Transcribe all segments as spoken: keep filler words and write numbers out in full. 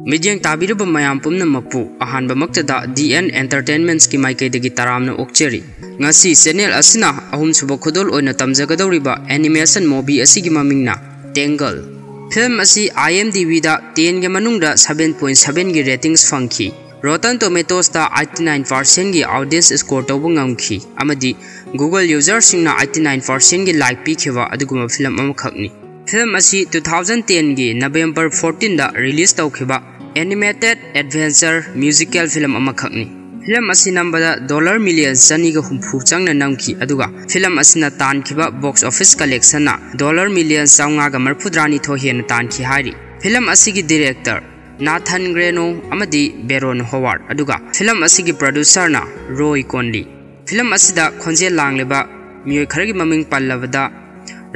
ꯃꯤꯠꯌꯦꯡ ꯇꯥꯕꯤꯔꯕ ꯃꯌꯥꯝ ꯄꯨꯝꯅꯃꯛꯄꯨ ꯑꯍꯥꯟꯕꯃꯛꯇꯗ ꯗꯤ ꯑꯦꯟ ꯑꯦꯟꯇꯔꯇꯦꯟꯃꯦꯟꯠꯁꯀꯤ ꯃꯥꯏꯀꯩꯗꯒꯤ ꯇꯔꯥꯝꯅ ꯑꯣꯛꯆꯔꯤ꯫ ꯉꯁꯤ ꯆꯦꯅꯦꯜ ꯑꯁꯤꯅ ꯑꯍꯨꯝꯁꯨꯕ ꯈꯨꯗꯣꯜ ꯑꯣꯏꯅ ꯇꯝꯖꯒꯗꯧꯔꯤꯕ ꯑꯦꯅꯤꯃꯦꯁꯟ ꯃꯨꯚꯤ ꯑꯁꯤꯒꯤ ꯃꯃꯤꯡꯅ ꯇꯦꯡꯒꯜ꯫ ꯐꯤꯂꯝ ꯑꯁꯤ ꯑꯥꯏ ꯑꯦꯝ ꯗꯤ ꯕꯤꯗ ꯇꯦꯟꯒꯤ ꯃꯅꯨꯡꯗ ꯁꯚꯦꯟ ꯄꯣꯏꯟꯠ ꯁꯚꯦꯟꯒꯤ ꯔꯦꯇꯤꯡꯁ ꯐꯪꯈꯤ꯫ ꯔꯣꯇꯟ ꯇꯣꯃꯦꯇꯣꯁꯇ ꯑꯥꯏꯠꯇꯤ ꯅꯥꯏꯟ ꯄꯥꯔꯁꯦꯟꯠꯒꯤ ꯑꯣꯗꯤꯌꯦꯟꯁ ꯁ꯭ꯀꯣꯔ ꯇꯧꯕ ꯉꯝꯈꯤ ꯑꯃꯗꯤ ꯒꯨꯒꯜ ꯌꯨꯖꯔꯁꯤꯡꯅ ꯑꯥꯏꯠꯇꯤ ꯅꯥꯏꯟ ꯄꯥꯔꯁꯦꯟꯠꯒꯤ ꯂꯥꯏꯛ ꯄꯤꯈꯤꯕ ꯑꯗꯨꯒꯨꯝꯕ ꯐꯤꯂꯝ ꯑꯃꯈꯛꯅꯤ꯫ ꯐꯤꯂꯝ ꯑꯁꯤ ꯇꯨ ꯊꯥꯎꯖꯟ ꯇꯦꯟꯒꯤ ꯅꯕꯦꯝꯕꯔ ꯐꯣꯔꯇꯤꯟꯗ ꯔꯤꯂꯤꯖ ꯇꯧꯈꯤꯕ ꯑꯦꯅꯤꯃꯦꯇꯦꯗ ꯑꯦꯗꯚꯦꯟꯆꯔ ꯃ꯭ꯌꯨꯖꯤꯀꯦꯜ ꯐꯤꯂꯝ ꯑꯃꯈꯛꯅꯤ꯫ ꯐꯤꯂꯝ ꯑꯁꯤ ꯅꯝꯕꯗ ꯗꯣꯂꯔ ꯃꯤꯂꯤꯌꯟ ꯆꯅꯤꯒ ꯍꯨꯝꯐꯨ ꯆꯪꯅ ꯅꯝꯈꯤ, ꯑꯗꯨꯒ ꯐꯤꯂꯝ ꯑꯁꯤꯅ ꯇꯥꯟꯈꯤꯕ ꯕꯣꯛꯁ ꯑꯣꯐꯤꯁ ꯀꯂꯦꯛꯁꯟꯅ ꯗꯣꯂꯔ ꯃꯤꯂꯤꯌꯟ ꯆꯥꯝꯃꯉꯥꯒ ꯃꯔꯤꯐꯨꯇꯔꯥꯅꯤꯊꯣꯏ ꯍꯦꯟꯅ ꯇꯥꯟꯈꯤ ꯍꯥꯏꯔꯤ꯫ ꯐꯤꯂꯝ ꯑꯁꯤꯒꯤ ꯗꯤꯔꯦꯛꯇꯔ ꯅꯥꯊꯟ ꯒ꯭ꯔꯦꯅꯣ ꯑꯃꯗꯤ ꯕꯦꯔꯣꯟ ꯍꯣꯋꯥꯔꯗ, ꯑꯗꯨꯒ ꯐꯤꯂꯝ ꯑꯁꯤꯒꯤ ꯄ꯭ꯔꯣꯗ꯭ꯌꯨꯁꯔꯅ ꯔꯣꯏ ꯀꯣꯟꯂꯤ꯫ ꯐꯤꯂꯝ ꯑꯁꯤꯗ ꯈꯣꯟꯖꯦꯜ ꯂꯥꯡꯂꯤꯕ ꯃꯤꯑꯣꯏ ꯈꯔꯒꯤ ꯃꯃꯤꯡ ꯄꯜꯂꯕꯗ,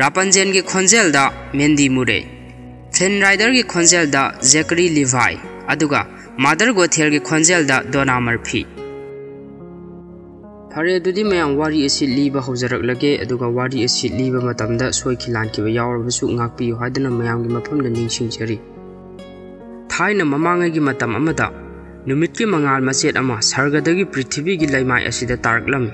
ꯔꯥꯄꯟꯖꯦꯟꯒꯤ ꯈꯣꯟꯖꯦꯜꯗ ꯃꯦꯟꯗꯤ ꯃꯨꯔꯦ, ꯐ꯭ꯂꯤꯟ ꯔꯥꯏꯗꯔꯒꯤ ꯈꯣꯟꯖꯦꯜꯗ ꯖꯦꯀꯔꯤ ꯂꯤꯚꯥꯏ, ꯑꯗꯨꯒ ꯃꯥꯗꯔ ꯒꯣꯊꯦꯜꯒꯤ ꯈꯣꯟꯖꯦꯜꯗ ꯗꯣꯅꯥ ꯃꯔꯐꯤ꯫ ꯐꯔꯦ, ꯑꯗꯨꯗꯤ ꯃꯌꯥꯝ, ꯋꯥꯔꯤ ꯑꯁꯤ ꯂꯤꯕ ꯍꯧꯖꯔꯛꯂꯒꯦ, ꯑꯗꯨꯒ ꯋꯥꯔꯤ ꯑꯁꯤ ꯂꯤꯕ ꯃꯇꯝꯗ ꯁꯣꯏꯈꯤ ꯂꯥꯟꯈꯤꯕ ꯌꯥꯎꯔꯕꯁꯨ ꯉꯥꯛꯄꯤꯌꯨ ꯍꯥꯏꯗꯨꯅ ꯃꯌꯥꯝꯒꯤ ꯃꯐꯝꯗ ꯅꯤꯡꯁꯤꯡꯖꯔꯤ꯫ ꯊꯥꯏꯅ ꯃꯃꯥꯡꯉꯩꯒꯤ ꯃꯇꯝ ꯑꯃꯗ ꯅꯨꯃꯤꯠꯀꯤ ꯃꯉꯥꯜ ꯃꯆꯦꯠ ꯑꯃ ꯁꯔꯒꯗꯒꯤ ꯄ꯭ꯔꯤꯊꯤꯕꯤꯒꯤ ꯂꯩꯃꯥꯏ ꯑꯁꯤꯗ ꯇꯥꯔꯛꯂꯝꯃꯤ꯫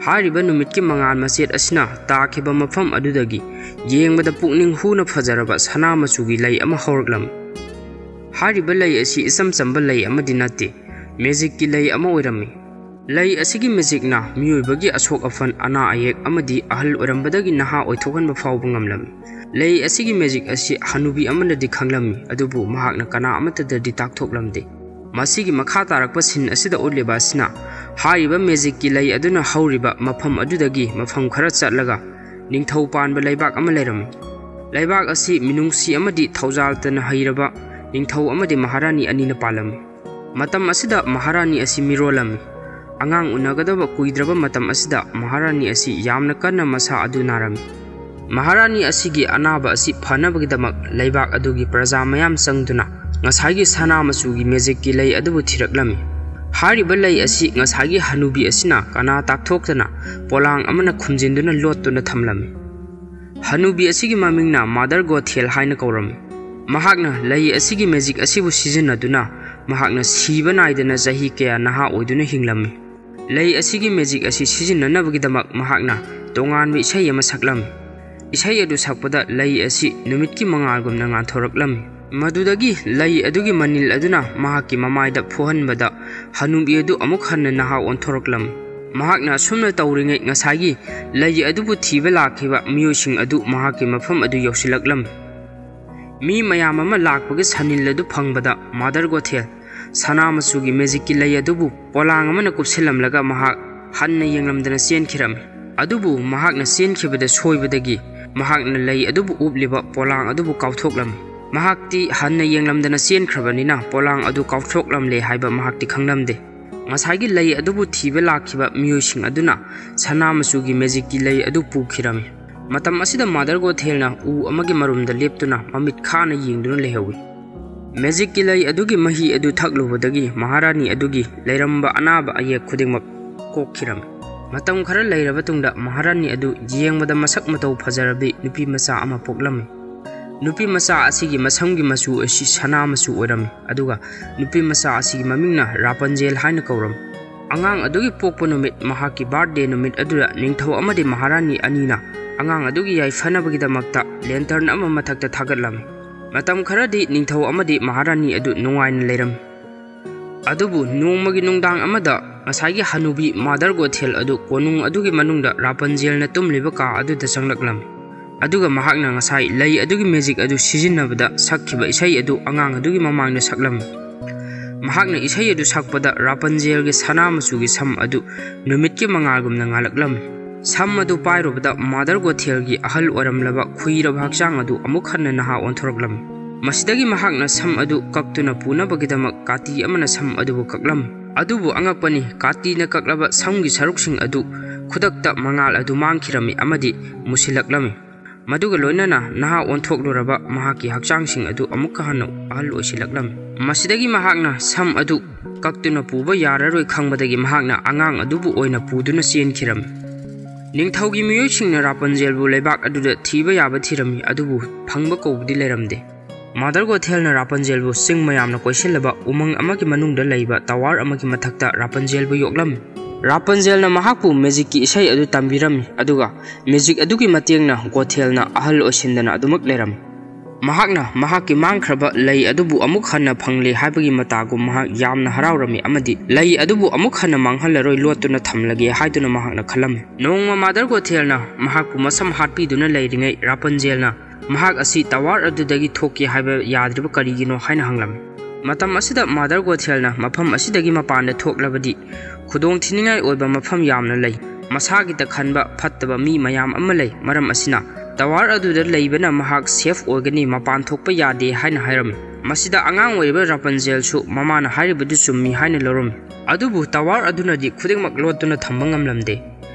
ꯍꯥꯏꯔꯤꯕ ꯅꯨꯃꯤꯠꯀꯤ ꯃꯉꯥꯜ ꯃꯆꯦꯠ ꯑꯁꯤꯅ ꯇꯥꯈꯤꯕ ꯃꯐꯝ ꯑꯗꯨꯗꯒꯤ ꯌꯦꯡꯕꯗ ꯄꯨꯛꯅꯤꯡ ꯍꯨꯅ ꯐꯖꯔꯕ ꯁꯅꯥ ꯃꯆꯨꯒꯤ ꯂꯩ ꯑꯃ ꯍꯧꯔꯛꯂꯝꯃꯤ꯫ ꯍꯥꯏꯔꯤꯕ ꯂꯩ ꯑꯁꯤ ꯏꯆꯝ ꯆꯝꯕ ꯂꯩ ꯑꯃꯗꯤ ꯅꯠꯇꯦ, ꯃꯦꯖꯤꯛꯀꯤ ꯂꯩ ꯑꯃ ꯑꯣꯏꯔꯝꯃꯤ꯫ ꯂꯩ ꯑꯁꯤꯒꯤ ꯃꯦꯖꯤꯛꯅ ꯃꯤꯑꯣꯏꯕꯒꯤ ꯑꯁꯣꯛ ꯑꯐꯟ, ꯑꯅꯥ ꯑꯌꯦꯛ ꯑꯃꯗꯤ ꯑꯍꯜ ꯑꯣꯏꯔꯝꯕꯗꯒꯤ ꯅꯍꯥ ꯑꯣꯏꯊꯣꯛꯍꯟꯕ ꯐꯥꯎꯕ ꯉꯝꯂꯝꯃꯤ꯫ ꯂꯩ ꯑꯁꯤꯒꯤ ꯃꯦꯖꯤꯛ ꯑꯁꯤ ꯍꯅꯨꯕꯤ ꯑꯃꯅꯗꯤ ꯈꯪꯂꯝꯃꯤ, ꯑꯗꯨꯕꯨ ꯃꯍꯥꯛꯅ ꯀꯅꯥ ꯑꯃꯠꯇꯗꯗꯤ ꯇꯥꯛꯊꯣꯛꯂꯝꯗꯦ꯫ ꯃꯁꯤꯒꯤ ꯃꯈꯥ ꯇꯥꯔꯛꯄ ꯁꯤꯟ ꯑꯁꯤꯗ ꯎꯠꯂꯤꯕ ꯑꯁꯤꯅ ꯍꯥꯏꯔꯤꯕ ꯃꯦꯖꯤꯛꯀꯤ ꯂꯩ ꯑꯗꯨꯅ ꯍꯧꯔꯤꯕ ꯃꯐꯝ ꯑꯗꯨꯗꯒꯤ ꯃꯐꯝ ꯈꯔ ꯆꯠꯂꯒ ꯅꯤꯡꯊꯧ ꯄꯥꯟꯕ ꯂꯩꯕꯥꯛ ꯑꯃ ꯂꯩꯔꯝꯃꯤ꯫ ꯂꯩꯕꯥꯛ ꯑꯁꯤ ꯃꯤꯅꯨꯡꯁꯤ ꯑꯃꯗꯤ ꯊꯧꯖꯥꯜꯇꯅ ꯍꯩꯔꯕ ꯅꯤꯡꯊꯧ ꯑꯃꯗꯤ ꯃꯍꯥꯔꯥꯅꯤ ꯑꯅꯤꯅ ꯄꯥꯜꯂꯝꯃꯤ꯫ ꯃꯇꯝ ꯑꯁꯤꯗ ꯃꯍꯥꯔꯥꯅꯤ ꯑꯁꯤ ꯃꯤꯔꯣꯜꯂꯝꯃꯤ꯫ ꯑꯉꯥꯡ ꯎꯅꯒꯗꯕ ꯀꯨꯏꯗ꯭ꯔꯕ ꯃꯇꯝ ꯑꯁꯤꯗ ꯃꯍꯥꯔꯥꯅꯤ ꯑꯁꯤ ꯌꯥꯝꯅ ꯀꯟꯅ ꯃꯁꯥ ꯑꯗꯨ ꯅꯥꯔꯝꯃꯤ꯫ ꯃꯍꯥꯔꯥꯅꯤ ꯑꯁꯤꯒꯤ ꯑꯅꯥꯕ ꯑꯁꯤ ꯐꯅꯕꯒꯤꯗꯃꯛ ꯂꯩꯕꯥꯛ ꯑꯗꯨꯒꯤ ꯄ꯭ꯔꯖꯥ ꯃꯌꯥꯝ ꯆꯪꯗꯨꯅ ꯉꯁꯥꯏꯒꯤ ꯁꯅꯥ ꯃꯆꯨꯒꯤ ꯃꯦꯖꯤꯛꯀꯤ ꯂꯩ ꯑꯗꯨꯕꯨ ꯊꯤꯔꯛꯂꯝꯃꯤ꯫ ꯍꯥꯏꯔꯤꯕ ꯂꯩ ꯑꯁꯤ ꯉꯁꯥꯏꯒꯤ ꯍꯅꯨꯕꯤ ꯑꯁꯤꯅ ꯀꯅꯥ ꯇꯥꯛꯊꯣꯛꯇꯅ ꯄꯣꯂꯥꯡ ꯑꯃꯅ ꯈꯨꯝꯖꯤꯟꯗꯨꯅ ꯂꯣꯠꯇꯨꯅ ꯊꯝꯂꯝꯃꯤ꯫ ꯍꯅꯨꯕꯤ ꯑꯁꯤꯒꯤ ꯃꯃꯤꯡꯅ ꯃꯥꯗꯔ ꯒꯣꯊꯦꯜ ꯍꯥꯏꯅ ꯀꯧꯔꯝꯃꯤ꯫ ꯃꯍꯥꯛꯅ ꯂꯩ ꯑꯁꯤꯒꯤ ꯃꯦꯖꯤꯛ ꯑꯁꯤꯕꯨ ꯁꯤꯖꯤꯟꯅꯗꯨꯅ ꯃꯍꯥꯛꯅ ꯁꯤꯕ ꯅꯥꯏꯗꯅ ꯆꯍꯤ ꯀꯌꯥ ꯅꯍꯥ ꯑꯣꯏꯗꯨꯅ ꯍꯤꯡꯂꯝꯃꯤ꯫ ꯂꯩ ꯑꯁꯤꯒꯤ ꯃꯦꯖꯤꯛ ꯑꯁꯤ ꯁꯤꯖꯤꯟꯅꯅꯕꯒꯤꯗꯃꯛ ꯃꯍꯥꯛꯅ ꯇꯣꯉꯥꯟꯕ ꯏꯁꯩ ꯑꯃ ꯁꯛꯂꯝꯃꯤ꯫ ꯏꯁꯩ ꯑꯗꯨ ꯁꯛꯄꯗ ꯂꯩ ꯑꯁꯤ ꯅꯨꯃꯤꯠꯀꯤ ꯃꯉꯥꯜꯒꯨꯝꯅ ꯉꯥꯟꯊꯣꯔꯛꯂꯝꯃꯤ꯫ ꯃꯗꯨꯗꯒꯤ ꯂꯩ ꯑꯗꯨꯒꯤ ꯃꯅꯤꯜ ꯑꯗꯨꯅ ꯃꯍꯥꯛꯀꯤ ꯃꯃꯥꯏꯗ ꯐꯨꯍꯟꯕꯗ ꯍꯅꯨꯕꯤ ꯑꯗꯨ ꯑꯃꯨꯛ ꯍꯟꯅ ꯅꯍꯥ ꯑꯣꯟꯊꯣꯔꯛꯂꯝꯃꯤ꯫ ꯃꯍꯥꯛꯅ ꯑꯁꯨꯝꯅ ꯇꯧꯔꯤꯉꯩ ꯉꯁꯥꯏꯒꯤ ꯂꯩ ꯑꯗꯨꯕꯨ ꯊꯤꯕ ꯂꯥꯛꯈꯤꯕ ꯃꯤꯑꯣꯏꯁꯤꯡ ꯑꯗꯨ ꯃꯍꯥꯛꯀꯤ ꯃꯐꯝ ꯑꯗꯨ ꯌꯧꯁꯤꯜꯂꯛꯂꯝꯃꯤ꯫ ꯃꯤ ꯃꯌꯥꯝ ꯑꯃ ꯂꯥꯛꯄꯒꯤ ꯁꯅꯤꯜ ꯑꯗꯨ ꯐꯪꯕꯗ ꯃꯥꯗꯔ ꯒꯣꯊꯦꯜ ꯁꯅꯥ ꯃꯆꯨꯒꯤ ꯃꯦꯖꯤꯛꯀꯤ ꯂꯩ ꯑꯗꯨꯕꯨ ꯄꯣꯂꯥꯡ ꯑꯃꯅ ꯀꯨꯞꯁꯤꯜꯂꯝꯂꯒ ꯃꯍꯥꯛ ꯍꯟꯅ ꯌꯦꯡꯂꯝꯗꯅ ꯆꯦꯟꯈꯤꯔꯝꯃꯤ꯫ ꯑꯗꯨꯕꯨ ꯃꯍꯥꯛꯅ ꯆꯦꯟꯈꯤꯕꯗ ꯁꯣꯏꯕꯗꯒꯤ ꯃꯍꯥꯛꯅ ꯂꯩ ꯑꯗꯨꯕꯨ ꯎꯞꯂꯤꯕ ꯄꯣꯂꯥꯡ ꯑꯗꯨꯕꯨ ꯀꯥꯎꯊꯣꯛꯂꯝꯃꯤ꯫ ꯃꯍꯥꯛꯇꯤ ꯍꯟꯅ ꯌꯦꯡꯂꯝꯗꯅ ꯆꯦꯟꯈ꯭ꯔꯕꯅꯤꯅ ꯄꯣꯂꯥꯡ ꯑꯗꯨ ꯀꯥꯎꯊꯣꯛꯂꯝꯂꯦ ꯍꯥꯏꯕ ꯃꯍꯥꯛꯇꯤ ꯈꯪꯂꯝꯗꯦ꯫ ꯉꯁꯥꯏꯒꯤ ꯂꯩ ꯑꯗꯨꯕꯨ ꯊꯤꯕ ꯂꯥꯛꯈꯤꯕ ꯃꯤꯑꯣꯏꯁꯤꯡ ꯑꯗꯨꯅ ꯁꯅꯥ ꯃꯆꯨꯒꯤ ꯃꯦꯖꯤꯛꯀꯤ ꯂꯩ ꯑꯗꯨ ꯄꯨꯈꯤꯔꯝꯃꯤ꯫ ꯃꯇꯝ ꯑꯁꯤꯗ ꯃꯥꯗꯔ ꯒꯣꯊꯦꯜꯅ ꯎ ꯑꯃꯒꯤ ꯃꯔꯨꯝꯗ ꯂꯦꯞꯇꯨꯅ ꯃꯃꯤꯠ ꯈꯥꯅ ꯌꯦꯡꯗꯨꯅ ꯂꯩꯍꯧꯏ꯫ ꯃꯦꯖꯤꯛꯀꯤ ꯂꯩ ꯑꯗꯨꯒꯤ ꯃꯍꯤ ꯑꯗꯨ ꯊꯛꯂꯨꯕꯗꯒꯤ ꯃꯍꯥꯔꯥꯅꯤ ꯑꯗꯨꯒꯤ ꯂꯩꯔꯝꯕ ꯑꯅꯥꯕ ꯑꯌꯦꯛ ꯈꯨꯗꯤꯡꯃꯛ ꯀꯣꯛꯈꯤꯔꯝꯃꯤ꯫ ꯃꯇꯝ ꯈꯔ ꯂꯩꯔꯕ ꯇꯨꯡꯗ ꯃꯍꯥꯔꯥꯅꯤ ꯑꯗꯨ ꯌꯦꯡꯕꯗ ꯃꯁꯛ ꯃꯇꯧ ꯐꯖꯔꯕꯤ ꯅꯨꯄꯤ ꯃꯆꯥ ꯑꯃ ꯄꯣꯛꯂꯝꯃꯤ꯫ ꯅꯨꯄꯤ ꯃꯆꯥ ꯑꯁꯤꯒꯤ ꯃꯁꯝꯒꯤ ꯃꯆꯨ ꯑꯁꯤ ꯁꯅꯥ ꯃꯆꯨ ꯑꯣꯏꯔꯝꯃꯤ, ꯑꯗꯨꯒ ꯅꯨꯄꯤ ꯃꯆꯥ ꯑꯁꯤꯒꯤ ꯃꯃꯤꯡꯅ ꯔꯥꯄꯟꯖꯦꯜ ꯍꯥꯏꯅ ꯀꯧꯔꯝꯃꯤ꯫ ꯑꯉꯥꯡ ꯑꯗꯨꯒꯤ ꯄꯣꯛꯄ ꯅꯨꯃꯤꯠ, ꯃꯍꯥꯛꯀꯤ ꯕꯥꯔꯊꯗꯦ ꯅꯨꯃꯤꯠ ꯑꯗꯨꯗ ꯅꯤꯡꯊꯧ ꯑꯃꯗꯤ ꯃꯍꯥꯔꯥꯅꯤ ꯑꯅꯤꯅ ꯑꯉꯥꯡ ꯑꯗꯨꯒꯤ ꯌꯥꯏꯐꯅꯕꯒꯤꯗꯃꯛꯇ ꯂꯦꯟꯇꯔꯟ ꯑꯃ ꯃꯊꯛꯇ ꯊꯥꯒꯠꯂꯝꯃꯤ꯫ ꯃꯇꯝ ꯈꯔꯗꯤ ꯅꯤꯡꯊꯧ ꯑꯃꯗꯤ ꯃꯍꯥꯔꯥꯅꯤ ꯑꯗꯨ ꯅꯨꯡꯉꯥꯏꯅ ꯂꯩꯔꯝꯃꯤ꯫ ꯑꯗꯨꯕꯨ ꯅꯣꯡꯃꯒꯤ ꯅꯨꯡꯗꯥꯡ ꯑꯃꯗ ꯉꯁꯥꯏꯒꯤ ꯍꯅꯨꯕꯤ ꯃꯥꯗꯔ ꯒꯣꯊꯦꯜ ꯑꯗꯨ ꯀꯣꯅꯨꯡ ꯑꯗꯨꯒꯤ ꯃꯅꯨꯡꯗ ꯔꯥꯄꯟꯖꯦꯜꯅ ꯇꯨꯝꯂꯤꯕ ꯀꯥ ꯑꯗꯨꯗ ꯆꯪꯂꯛꯂꯝꯃꯤ꯫ ꯑꯗꯨꯒ ꯃꯍꯥꯛꯅ ꯉꯁꯥꯏ ꯂꯩ ꯑꯗꯨꯒꯤ ꯃꯦꯖꯤꯛ ꯑꯗꯨ ꯁꯤꯖꯤꯟꯅꯕꯗ ꯁꯛꯈꯤꯕ ꯏꯁꯩ ꯑꯗꯨ ꯑꯉꯥꯡ ꯑꯗꯨꯒꯤ ꯃꯃꯥꯡꯗ ꯁꯛꯂꯝꯃꯤ꯫ ꯃꯍꯥꯛꯅ ꯏꯁꯩ ꯑꯗꯨ ꯁꯛꯄꯗ ꯔꯥꯄꯟꯖꯦꯜꯒꯤ ꯁꯅꯥ ꯃꯆꯨꯒꯤ ꯁꯝ ꯑꯗꯨ ꯅꯨꯃꯤꯠꯀꯤ ꯃꯉꯥꯜꯒꯨꯝꯅ ꯉꯥꯜꯂꯛꯂꯝꯃꯤ꯫ ꯁꯝ ꯑꯗꯨ ꯄꯥꯏꯔꯨꯕꯗ ꯃꯥꯗꯔ ꯒꯣꯊꯦꯜꯒꯤ ꯑꯍꯜ ꯑꯣꯏꯔꯝꯂꯕ ꯈꯨꯏꯔꯕ ꯍꯛꯆꯥꯡ ꯑꯗꯨ ꯑꯃꯨꯛ ꯍꯟꯅ ꯅꯍꯥ ꯑꯣꯟꯊꯣꯔꯛꯂꯝꯃꯤ꯫ ꯃꯁꯤꯗꯒꯤ ꯃꯍꯥꯛꯅ ꯁꯝ ꯑꯗꯨ ꯀꯛꯇꯨꯅ ꯄꯨꯅꯕꯒꯤꯗꯃꯛ ꯀꯥꯇꯤ ꯑꯃꯅ ꯁꯝ ꯑꯗꯨꯕꯨ ꯀꯛꯂꯝꯃꯤ꯫ ꯑꯗꯨꯕꯨ ꯑꯉꯛꯄꯅꯤ, ꯀꯥꯇꯤꯅ ꯀꯛꯂꯕ ꯁꯝꯒꯤ ꯁꯔꯨꯛꯁꯤꯡ ꯑꯗꯨ ꯈꯨꯗꯛꯇ ꯃꯉꯥꯜ ꯑꯗꯨ ꯃꯥꯡꯈꯤꯔꯝꯃꯤ ꯑꯃꯗꯤ ꯃꯨꯁꯤꯜꯂꯛꯂꯝꯃꯤ꯫ ꯃꯗꯨꯒ ꯂꯣꯏꯅꯅ ꯅꯍꯥ ꯑꯣꯟꯊꯣꯛꯂꯨꯔꯕ ꯃꯍꯥꯛꯀꯤ ꯍꯛꯆꯥꯡꯁꯤꯡ ꯑꯗꯨ ꯑꯃꯨꯛꯀ ꯍꯟꯅ ꯑꯍꯜ ꯑꯣꯏꯁꯤꯜꯂꯛꯂꯝꯃꯤ꯫ ꯃꯁꯤꯗꯒꯤ ꯃꯍꯥꯛꯅ ꯁꯝ ꯑꯗꯨ ꯀꯛꯇꯨꯅ ꯄꯨꯕ ꯌꯥꯔꯔꯣꯏ ꯈꯪꯕꯗꯒꯤ ꯃꯍꯥꯛꯅ ꯑꯉꯥꯡ ꯑꯗꯨꯕꯨ ꯑꯣꯏꯅ ꯄꯨꯗꯨꯅ ꯆꯦꯟꯈꯤꯔꯝꯃꯤ꯫ ꯅꯤꯡꯊꯧꯒꯤ ꯃꯤꯑꯣꯏꯁꯤꯡꯅ ꯔꯥꯄꯟꯖꯦꯜꯕꯨ ꯂꯩꯕꯥꯛ ꯑꯗꯨꯗ ꯊꯤꯕ ꯌꯥꯕ ꯊꯤꯔꯝꯃꯤ, ꯑꯗꯨꯕꯨ ꯐꯪꯕ ꯀꯧꯕꯗꯤ ꯂꯩꯔꯝꯗꯦ꯫ ꯃꯥꯗꯔ ꯒꯣꯊꯦꯜꯅ ꯔꯥꯄꯟꯖꯦꯜꯕꯨ ꯆꯤꯡ ꯃꯌꯥꯝꯅ ꯀꯣꯏꯁꯤꯜꯂꯕ ꯎꯃꯪ ꯑꯃꯒꯤ ꯃꯅꯨꯡꯗ ꯂꯩꯕ ꯇꯋꯥꯔ ꯑꯃꯒꯤ ꯃꯊꯛꯇ ꯔꯥꯄꯟꯖꯦꯜꯕꯨ ꯌꯣꯛꯂꯝꯃꯤ꯫ ꯔꯥꯄꯟꯖꯦꯜꯅ ꯃꯍꯥꯛꯄꯨ ꯃꯦꯖꯤꯛꯀꯤ ꯏꯁꯩ ꯑꯗꯨ ꯇꯝꯕꯤꯔꯝꯃꯤ, ꯑꯗꯨꯒ ꯃꯦꯖꯤꯛ ꯑꯗꯨꯒꯤ ꯃꯇꯦꯡꯅ ꯒꯣꯊꯦꯜꯅ ꯑꯍꯜ ꯑꯣꯏꯁꯤꯟꯗꯅ ꯑꯗꯨꯃꯛ ꯂꯩꯔꯝꯃꯤ꯫ ꯃꯍꯥꯛꯅ ꯃꯍꯥꯛꯀꯤ ꯃꯥꯡꯈ꯭ꯔꯕ ꯂꯩ ꯑꯗꯨꯕꯨ ꯑꯃꯨꯛ ꯍꯟꯅ ꯐꯪꯂꯦ ꯍꯥꯏꯕꯒꯤ ꯃꯇꯥꯒꯨꯝ ꯃꯍꯥꯛ ꯌꯥꯝꯅ ꯍꯔꯥꯎꯔꯝꯃꯤ ꯑꯃꯗꯤ ꯂꯩ ꯑꯗꯨꯕꯨ ꯑꯃꯨꯛ ꯍꯟꯅ ꯃꯥꯡꯍꯜꯂꯔꯣꯏ, ꯂꯣꯠꯇꯨꯅ ꯊꯝꯂꯒꯦ ꯍꯥꯏꯗꯨꯅ ꯃꯍꯥꯛꯅ ꯈꯜꯂꯝꯃꯤ꯫ ꯅꯣꯡꯃ ꯃꯥꯗꯔ ꯒꯣꯊꯦꯜꯅ ꯃꯍꯥꯛꯄꯨ ꯃꯁꯝ ꯍꯥꯠꯄꯤꯗꯨꯅ ꯂꯩꯔꯤꯉꯩ ꯔꯥꯄꯟꯖꯦꯜꯅ ꯃꯍꯥꯛ ꯑꯁꯤ ꯇꯋꯥꯔ ꯑꯗꯨꯗꯒꯤ ꯊꯣꯛꯀꯦ ꯍꯥꯏꯕ ꯌꯥꯗ꯭ꯔꯤꯕ ꯀꯔꯤꯒꯤꯅꯣ ꯍꯥꯏꯅ ꯍꯪꯂꯝꯃꯤ꯫ ꯃꯇꯝ ꯑꯁꯤꯗ ꯃꯥꯗꯔ ꯒꯣꯊꯦꯜꯅ ꯃꯐꯝ ꯑꯁꯤꯗꯒꯤ ꯃꯄꯥꯟꯗ ꯊꯣꯛꯂꯕꯗꯤ ꯈꯨꯗꯣꯡꯊꯤꯅꯤꯡꯉꯥꯏ ꯑꯣꯏꯕ ꯃꯐꯝ ꯌꯥꯝꯅ ꯂꯩ, ꯃꯁꯥꯒꯤꯗ ꯈꯟꯕ ꯐꯠꯇꯕ ꯃꯤ ꯃꯌꯥꯝ ꯑꯃ ꯂꯩ, ꯃꯔꯝ ꯑꯁꯤꯅ ꯇꯋꯥꯔ ꯑꯗꯨꯗ ꯂꯩꯕꯅ ꯃꯍꯥꯛ ꯁꯦꯐ ꯑꯣꯏꯒꯅꯤ, ꯃꯄꯥꯟ ꯊꯣꯛꯄ ꯌꯥꯗꯦ ꯍꯥꯏꯅ ꯍꯥꯏꯔꯝꯃꯤ꯫ ꯃꯁꯤꯗ ꯑꯉꯥꯡ ꯑꯣꯏꯔꯤꯕ ꯔꯥꯄꯟꯖꯦꯜꯁꯨ ꯃꯃꯥꯅ ꯍꯥꯏꯔꯤꯕꯗꯨ ꯆꯨꯝꯃꯤ ꯍꯥꯏꯅ ꯂꯧꯔꯝꯃꯤ꯫ ꯑꯗꯨꯕꯨ ꯇꯋꯥꯔ ꯑꯗꯨꯅꯗꯤ ꯈꯨꯗꯤꯡꯃꯛ ꯂꯣꯠꯇꯨꯅ ꯊꯝꯕ ꯉꯝꯂꯝꯗꯦ꯫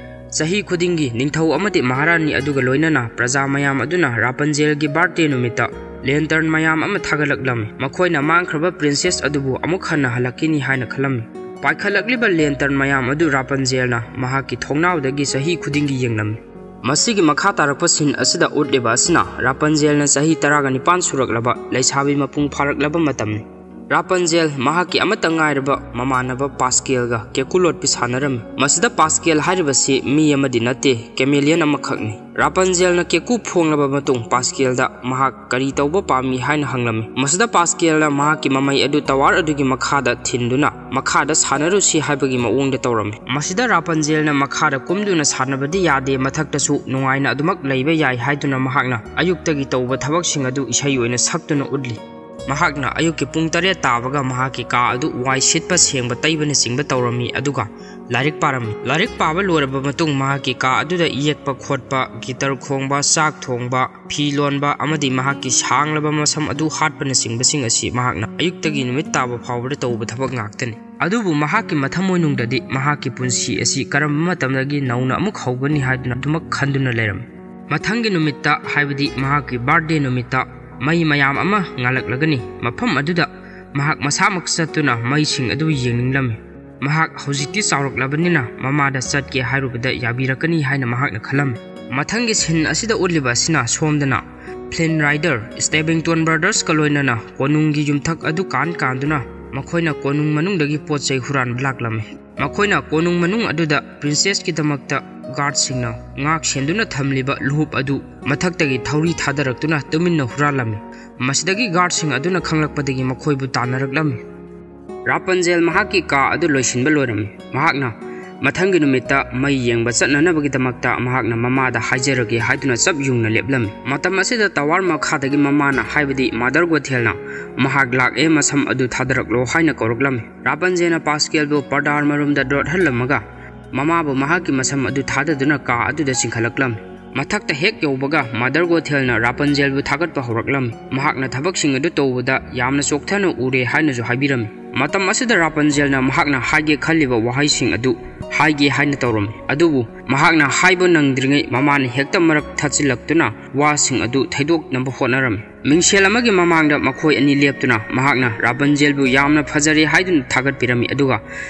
ꯆꯍꯤ ꯈꯨꯗꯤꯡꯒꯤ ꯅꯤꯡꯊꯧ ꯑꯃꯗꯤ ꯃꯍꯥꯔꯥꯅꯤ ꯑꯗꯨꯒ ꯂꯣꯏꯅꯅ ꯄ꯭ꯔꯖꯥ ꯃꯌꯥꯝ ꯑꯗꯨꯅ ꯔꯥꯄꯟꯖꯦꯜꯒꯤ ꯕꯥꯔꯊꯗꯦ ꯅꯨꯃꯤꯠꯇ ꯂꯦꯟꯇꯔꯟ ꯃꯌꯥꯝ ꯑꯃ ꯊꯥꯒꯠꯂꯛꯂꯝꯃꯤ꯫ ꯃꯈꯣꯏꯅ ꯃꯥꯡꯈ꯭ꯔꯕ ꯄ꯭ꯔꯤꯟꯁꯦꯁ ꯑꯗꯨꯕꯨ ꯑꯃꯨꯛ ꯍꯟꯅ ꯍꯜꯂꯛꯈꯤꯅꯤ ꯍꯥꯏꯅ ꯈꯜꯂꯝꯃꯤ꯫ ꯄꯥꯏꯈꯠꯂꯛꯂꯤꯕ ꯂꯦꯟꯇꯔꯟ ꯃꯌꯥꯝ ꯑꯗꯨ ꯔꯥꯄꯟꯖꯦꯜꯅ ꯃꯍꯥꯛꯀꯤ ꯊꯣꯡꯅꯥꯎꯗꯒꯤ ꯆꯍꯤ ꯈꯨꯗꯤꯡꯒꯤ ꯌꯦꯡꯂꯝꯃꯤ꯫ ꯃꯁꯤꯒꯤ ꯃꯈꯥ ꯇꯥꯔꯛꯄ ꯁꯤꯟ ꯑꯁꯤꯗ ꯎꯠꯂꯤꯕ ꯑꯁꯤꯅ ꯔꯥꯄꯟꯖꯦꯜꯅ ꯆꯍꯤ ꯇꯔꯥꯒ ꯅꯤꯄꯥꯟ ꯁꯨꯔꯛꯂꯕ ꯂꯩꯁꯥꯕꯤ ꯃꯄꯨꯡ ꯐꯥꯔꯛꯂꯕ ꯃꯇꯝꯅꯤ꯫ ꯔꯥꯄꯟꯖꯦꯜ ꯃꯍꯥꯛꯀꯤ ꯑꯃꯠꯇ ꯉꯥꯏꯔꯕ ꯃꯃꯥꯟꯅꯕ ꯄꯥꯁꯀꯦꯜꯒ ꯀꯦꯀꯨ ꯂꯣꯠꯄꯤ ꯁꯥꯟꯅꯔꯝꯃꯤ꯫ ꯃꯁꯤꯗ ꯄꯥꯁꯀꯦꯜ ꯍꯥꯏꯔꯤꯕꯁꯤ ꯃꯤ ꯑꯃꯗꯤ ꯅꯠꯇꯦ, ꯀꯦꯃꯦꯂꯤꯌꯟ ꯑꯃꯈꯛꯅꯤ꯫ ꯔꯥꯄꯟꯖꯦꯜꯅ ꯀꯦꯀꯨ ꯐꯣꯡꯂꯕ ꯃꯇꯨꯡ ꯄꯥꯁꯀꯦꯜꯗ ꯃꯍꯥꯛ ꯀꯔꯤ ꯇꯧꯕ ꯄꯥꯝꯃꯤ ꯍꯥꯏꯅ ꯍꯪꯂꯝꯃꯤ꯫ ꯃꯁꯤꯗ ꯄꯥꯁꯀꯦꯜꯅ ꯃꯍꯥꯛꯀꯤ ꯃꯃꯩ ꯑꯗꯨ ꯇꯋꯥꯔ ꯑꯗꯨꯒꯤ ꯃꯈꯥꯗ ꯊꯤꯟꯗꯨꯅ ꯃꯈꯥꯗ ꯁꯥꯟꯅꯔꯨꯁꯤ ꯍꯥꯏꯕꯒꯤ ꯃꯑꯣꯡꯗ ꯇꯧꯔꯝꯃꯤ꯫ ꯃꯁꯤꯗ ꯔꯥꯄꯟꯖꯦꯜꯅ ꯃꯈꯥꯗ ꯀꯨꯝꯗꯨꯅ ꯁꯥꯟꯅꯕꯗꯤ ꯌꯥꯗꯦ, ꯃꯊꯛꯇꯁꯨ ꯅꯨꯡꯉꯥꯏꯅ ꯑꯗꯨꯃꯛ ꯂꯩꯕ ꯌꯥꯏ ꯍꯥꯏꯗꯨꯅ ꯃꯍꯥꯛꯅ ꯑꯌꯨꯛꯇꯒꯤ ꯇꯧꯕ ꯊꯕꯛꯁꯤꯡ ꯑꯗꯨ ꯏꯁꯩ ꯑꯣꯏꯅ ꯁꯛꯇꯨꯅ ꯎꯠꯂꯤ꯫ ꯃꯍꯥꯛꯅ ꯑꯌꯨꯛꯀꯤ ꯄꯨꯡ ꯇꯔꯦꯠ ꯇꯥꯕꯒ ꯃꯍꯥꯛꯀꯤ ꯀꯥ ꯑꯗꯨ ꯋꯥꯏ ꯁꯤꯠꯄ, ꯁꯦꯡꯕ, ꯇꯩꯕꯅꯆꯤꯡꯕ ꯇꯧꯔꯝꯃꯤ, ꯑꯗꯨꯒ ꯂꯥꯏꯔꯤꯛ ꯄꯥꯔꯝꯃꯤ꯫ ꯂꯥꯏꯔꯤꯛ ꯄꯥꯕ ꯂꯣꯏꯔꯕ ꯃꯇꯨꯡ ꯃꯍꯥꯛꯀꯤ ꯀꯥ ꯑꯗꯨꯗ ꯌꯦꯛꯄ ꯈꯣꯠꯄ, ꯒꯤꯇꯔ ꯈꯣꯡꯕ, ꯆꯥꯛ ꯊꯣꯡꯕ, ꯐꯤ ꯂꯣꯟꯕ ꯑꯃꯗꯤ ꯃꯍꯥꯛꯀꯤ ꯁꯥꯡꯂꯕ ꯃꯁꯝ ꯑꯗꯨ ꯍꯥꯠꯄꯅꯆꯤꯡꯕꯁꯤꯡ ꯑꯁꯤ ꯃꯍꯥꯛꯅ ꯑꯌꯨꯛꯇꯒꯤ ꯅꯨꯃꯤꯠ ꯇꯥꯕ ꯐꯥꯎꯕꯗ ꯇꯧꯕ ꯊꯕꯛ ꯉꯥꯛꯇꯅꯤ꯫ ꯑꯗꯨꯕꯨ ꯃꯍꯥꯛꯀꯤ ꯃꯊꯃꯣꯏꯅꯨꯡꯗꯗꯤ ꯃꯍꯥꯛꯀꯤ ꯄꯨꯟꯁꯤ ꯑꯁꯤ ꯀꯔꯝꯕ ꯃꯇꯝꯗꯒꯤ ꯅꯧꯅ ꯑꯃꯨꯛ ꯍꯧꯒꯅꯤ ꯍꯥꯏꯗꯨꯅ ꯑꯗꯨꯃꯛ ꯈꯟꯗꯨꯅ ꯂꯩꯔꯝꯃꯤ꯫ ꯃꯊꯪꯒꯤ ꯅꯨꯃꯤꯠꯇ, ꯍꯥꯏꯕꯗꯤ ꯃꯍꯥꯛꯀꯤ ꯕꯥꯔꯊꯗꯦ ꯅꯨꯃꯤꯠꯇ, ꯃꯩ ꯃꯌꯥꯝ ꯑꯃ ꯉꯥꯜꯂꯛꯂꯒꯅꯤ꯫ ꯃꯐꯝ ꯑꯗꯨꯗ ꯃꯍꯥꯛ ꯃꯁꯥꯃꯛ ꯆꯠꯇꯨꯅ ꯃꯩꯁꯤꯡ ꯑꯗꯨ ꯌꯦꯡꯅꯤꯡꯂꯝꯃꯤ꯫ ꯃꯍꯥꯛ ꯍꯧꯖꯤꯛꯇꯤ ꯆꯥꯎꯔꯛꯂꯕꯅꯤꯅ ꯃꯃꯥꯗ ꯆꯠꯀꯦ ꯍꯥꯏꯔꯨꯕꯗ ꯌꯥꯕꯤꯔꯛꯀꯅꯤ ꯍꯥꯏꯅ ꯃꯍꯥꯛꯅ ꯈꯜꯂꯝꯃꯤ꯫ ꯃꯊꯪꯒꯤ ꯁꯤꯟ ꯑꯁꯤꯗ ꯎꯠꯂꯤꯕ ꯑꯁꯤꯅ ꯁꯣꯝꯗꯅ Flynn Rider, Stevington Brothers ꯀ ꯂꯣꯏꯅꯅ ꯀꯣꯅꯨꯡꯒꯤ ꯌꯨꯝꯊꯛ ꯑꯗꯨ ꯀꯥꯟ ꯀꯥꯟꯗꯨꯅ ꯃꯈꯣꯏꯅ ꯀꯣꯅꯨꯡ ꯃꯅꯨꯡꯗꯒꯤ ꯄꯣꯠ ꯆꯩ ꯍꯨꯔꯥꯟꯕ ꯂꯥꯛꯂꯝꯃꯤ꯫ ꯃꯈꯣꯏꯅ ꯀꯣꯅꯨꯡ ꯃꯅꯨꯡ ꯑꯗꯨꯗ princess ꯀꯤꯗꯃꯛꯇ guard ꯁꯤꯡꯅ ꯉꯥꯛ ꯁꯦꯟꯗꯨꯅ ꯊꯝꯂꯤꯕ ꯂꯨꯍꯨꯞ ꯑꯗꯨ ꯃꯊꯛꯇꯒꯤ ꯊꯧꯔꯤ ꯊꯥꯗꯔꯛꯇꯨꯅ ꯇꯨꯃꯤꯟꯅ ꯍꯨꯔꯥꯜꯂꯝꯃꯤ꯫ ꯃꯁꯤꯗꯒꯤ guard ꯁꯤꯡ ꯑꯗꯨꯅ ꯈꯪꯂꯛꯄꯗꯒꯤ ꯃꯈꯣꯏꯕꯨ ꯇꯥꯟꯅꯔꯛꯂꯝꯃꯤ꯫ ꯔꯥꯄꯟꯖꯦꯜ ꯃꯍꯥꯛꯀꯤ ꯀꯥ ꯑꯗꯨ ꯂꯣꯏꯁꯤꯟꯕ ꯂꯣꯏꯔꯝꯃꯤ꯫ ꯃꯍꯥꯛꯅ ꯃꯊꯪꯒꯤ ꯅꯨꯃꯤꯠꯇ ꯃꯩ ꯌꯦꯡꯕ ꯆꯠꯅꯅꯕꯒꯤꯗꯃꯛꯇ ꯃꯍꯥꯛꯅ ꯃꯃꯥꯗ ꯍꯥꯏꯖꯔꯒꯦ ꯍꯥꯏꯗꯨꯅ ꯆꯞ ꯌꯨꯡꯅ ꯂꯦꯞꯂꯝꯃꯤ꯫ ꯃꯇꯝ ꯑꯁꯤꯗ tower ꯃꯈꯥꯗꯒꯤ ꯃꯃꯥꯅ, ꯍꯥꯏꯕꯗꯤ Mother Gothel ꯅ, "ꯃꯍꯥꯛ ꯂꯥꯛꯑꯦ, ꯃꯁꯝ ꯑꯗꯨ ꯊꯥꯗꯔꯛꯂꯣ" ꯍꯥꯏꯅ ꯀꯧꯔꯛꯂꯝꯃꯤ꯫ ꯔꯥꯄꯟꯖꯦꯜꯅ ꯄꯥꯁꯀꯦꯜꯕꯨ ꯄꯔꯗꯥꯔ ꯃꯔꯨꯝꯗ ꯗꯣꯠꯍꯜꯂꯝꯃꯒ ꯃꯃꯥꯕꯨ ꯃꯍꯥꯛꯀꯤ ꯃꯁꯝ ꯑꯗꯨ ꯊꯥꯗꯗꯨꯅ ꯀꯥ ꯑꯗꯨꯗ ꯆꯤꯡꯈꯠꯂꯛꯂꯝꯃꯤ꯫ ꯃꯊꯛꯇ ꯍꯦꯛ ꯌꯧꯕꯒ Mother Gothel ꯅ ꯔꯥꯄꯟꯖꯦꯜꯕꯨ ꯊꯥꯒꯠꯄ ꯍꯧꯔꯛꯂꯝꯃꯤ꯫ ꯃꯍꯥꯛꯅ ꯊꯕꯛꯁꯤꯡ ꯑꯗꯨ ꯇꯧꯕꯗ ꯌꯥꯝꯅ ꯆꯣꯛꯊꯅ ꯎꯔꯦ ꯍꯥꯏꯅꯁꯨ ꯍꯥꯏꯕꯤꯔꯝꯃꯤ꯫ ꯃꯇꯝ ꯑꯁꯤꯗ ꯔꯥꯄꯟꯖꯦꯜꯅ ꯃꯍꯥꯛꯅ ꯍꯥꯏꯒꯦ ꯈꯜꯂꯤꯕ ꯋꯥꯍꯩꯁꯤꯡ ꯑꯗꯨ ꯍꯥꯏꯒꯦ ꯍꯥꯏꯅ ꯇꯧꯔꯝꯃꯤ꯫ ꯑꯗꯨꯕꯨ ꯃꯍꯥꯛꯅ ꯍꯥꯏꯕ ꯅꯪꯗ꯭ꯔꯤꯉꯩ ꯃꯃꯥꯅ ꯍꯦꯛꯇ ꯃꯔꯛ ꯊꯠꯆꯤꯜꯂꯛꯇꯨꯅ ꯋꯥꯁꯤꯡ ꯑꯗꯨ ꯊꯩꯗꯣꯛꯅꯕ ꯍꯣꯠꯅꯔꯝꯃꯤ꯫ ꯃꯤꯡꯁꯦꯜ ꯑꯃꯒꯤ ꯃꯃꯥꯡꯗ ꯃꯈꯣꯏ ꯑꯅꯤ ꯂꯦꯞꯇꯨꯅ ꯃꯍꯥꯛꯅ ꯔꯥꯄꯟꯖꯦꯜꯕꯨ ꯌꯥꯝꯅ ꯐꯖꯔꯦ ꯍꯥꯏꯗꯨꯅ ꯊꯥꯒꯠꯄꯤꯔꯝꯃꯤ, ꯑꯗꯨꯒ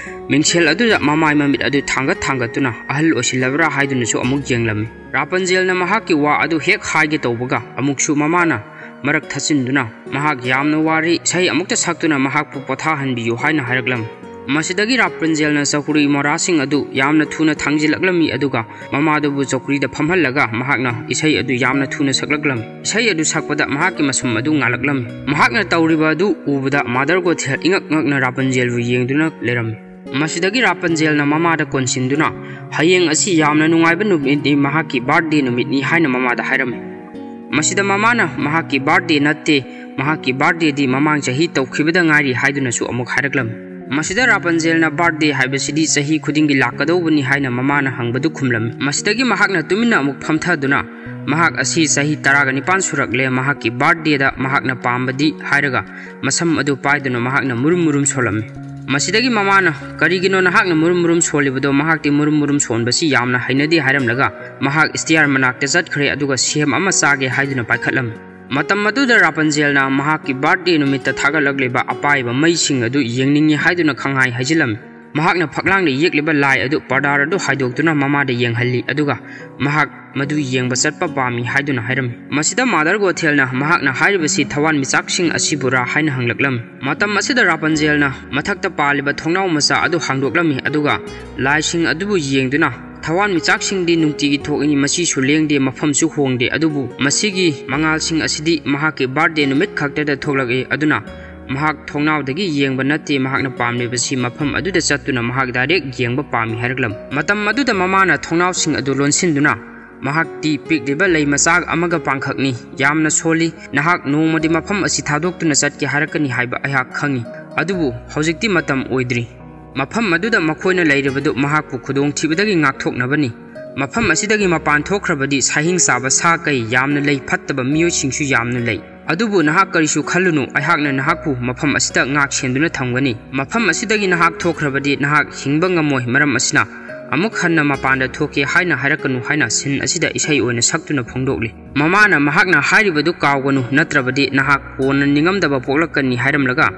ꯃꯤꯡꯁꯦꯜ ꯑꯗꯨꯗ ꯃꯃꯥꯏ ꯃꯃꯤꯠ ꯑꯗꯨ ꯊꯥꯡꯒꯠ ꯊꯥꯡꯒꯠꯇꯨꯅ ꯑꯍꯜ ꯑꯣꯏꯁꯤꯜꯂꯕ꯭ꯔꯥ ꯍꯥꯏꯗꯨꯅꯁꯨ ꯑꯃꯨꯛ ꯌꯦꯡꯂꯝꯃꯤ꯫ ꯔꯥꯄꯟꯖꯦꯜꯅ ꯃꯍꯥꯛꯀꯤ ꯋꯥ ꯑꯗꯨ ꯍꯦꯛ ꯍꯥꯏꯒꯦ ꯇꯧꯕꯒ ꯑꯃꯨꯛꯁꯨ ꯃꯃꯥꯅ ꯃꯔꯛ ꯊꯠꯆꯤꯟꯗꯨꯅ ꯃꯍꯥꯛ ꯌꯥꯝꯅ ꯋꯥꯔꯦ, ꯏꯁꯩ ꯑꯃꯨꯛꯇ ꯁꯛꯇꯨꯅ ꯃꯍꯥꯛꯄꯨ ꯄꯣꯊꯥꯍꯟꯕꯤꯌꯨ ꯍꯥꯏꯅ ꯍꯥꯏꯔꯛꯂꯝꯃꯤ꯫ ꯃꯁꯤꯗꯒꯤ ꯔꯥꯄꯟꯖꯦꯜꯅ ꯆꯧꯀ꯭ꯔꯤ ꯃꯣꯔꯥꯁꯤꯡ ꯑꯗꯨ ꯌꯥꯝꯅ ꯊꯨꯅ ꯊꯥꯡꯖꯤꯜꯂꯛꯂꯝꯃꯤ, ꯑꯗꯨꯒ ꯃꯃꯥꯗꯨꯕꯨ ꯆꯧꯀ꯭ꯔꯤꯗ ꯐꯝꯍꯜꯂꯒ ꯃꯍꯥꯛꯅ ꯏꯁꯩ ꯑꯗꯨ ꯌꯥꯝꯅ ꯊꯨꯅ ꯁꯛꯂꯛꯂꯝꯃꯤ꯫ ꯏꯁꯩ ꯑꯗꯨ ꯁꯛꯄꯗ ꯃꯍꯥꯛꯀꯤ ꯃꯁꯝ ꯑꯗꯨ ꯉꯥꯜꯂꯛꯂꯝꯃꯤ꯫ ꯃꯍꯥꯛꯅ ꯇꯧꯔꯤꯕ ꯑꯗꯨ ꯎꯕꯗ Mother Gothel ꯏꯉꯛ ꯉꯛꯅ ꯔꯥꯄꯟꯖꯦꯜꯕꯨ ꯌꯦꯡꯗꯨꯅ ꯂꯩꯔꯝꯃꯤ꯫ ꯃꯁꯤꯗꯒꯤ ꯔꯥꯄꯟꯖꯦꯜꯅ ꯃꯃꯥꯗ ꯀꯣꯟꯁꯤꯟꯗꯨꯅ, "ꯍꯌꯦꯡ ꯑꯁꯤ ꯌꯥꯝꯅ ꯅꯨꯡꯉꯥꯏꯕ ꯅꯨꯃꯤꯠꯅꯤ, ꯃꯍꯥꯛꯀꯤ birthday ꯅꯨꯃꯤꯠꯅꯤ" ꯍꯥꯏꯅ ꯃꯃꯥꯗ ꯍꯥꯏꯔꯝꯃꯤ꯫ ꯃꯁꯤꯗ ꯃꯃꯥꯅ, "ꯃꯍꯥꯛꯀꯤ birthday ꯅꯠꯇꯦ, ꯃꯍꯥꯛꯀꯤ birthday ꯗꯤ ꯃꯃꯥꯡ ꯆꯍꯤ ꯇꯧꯈꯤꯕꯗ ꯉꯥꯏꯔꯤ" ꯍꯥꯏꯗꯨꯅꯁꯨ ꯑꯃꯨꯛ ꯍꯥꯏꯔꯛꯂꯝꯃꯤ꯫ ꯃꯁꯤꯗ ꯔꯥꯄꯟꯖꯦꯜꯅ, "Birthday ꯍꯥꯏꯕꯁꯤꯗꯤ ꯆꯍꯤ ꯈꯨꯗꯤꯡꯒꯤ ꯂꯥꯛꯀꯗꯧꯕꯅꯤ" ꯍꯥꯏꯅ ꯃꯃꯥꯅ ꯍꯪꯕꯗꯨ ꯈꯨꯝꯂꯝꯃꯤ꯫ ꯃꯁꯤꯗꯒꯤ ꯃꯍꯥꯛꯅ ꯇꯨꯃꯤꯟꯅ ꯑꯃꯨꯛ ꯐꯝꯊꯗꯨꯅ, "ꯃꯍꯥꯛ ꯑꯁꯤ ꯆꯍꯤ ꯇꯔꯥꯒ ꯅꯤꯄꯥꯟ ꯁꯨꯔꯛꯂꯦ, ꯃꯍꯥꯛꯀꯤ birthday ꯗ ꯃꯍꯥꯛꯅ ꯄꯥꯝꯕꯗꯤ" ꯍꯥꯏꯔꯒ ꯃꯁꯝ ꯑꯗꯨ ꯄꯥꯏꯗꯨꯅ ꯃꯍꯥꯛꯅ ꯃꯨꯔꯨꯝ ꯃꯨꯔꯨꯝ ꯁꯣꯜꯂꯝꯃꯤ꯫ ꯃꯁꯤꯗꯒꯤ ꯃꯃꯥꯅ, "ꯀꯔꯤꯒꯤꯅꯣ ꯅꯍꯥꯛꯅ ꯃꯨꯔꯨꯝ ꯃꯨꯔꯨꯝ ꯁꯣꯜꯂꯤꯕꯗꯣ? ꯃꯍꯥꯛꯇꯤ ꯃꯨꯔꯨꯝ ꯃꯨꯔꯨꯝ ꯁꯣꯟꯕꯁꯤ ꯌꯥꯝꯅ ꯍꯩꯅꯗꯦ" ꯍꯥꯏꯔꯝꯂꯒ ꯃꯍꯥꯛ stair ꯃꯅꯥꯛꯇ ꯆꯠꯈ꯭ꯔꯦ, ꯑꯗꯨꯒ ꯁꯦꯝ ꯑꯃ ꯆꯥꯒꯦ ꯍꯥꯏꯗꯨꯅ ꯄꯥꯏꯈꯠꯂꯝꯃꯤ꯫ ꯃꯇꯝ ꯑꯗꯨꯗ ꯔꯥꯄꯟꯖꯦꯜꯅ ꯃꯍꯥꯛꯀꯤ birthday ꯅꯨꯃꯤꯠꯇ ꯊꯥꯒꯠꯂꯛꯂꯤꯕ ꯑꯄꯥꯏꯕ ꯃꯩꯁꯤꯡ ꯑꯗꯨ ꯌꯦꯡꯅꯤꯡꯏ ꯍꯥꯏꯗꯨꯅ ꯈꯪꯍꯥꯏ ꯍꯥꯏꯖꯤꯜꯂꯝꯃꯤ꯫ ꯃꯍꯥꯛꯅ ꯐꯛꯂꯥꯡꯗ ꯌꯦꯛꯂꯤꯕ ꯂꯥꯏ ꯑꯗꯨ, ꯄꯔꯗꯥꯔ ꯑꯗꯨ ꯍꯥꯏꯗꯣꯛꯇꯨꯅ ꯃꯃꯥꯗ ꯌꯦꯡꯍꯜꯂꯤ, ꯑꯗꯨꯒ ꯃꯍꯥꯛ ꯃꯗꯨ ꯌꯦꯡꯕ ꯆꯠꯄ ꯄꯥꯝꯃꯤ ꯍꯥꯏꯗꯨꯅ ꯍꯥꯏꯔꯝꯃꯤ꯫ ꯃꯁꯤꯗ ꯃꯥꯗꯔ ꯒꯣꯊꯦꯜꯅ ꯃꯍꯥꯛꯅ ꯍꯥꯏꯔꯤꯕꯁꯤ ꯊꯋꯥꯟꯃꯤꯆꯥꯛꯁꯤꯡ ꯑꯁꯤꯕꯨꯔꯥ ꯍꯥꯏꯅ ꯍꯪꯂꯛꯂꯝꯃꯤ꯫ ꯃꯇꯝ ꯑꯁꯤꯗ ꯔꯥꯄꯟꯖꯦꯜꯅ ꯃꯊꯛꯇ ꯄꯥꯜꯂꯤꯕ ꯊꯣꯡꯅꯥꯎ ꯃꯆꯥ ꯑꯗꯨ ꯍꯥꯡꯗꯣꯛꯂꯝꯃꯤ, ꯑꯗꯨꯒ ꯂꯥꯏꯁꯤꯡ ꯑꯗꯨꯕꯨ ꯌꯦꯡꯗꯨꯅ, "ꯊꯋꯥꯟꯃꯤꯆꯥꯛꯁꯤꯡꯗꯤ ꯅꯨꯡꯇꯤꯒꯤ ꯊꯣꯛꯏ, ꯃꯁꯤꯁꯨ ꯂꯦꯡꯗꯦ, ꯃꯐꯝꯁꯨ ꯍꯣꯡꯗꯦ, ꯑꯗꯨꯕꯨ ꯃꯁꯤꯒꯤ ꯃꯉꯥꯜꯁꯤꯡ ꯑꯁꯤꯗꯤ ꯃꯍꯥꯛꯀꯤ ꯕꯥꯔꯊꯗꯦ ꯅꯨꯃꯤꯠ ꯈꯛꯇꯗ ꯊꯣꯛꯂꯛꯏ, ꯑꯗꯨꯅ ꯃꯍꯥꯛ ꯊꯣꯡꯅꯥꯎꯗꯒꯤ ꯌꯦꯡꯕ ꯅꯠꯇꯦ, ꯃꯍꯥꯛꯅ ꯄꯥꯝꯂꯤꯕꯁꯤ ꯃꯐꯝ ꯑꯗꯨꯗ ꯆꯠꯇꯨꯅ ꯃꯍꯥꯛ ꯗꯥꯏꯔꯦꯛ ꯌꯦꯡꯕ ꯄꯥꯝꯃꯤ" ꯍꯥꯏꯔꯛꯂꯝꯃꯤ꯫ ꯃꯇꯝ ꯑꯗꯨꯗ ꯃꯃꯥꯅ ꯊꯣꯡꯅꯥꯎꯁꯤꯡ ꯑꯗꯨ ꯂꯣꯟꯁꯤꯟꯗꯨꯅ, "ꯃꯍꯥꯛꯇꯤ ꯄꯤꯛꯂꯤꯕ ꯂꯩ ꯃꯆꯥ ꯑꯃꯒ ꯄꯥꯡꯈꯛꯅꯤ, ꯌꯥꯝꯅ ꯁꯣꯜꯂꯤ, ꯅꯍꯥꯛ ꯅꯣꯡꯃꯗꯤ ꯃꯐꯝ ꯑꯁꯤ ꯊꯥꯗꯣꯛꯇꯨꯅ ꯆꯠꯀꯦ ꯍꯥꯏꯔꯛꯀꯅꯤ ꯍꯥꯏꯕ ꯑꯩꯍꯥꯛ ꯈꯪꯏ, ꯑꯗꯨꯕꯨ ꯍꯧꯖꯤꯛꯇꯤ ꯃꯇꯝ ꯑꯣꯏꯗ꯭ꯔꯤ꯫ ꯃꯐꯝ ꯑꯗꯨꯗ ꯃꯈꯣꯏꯅ ꯂꯩꯔꯤꯕꯗꯨ ꯃꯍꯥꯛꯄꯨ ꯈꯨꯗꯣꯡꯊꯤꯕꯗꯒꯤ ꯉꯥꯛꯊꯣꯛꯅꯕꯅꯤ꯫ ꯃꯐꯝ ꯑꯁꯤꯗꯒꯤ ꯃꯄꯥꯟ ꯊꯣꯛꯈ꯭ꯔꯕꯗꯤ ꯁꯥꯍꯤꯡ ꯆꯥꯕ ꯁꯥ ꯀꯩ ꯌꯥꯝꯅ ꯂꯩ, ꯐꯠꯇꯕ ꯃꯤꯑꯣꯏꯁꯤꯡꯁꯨ ꯌꯥꯝꯅ ꯂꯩ꯫ ꯑꯗꯨꯕꯨ ꯅꯍꯥꯛ ꯀꯔꯤꯁꯨ ꯈꯜꯂꯨꯅꯨ, ꯑꯩꯍꯥꯛꯅ ꯅꯍꯥꯛꯄꯨ ꯃꯐꯝ ꯑꯁꯤꯗ ꯉꯥꯛ ꯁꯦꯟꯗꯨꯅ ꯊꯝꯒꯅꯤ꯫ ꯃꯐꯝ ꯑꯁꯤꯗꯒꯤ ꯅꯍꯥꯛ ꯊꯣꯛꯈ꯭ꯔꯕꯗꯤ ꯅꯍꯥꯛ ꯍꯤꯡꯕ ꯉꯝꯃꯣꯏ, ꯃꯔꯝ ꯑꯁꯤꯅ ꯑꯃꯨꯛ ꯍꯟꯅ ꯃꯄꯥꯟꯗ ꯊꯣꯛꯀꯦ ꯍꯥꯏꯅ ꯍꯥꯏꯔꯛꯀꯅꯨ" ꯍꯥꯏꯅ ꯁꯤꯟ ꯑꯁꯤꯗ ꯏꯁꯩ ꯑꯣꯏꯅ ꯁꯛꯇꯨꯅ ꯐꯣꯡꯗꯣꯛꯂꯤ꯫ ꯃꯃꯥꯅ ꯃꯍꯥꯛꯅ ꯍꯥꯏꯔꯤꯕꯗꯨ ꯀꯥꯎꯒꯅꯨ, ꯅꯠꯇ꯭ꯔꯕꯗꯤ ꯅꯍꯥꯛ ꯀꯣꯟꯅ ꯅꯤꯡꯉꯝꯗꯕ ꯄꯣꯛꯂꯛꯀꯅꯤ ꯍꯥꯏꯔꯝꯂꯒ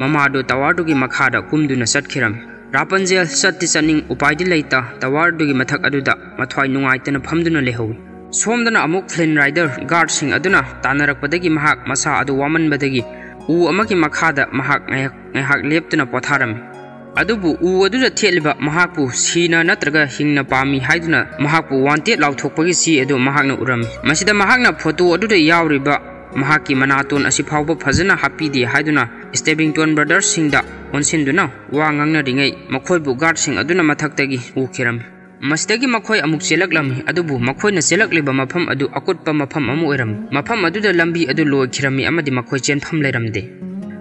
ꯃꯃꯥꯗꯨ ꯇꯋꯥꯔꯗꯨꯒꯤ ꯃꯈꯥꯗ ꯀꯨꯝꯗꯨꯅ ꯆꯠꯈꯤꯔꯝꯃꯤ꯫ ꯔꯥꯄꯟꯖꯦꯜ ꯆꯠꯇꯤ ꯆꯠꯅꯤꯡ, ꯎꯄꯥꯏꯗꯤ ꯂꯩꯇ, ꯇꯋꯥꯔꯗꯨꯒꯤ ꯃꯊꯛ ꯑꯗꯨꯗ ꯃꯊ꯭ꯋꯥꯏ ꯅꯨꯡꯉꯥꯏꯇꯅ ꯐꯝꯗꯨꯅ ꯂꯩꯍꯧꯏ꯫ ꯁꯣꯝꯗꯅ ꯑꯃꯨꯛ ꯐ꯭ꯂꯤꯟ ꯔꯥꯏꯗꯔ ꯒꯥꯔꯗꯁꯤꯡ ꯑꯗꯨꯅ ꯇꯥꯟꯅꯔꯛꯄꯗꯒꯤ ꯃꯍꯥꯛ ꯃꯁꯥ ꯑꯗꯨ ꯋꯥꯃꯟꯕꯗꯒꯤ ꯎ ꯑꯃꯒꯤ ꯃꯈꯥꯗ ꯃꯍꯥꯛ ꯉꯥꯏꯍꯥꯛ, ꯉꯥꯏꯍꯥꯛ ꯂꯦꯞꯇꯨꯅ ꯄꯣꯊꯥꯔꯝꯃꯤ꯫ ꯑꯗꯨꯕꯨ ꯎ ꯑꯗꯨꯗ ꯊꯦꯠꯂꯤꯕ ꯃꯍꯥꯛꯄꯨ ꯁꯤꯅ ꯅꯠꯇ꯭ꯔꯒ ꯍꯤꯡꯅ ꯄꯥꯝꯃꯤ ꯍꯥꯏꯗꯨꯅ ꯃꯍꯥꯛꯄꯨ ꯋꯥꯟꯇꯦꯠ ꯂꯥꯎꯊꯣꯛꯄꯒꯤ ꯆꯦ ꯑꯗꯨ ꯃꯍꯥꯛꯅ ꯎꯔꯝꯃꯤ꯫ ꯃꯁꯤꯗ ꯃꯍꯥꯛꯅ ꯐꯣꯇꯣ ꯑꯗꯨꯗ ꯌꯥꯎꯔꯤꯕ ꯃꯍꯥꯛꯀꯤ ꯃꯅꯥꯇꯣꯟ ꯑꯁꯤ ꯐꯥꯎꯕ ꯐꯖꯅ ꯍꯥꯞꯄꯤꯗꯦ ꯍꯥꯏꯗꯨꯅ ꯁ꯭ꯇꯦꯕꯤꯡꯇꯣꯟ ꯕ꯭ꯔꯗꯔꯁꯤꯡꯗ ꯑꯣꯟꯁꯤꯟꯗꯨꯅ ꯋꯥ ꯉꯥꯡꯅꯔꯤꯉꯩ ꯃꯈꯣꯏꯕꯨ ꯒꯥꯔꯗꯁꯤꯡ ꯑꯗꯨꯅ ꯃꯊꯛꯇꯒꯤ ꯎꯈꯤꯔꯝꯃꯤ꯫ ꯃꯁꯤꯗꯒꯤ ꯃꯈꯣꯏ ꯑꯃꯨꯛ ꯆꯦꯜꯂꯛꯂꯝꯃꯤ, ꯑꯗꯨꯕꯨ ꯃꯈꯣꯏꯅ ꯆꯦꯜꯂꯛꯂꯤꯕ ꯃꯐꯝ ꯑꯗꯨ ꯑꯀꯨꯠꯄ ꯃꯐꯝ ꯑꯃ ꯑꯣꯏꯔꯝꯃꯤ꯫ ꯃꯐꯝ ꯑꯗꯨꯗ ꯂꯝꯕꯤ ꯑꯗꯨ ꯂꯣꯏꯈꯤꯔꯝꯃꯤ ꯑꯃꯗꯤ ꯃꯈꯣꯏ ꯆꯦꯟꯐꯝ ꯂꯩꯔꯝꯗꯦ꯫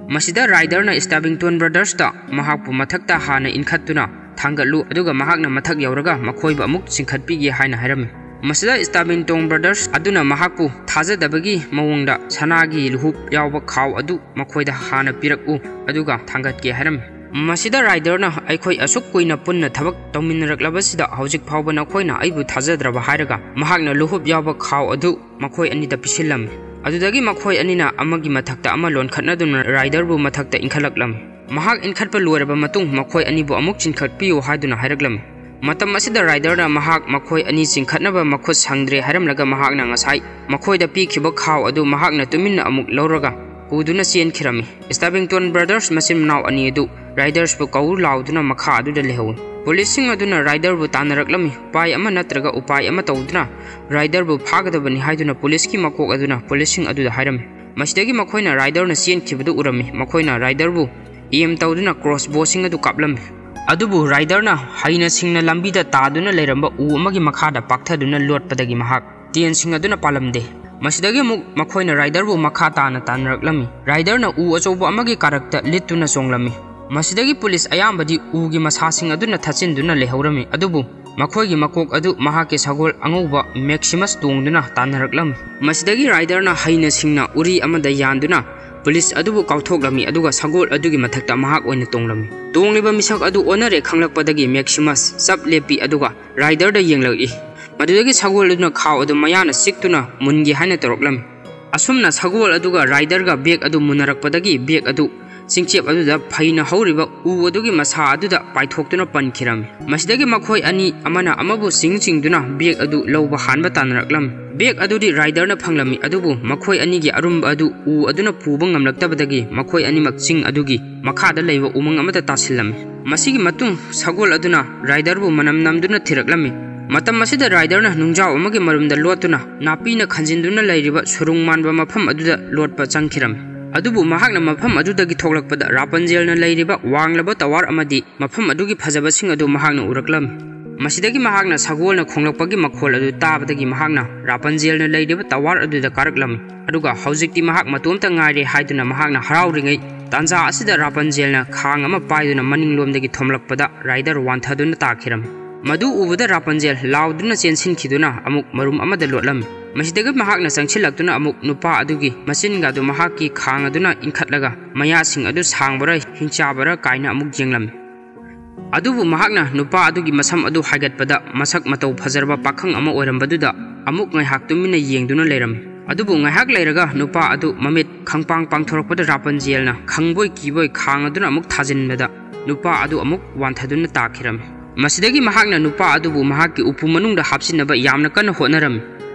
ꯃꯁꯤꯗ ꯔꯥꯏꯗꯔꯅ ꯁ꯭ꯇꯦꯕꯤꯡꯇꯣꯟ ꯕ꯭ꯔꯗꯔꯁꯇ ꯃꯍꯥꯛꯄꯨ ꯃꯊꯛꯇ ꯍꯥꯟꯅ ꯏꯟꯈꯠꯇꯨꯅ ꯊꯥꯡꯒꯠꯂꯨ, ꯑꯗꯨꯒ ꯃꯍꯥꯛꯅ ꯃꯊꯛ ꯌꯧꯔꯒ ꯃꯈꯣꯏꯕꯨ ꯑꯃꯨꯛ ꯆꯤꯡꯈꯠꯄꯤꯒꯦ ꯍꯥꯏꯅ ꯍꯥꯏꯔꯝꯃꯤ꯫ ꯃꯁꯤꯗ ꯁ꯭ꯇꯦꯕꯤꯡꯇꯣꯟ ꯕ꯭ꯔꯗꯔꯁ ꯑꯗꯨꯅ ꯃꯍꯥꯛꯄꯨ ꯊꯥꯖꯗꯕꯒꯤ ꯃꯑꯣꯡꯗ ꯁꯅꯥꯒꯤ ꯂꯨꯍꯨꯞ ꯌꯥꯎꯕ ꯈꯥꯎ ꯑꯗꯨ ꯃꯈꯣꯏꯗ ꯍꯥꯟꯅ ꯄꯤꯔꯛꯎ, ꯑꯗꯨꯒ ꯊꯥꯡꯒꯠꯀꯦ ꯍꯥꯏꯔꯝꯃꯤ꯫ ꯃꯁꯤꯗ ꯔꯥꯏꯗꯔꯅ, "ꯑꯩꯈꯣꯏ ꯑꯁꯨꯛ ꯀꯨꯏꯅ ꯄꯨꯟꯅ ꯊꯕꯛ ꯇꯧꯃꯤꯟꯅꯔꯛꯂꯕꯁꯤꯗ ꯍꯧꯖꯤꯛ ꯐꯥꯎꯕ ꯅꯈꯣꯏꯅ ꯑꯩꯕꯨ ꯊꯥꯖꯗ꯭ꯔꯕ?" ꯍꯥꯏꯔꯒ ꯃꯍꯥꯛꯅ ꯂꯨꯍꯨꯞ ꯌꯥꯎꯕ ꯈꯥꯎ ꯑꯗꯨ ꯃꯈꯣꯏ ꯑꯅꯤꯗ ꯄꯤꯁꯤꯜꯂꯝꯃꯤ꯫ ꯑꯗꯨꯗꯒꯤ ꯃꯈꯣꯏ ꯑꯅꯤꯅ ꯑꯃꯒꯤ ꯃꯊꯛꯇ ꯑꯃ ꯂꯣꯟꯈꯠꯅꯗꯨꯅ ꯔꯥꯏꯗꯔꯕꯨ ꯃꯊꯛꯇ ꯏꯟꯈꯠꯂꯛꯂꯝꯃꯤ꯫ ꯃꯍꯥꯛ ꯏꯟꯈꯠꯄ ꯂꯣꯏꯔꯕ ꯃꯇꯨꯡ ꯃꯈꯣꯏ ꯑꯅꯤꯕꯨ ꯑꯃꯨꯛ ꯆꯤꯡꯈꯠꯄꯤꯌꯨ ꯍꯥꯏꯗꯨꯅ ꯍꯥꯏꯔꯛꯂꯝꯃꯤ꯫ ꯃꯇꯝ ꯑꯁꯤꯗ ꯔꯥꯏꯗꯔꯅ ꯃꯍꯥꯛ ꯃꯈꯣꯏ ꯑꯅꯤ ꯆꯤꯡꯈꯠꯅꯕ ꯃꯈꯨꯠ ꯁꯪꯗ꯭ꯔꯦ ꯍꯥꯏꯔꯝꯂꯒ ꯃꯍꯥꯛꯅ ꯉꯁꯥꯏ ꯃꯈꯣꯏꯗ ꯄꯤꯈꯤꯕ ꯈꯥꯎ ꯑꯗꯨ ꯃꯍꯥꯛꯅ ꯇꯨꯃꯤꯟꯅ ꯑꯃꯨꯛ ꯂꯧꯔꯒ ꯄꯨꯗꯨꯅ ꯆꯦꯟꯈꯤꯔꯝꯃꯤ꯫ ꯁ꯭ꯇꯥꯕꯤꯡꯇꯣꯟ ꯕ꯭ꯔꯗꯔꯁ ꯃꯆꯤꯟ ꯃꯅꯥꯎ ꯑꯅꯤ ꯑꯗꯨ ꯔꯥꯏꯗꯔꯁꯄꯨ ꯀꯧ ꯂꯥꯎꯗꯨꯅ ꯃꯈꯥ ꯑꯗꯨꯗ ꯂꯩꯍꯧꯏ꯫ ꯄꯨꯂꯤꯁꯁꯤꯡ ꯑꯗꯨꯅ ꯔꯥꯏꯗꯔꯕꯨ ꯇꯥꯟꯅꯔꯛꯂꯝꯃꯤ꯫ ꯎꯄꯥꯏ ꯑꯃ ꯅꯠꯇ꯭ꯔꯒ ꯎꯄꯥꯏ ꯑꯃ ꯇꯧꯗꯨꯅ ꯔꯥꯏꯗꯔꯕꯨ ꯐꯥꯒꯗꯕꯅꯤ ꯍꯥꯏꯗꯨꯅ ꯄꯨꯂꯤꯁꯀꯤ ꯃꯀꯣꯛ ꯑꯗꯨꯅ ꯄꯨꯂꯤꯁꯁꯤꯡ ꯑꯗꯨꯗ ꯍꯥꯏꯔꯝꯃꯤ꯫ ꯃꯁꯤꯗꯒꯤ ꯃꯈꯣꯏꯅ ꯔꯥꯏꯗꯔꯅ ꯆꯦꯟꯈꯤꯕꯗꯨ ꯎꯔꯝꯃꯤ꯫ ꯃꯈꯣꯏꯅ ꯔꯥꯏꯗꯔꯕꯨ ꯑꯦꯝ ꯇꯧꯗꯨꯅ ꯀ꯭ꯔꯣꯁꯕꯣꯁꯤꯡ ꯑꯗꯨ ꯀꯥꯞꯂꯝꯃꯤ꯫ ꯑꯗꯨꯕꯨ ꯔꯥꯏꯗꯔꯅ ꯍꯩꯅ ꯁꯤꯡꯅ ꯂꯝꯕꯤꯗ ꯇꯥꯗꯨꯅ ꯂꯩꯔꯝꯕ ꯎ ꯑꯃꯒꯤ ꯃꯈꯥꯗ ꯄꯥꯛꯊꯗꯨꯅ ꯂꯣꯠꯄꯗꯒꯤ ꯃꯍꯥꯛ ꯇꯦꯟꯁꯤꯡ ꯑꯗꯨꯅ ꯄꯥꯜꯂꯝꯗꯦ꯫ ꯃꯁꯤꯗꯒꯤ ꯑꯃꯨꯛ ꯃꯈꯣꯏꯅ ꯔꯥꯏꯗꯔꯕꯨ ꯃꯈꯥ ꯇꯥꯅ ꯇꯥꯟꯅꯔꯛꯂꯝꯃꯤ꯫ ꯔꯥꯏꯗꯔꯅ ꯎ ꯑꯆꯧꯕ ꯑꯃꯒꯤ ꯀꯥꯔꯛꯇ ꯂꯤꯠꯇꯨꯅ ꯆꯣꯡꯂꯝꯃꯤ꯫ ꯃꯁꯤꯗꯒꯤ ꯄꯨꯂꯤꯁ ꯑꯌꯥꯝꯕꯗꯤ ꯎꯒꯤ ꯃꯁꯥꯁꯤꯡ ꯑꯗꯨꯅ ꯊꯠꯆꯤꯟꯗꯨꯅ ꯂꯩꯍꯧꯔꯝꯃꯤ, ꯑꯗꯨꯕꯨ ꯃꯈꯣꯏꯒꯤ ꯃꯀꯣꯛ ꯑꯗꯨ ꯃꯍꯥꯛꯀꯤ ꯁꯒꯣꯜ ꯑꯉꯧꯕ ꯃꯦꯛꯁꯤꯃꯁ ꯇꯣꯡꯗꯨꯅ ꯇꯥꯟꯅꯔꯛꯂꯝꯃꯤ꯫ ꯃꯁꯤꯗꯒꯤ ꯔꯥꯏꯗꯔꯅ ꯍꯩꯅ ꯁꯤꯡꯅ ꯎꯔꯤ ꯑꯃꯗ ꯌꯥꯟꯗꯨꯅ ꯄꯨꯂꯤꯁ ꯑꯗꯨꯕꯨ ꯀꯥꯎꯊꯣꯛꯂꯝꯃꯤ, ꯑꯗꯨꯒ ꯁꯒꯣꯜ ꯑꯗꯨꯒꯤ ꯃꯊꯛꯇ ꯃꯍꯥꯛ ꯑꯣꯏꯅ ꯇꯣꯡꯂꯝꯃꯤ꯫ ꯇꯣꯡꯂꯤꯕ ꯃꯤꯁꯛ ꯑꯗꯨ ꯑꯣꯟꯅꯔꯦ ꯈꯪꯂꯛꯄꯗꯒꯤ ꯃꯦꯛꯁꯤꯃꯁ ꯆꯞ ꯂꯦꯞꯄꯤ, ꯑꯗꯨꯒ ꯔꯥꯏꯗꯔꯗ ꯌꯦꯡꯂꯛꯏ꯫ ꯃꯗꯨꯗꯒꯤ ꯁꯒꯣꯜ ꯑꯗꯨꯅ ꯈꯥꯎ ꯑꯗꯨ ꯃꯌꯥꯅ ꯆꯤꯛꯇꯨꯅ ꯃꯨꯟꯒꯦ ꯍꯥꯏꯅ ꯇꯧꯔꯛꯂꯝꯃꯤ꯫ ꯑꯁꯨꯝꯅ ꯁꯒꯣꯜ ꯑꯗꯨꯒ ꯔꯥꯏꯗꯔꯒ ꯕꯦꯒ ꯑꯗꯨ ꯃꯨꯟꯅꯔꯛꯄꯗꯒꯤ ꯕꯦꯒ ꯑꯗꯨ ꯆꯤꯡꯆꯦꯞ ꯑꯗꯨꯗ ꯐꯩꯅ ꯍꯧꯔꯤꯕ ꯎ ꯑꯗꯨꯒꯤ ꯃꯁꯥ ꯑꯗꯨꯗ ꯄꯥꯏꯊꯣꯛꯇꯨꯅ ꯄꯟꯈꯤꯔꯝꯃꯤ꯫ ꯃꯁꯤꯗꯒꯤ ꯃꯈꯣꯏ ꯑꯅꯤ ꯑꯃꯅ ꯑꯃꯕꯨ ꯆꯤꯡ ꯆꯤꯡꯗꯨꯅ ꯕꯦꯒ ꯑꯗꯨ ꯂꯧꯕ ꯍꯥꯟꯕ ꯇꯥꯟꯅꯔꯛꯂꯝꯃꯤ꯫ ꯕꯦꯒ ꯑꯗꯨꯗꯤ ꯔꯥꯏꯗꯔꯅ ꯐꯪꯂꯝꯃꯤ, ꯑꯗꯨꯕꯨ ꯃꯈꯣꯏ ꯑꯅꯤꯒꯤ ꯑꯔꯨꯝꯕ ꯑꯗꯨ ꯎ ꯑꯗꯨꯅ ꯄꯨꯕ ꯉꯝꯂꯛꯇꯕꯗꯒꯤ ꯃꯈꯣꯏ ꯑꯅꯤꯃꯛ ꯆꯤꯡ ꯑꯗꯨꯒꯤ ꯃꯈꯥꯗ ꯂꯩꯕ ꯎꯃꯪ ꯑꯃꯗ ꯇꯥꯁꯤꯜꯂꯝꯃꯤ꯫ ꯃꯁꯤꯒꯤ ꯃꯇꯨꯡ ꯁꯒꯣꯜ ꯑꯗꯨꯅ ꯔꯥꯏꯗꯔꯕꯨ ꯃꯅꯝ ꯅꯝꯗꯨꯅ ꯊꯤꯔꯛꯂꯝꯃꯤ꯫ ꯃꯇꯝ ꯑꯁꯤꯗ ꯔꯥꯏꯗꯔꯅ ꯅꯨꯡꯖꯥꯎ ꯑꯃꯒꯤ ꯃꯔꯨꯝꯗ ꯂꯣꯠꯇꯨꯅ ꯅꯥꯄꯤꯅ ꯈꯟꯖꯤꯟꯗꯨꯅ ꯂꯩꯔꯤꯕ ꯁꯨꯔꯨꯡ ꯃꯥꯟꯕ ꯃꯐꯝ ꯑꯗꯨꯗ ꯂꯣꯠꯄ ꯆꯪꯈꯤꯔꯝꯃꯤ꯫ ꯑꯗꯨꯕꯨ ꯃꯍꯥꯛꯅ ꯃꯐꯝ ꯑꯗꯨꯗꯒꯤ ꯊꯣꯛꯂꯛꯄꯗ ꯔꯥꯄꯟꯖꯦꯜꯅ ꯂꯩꯔꯤꯕ ꯋꯥꯡꯂꯕ ꯇꯋꯥꯔ ꯑꯃꯗꯤ ꯃꯐꯝ ꯑꯗꯨꯒꯤ ꯐꯖꯕꯁꯤꯡ ꯑꯗꯨ ꯃꯍꯥꯛꯅ ꯎꯔꯛꯂꯝꯃꯤ꯫ ꯃꯁꯤꯗꯒꯤ ꯃꯍꯥꯛꯅ ꯁꯒꯣꯜꯅ ꯈꯣꯡꯂꯛꯄꯒꯤ ꯃꯈꯣꯜ ꯑꯗꯨ ꯇꯥꯕꯗꯒꯤ ꯃꯍꯥꯛꯅ ꯔꯥꯄꯟꯖꯦꯜꯅ ꯂꯩꯔꯤꯕ ꯇꯋꯥꯔ ꯑꯗꯨꯗ ꯀꯥꯔꯛꯂꯝꯃꯤ꯫ ꯑꯗꯨꯒ ꯍꯧꯖꯤꯛꯇꯤ ꯃꯍꯥꯛ ꯃꯇꯣꯝꯇ ꯉꯥꯏꯔꯦ ꯍꯥꯏꯗꯨꯅ ꯃꯍꯥꯛꯅ ꯍꯔꯥꯎꯔꯤꯉꯩ ꯇꯥꯟꯖꯥ ꯑꯁꯤꯗ ꯔꯥꯄꯟꯖꯦꯜꯅ ꯈꯥꯡ ꯑꯃ ꯄꯥꯏꯗꯨꯅ ꯃꯅꯤꯡꯂꯣꯝꯗꯒꯤ ꯊꯣꯝꯂꯛꯄꯗ ꯔꯥꯏꯗꯔ ꯋꯥꯟꯊꯗꯨꯅ ꯇꯥꯈꯤꯔꯝꯃꯤ꯫ ꯃꯗꯨ ꯎꯕꯗ ꯔꯥꯄꯟꯖꯦꯜ ꯂꯥꯎꯗꯨꯅ ꯆꯦꯟꯁꯤꯟꯈꯤꯗꯨꯅ ꯑꯃꯨꯛ ꯃꯔꯨꯝ ꯑꯃꯗ ꯂꯣꯠꯂꯝꯃꯤ꯫ ꯃꯁꯤꯗꯒꯤ ꯃꯍꯥꯛꯅ ꯆꯪꯁꯤꯜꯂꯛꯇꯨꯅ ꯑꯃꯨꯛ ꯅꯨꯄꯥ ꯑꯗꯨꯒꯤ ꯃꯆꯤꯟꯒ ꯑꯗꯨ ꯃꯍꯥꯛꯀꯤ ꯈꯥꯡ ꯑꯗꯨꯅ ꯏꯟꯈꯠꯂꯒ ꯃꯌꯥꯁꯤꯡ ꯑꯗꯨ ꯁꯥꯡꯕꯔ ꯍꯤꯡꯆꯥꯕꯔ ꯀꯥꯏꯅ ꯑꯃꯨꯛ ꯌꯦꯡꯂꯝꯃꯤ꯫ ꯑꯗꯨꯕꯨ ꯃꯍꯥꯛꯅ ꯅꯨꯄꯥ ꯑꯗꯨꯒꯤ ꯃꯁꯝ ꯑꯗꯨ ꯍꯥꯏꯒꯠꯄꯗ ꯃꯁꯛ ꯃꯇꯧ ꯐꯖꯔꯕ ꯄꯥꯈꯪ ꯑꯃ ꯑꯣꯏꯔꯝꯕꯗꯨꯗ ꯑꯃꯨꯛ ꯉꯥꯏꯍꯥꯛ ꯇꯨꯃꯤꯟꯅ ꯌꯦꯡꯗꯨꯅ ꯂꯩꯔꯝꯃꯤ꯫ ꯑꯗꯨꯕꯨ ꯉꯥꯏꯍꯥꯛ ꯂꯩꯔꯒ ꯅꯨꯄꯥ ꯑꯗꯨ ꯃꯃꯤꯠ ꯈꯪꯄꯥꯡ ꯄꯥꯡꯊꯣꯔꯛꯄꯗ ꯔꯥꯄꯟꯖꯦꯜꯅ ꯈꯪꯕꯣꯏ ꯀꯤꯕꯣꯏ ꯈꯥꯡ ꯑꯗꯨꯅ ꯑꯃꯨꯛ ꯊꯥꯖꯤꯟꯕꯗ ꯅꯨꯄꯥ ꯑꯗꯨ ꯑꯃꯨꯛ ꯋꯥꯟꯊꯗꯨꯅ ꯇꯥꯈꯤꯔꯝꯃꯤ꯫ ꯃꯁꯤꯗꯒꯤ ꯃꯍꯥꯛꯅ ꯅꯨꯄꯥ ꯑꯗꯨꯕꯨ ꯃꯍꯥꯛꯀꯤ ꯎꯄꯨ ꯃꯅꯨꯡꯗ ꯍꯥꯞꯆꯤꯟꯅꯕ ꯌꯥꯝꯅ ꯀꯟꯅ ꯍꯣꯠꯅꯔꯝꯃꯤ꯫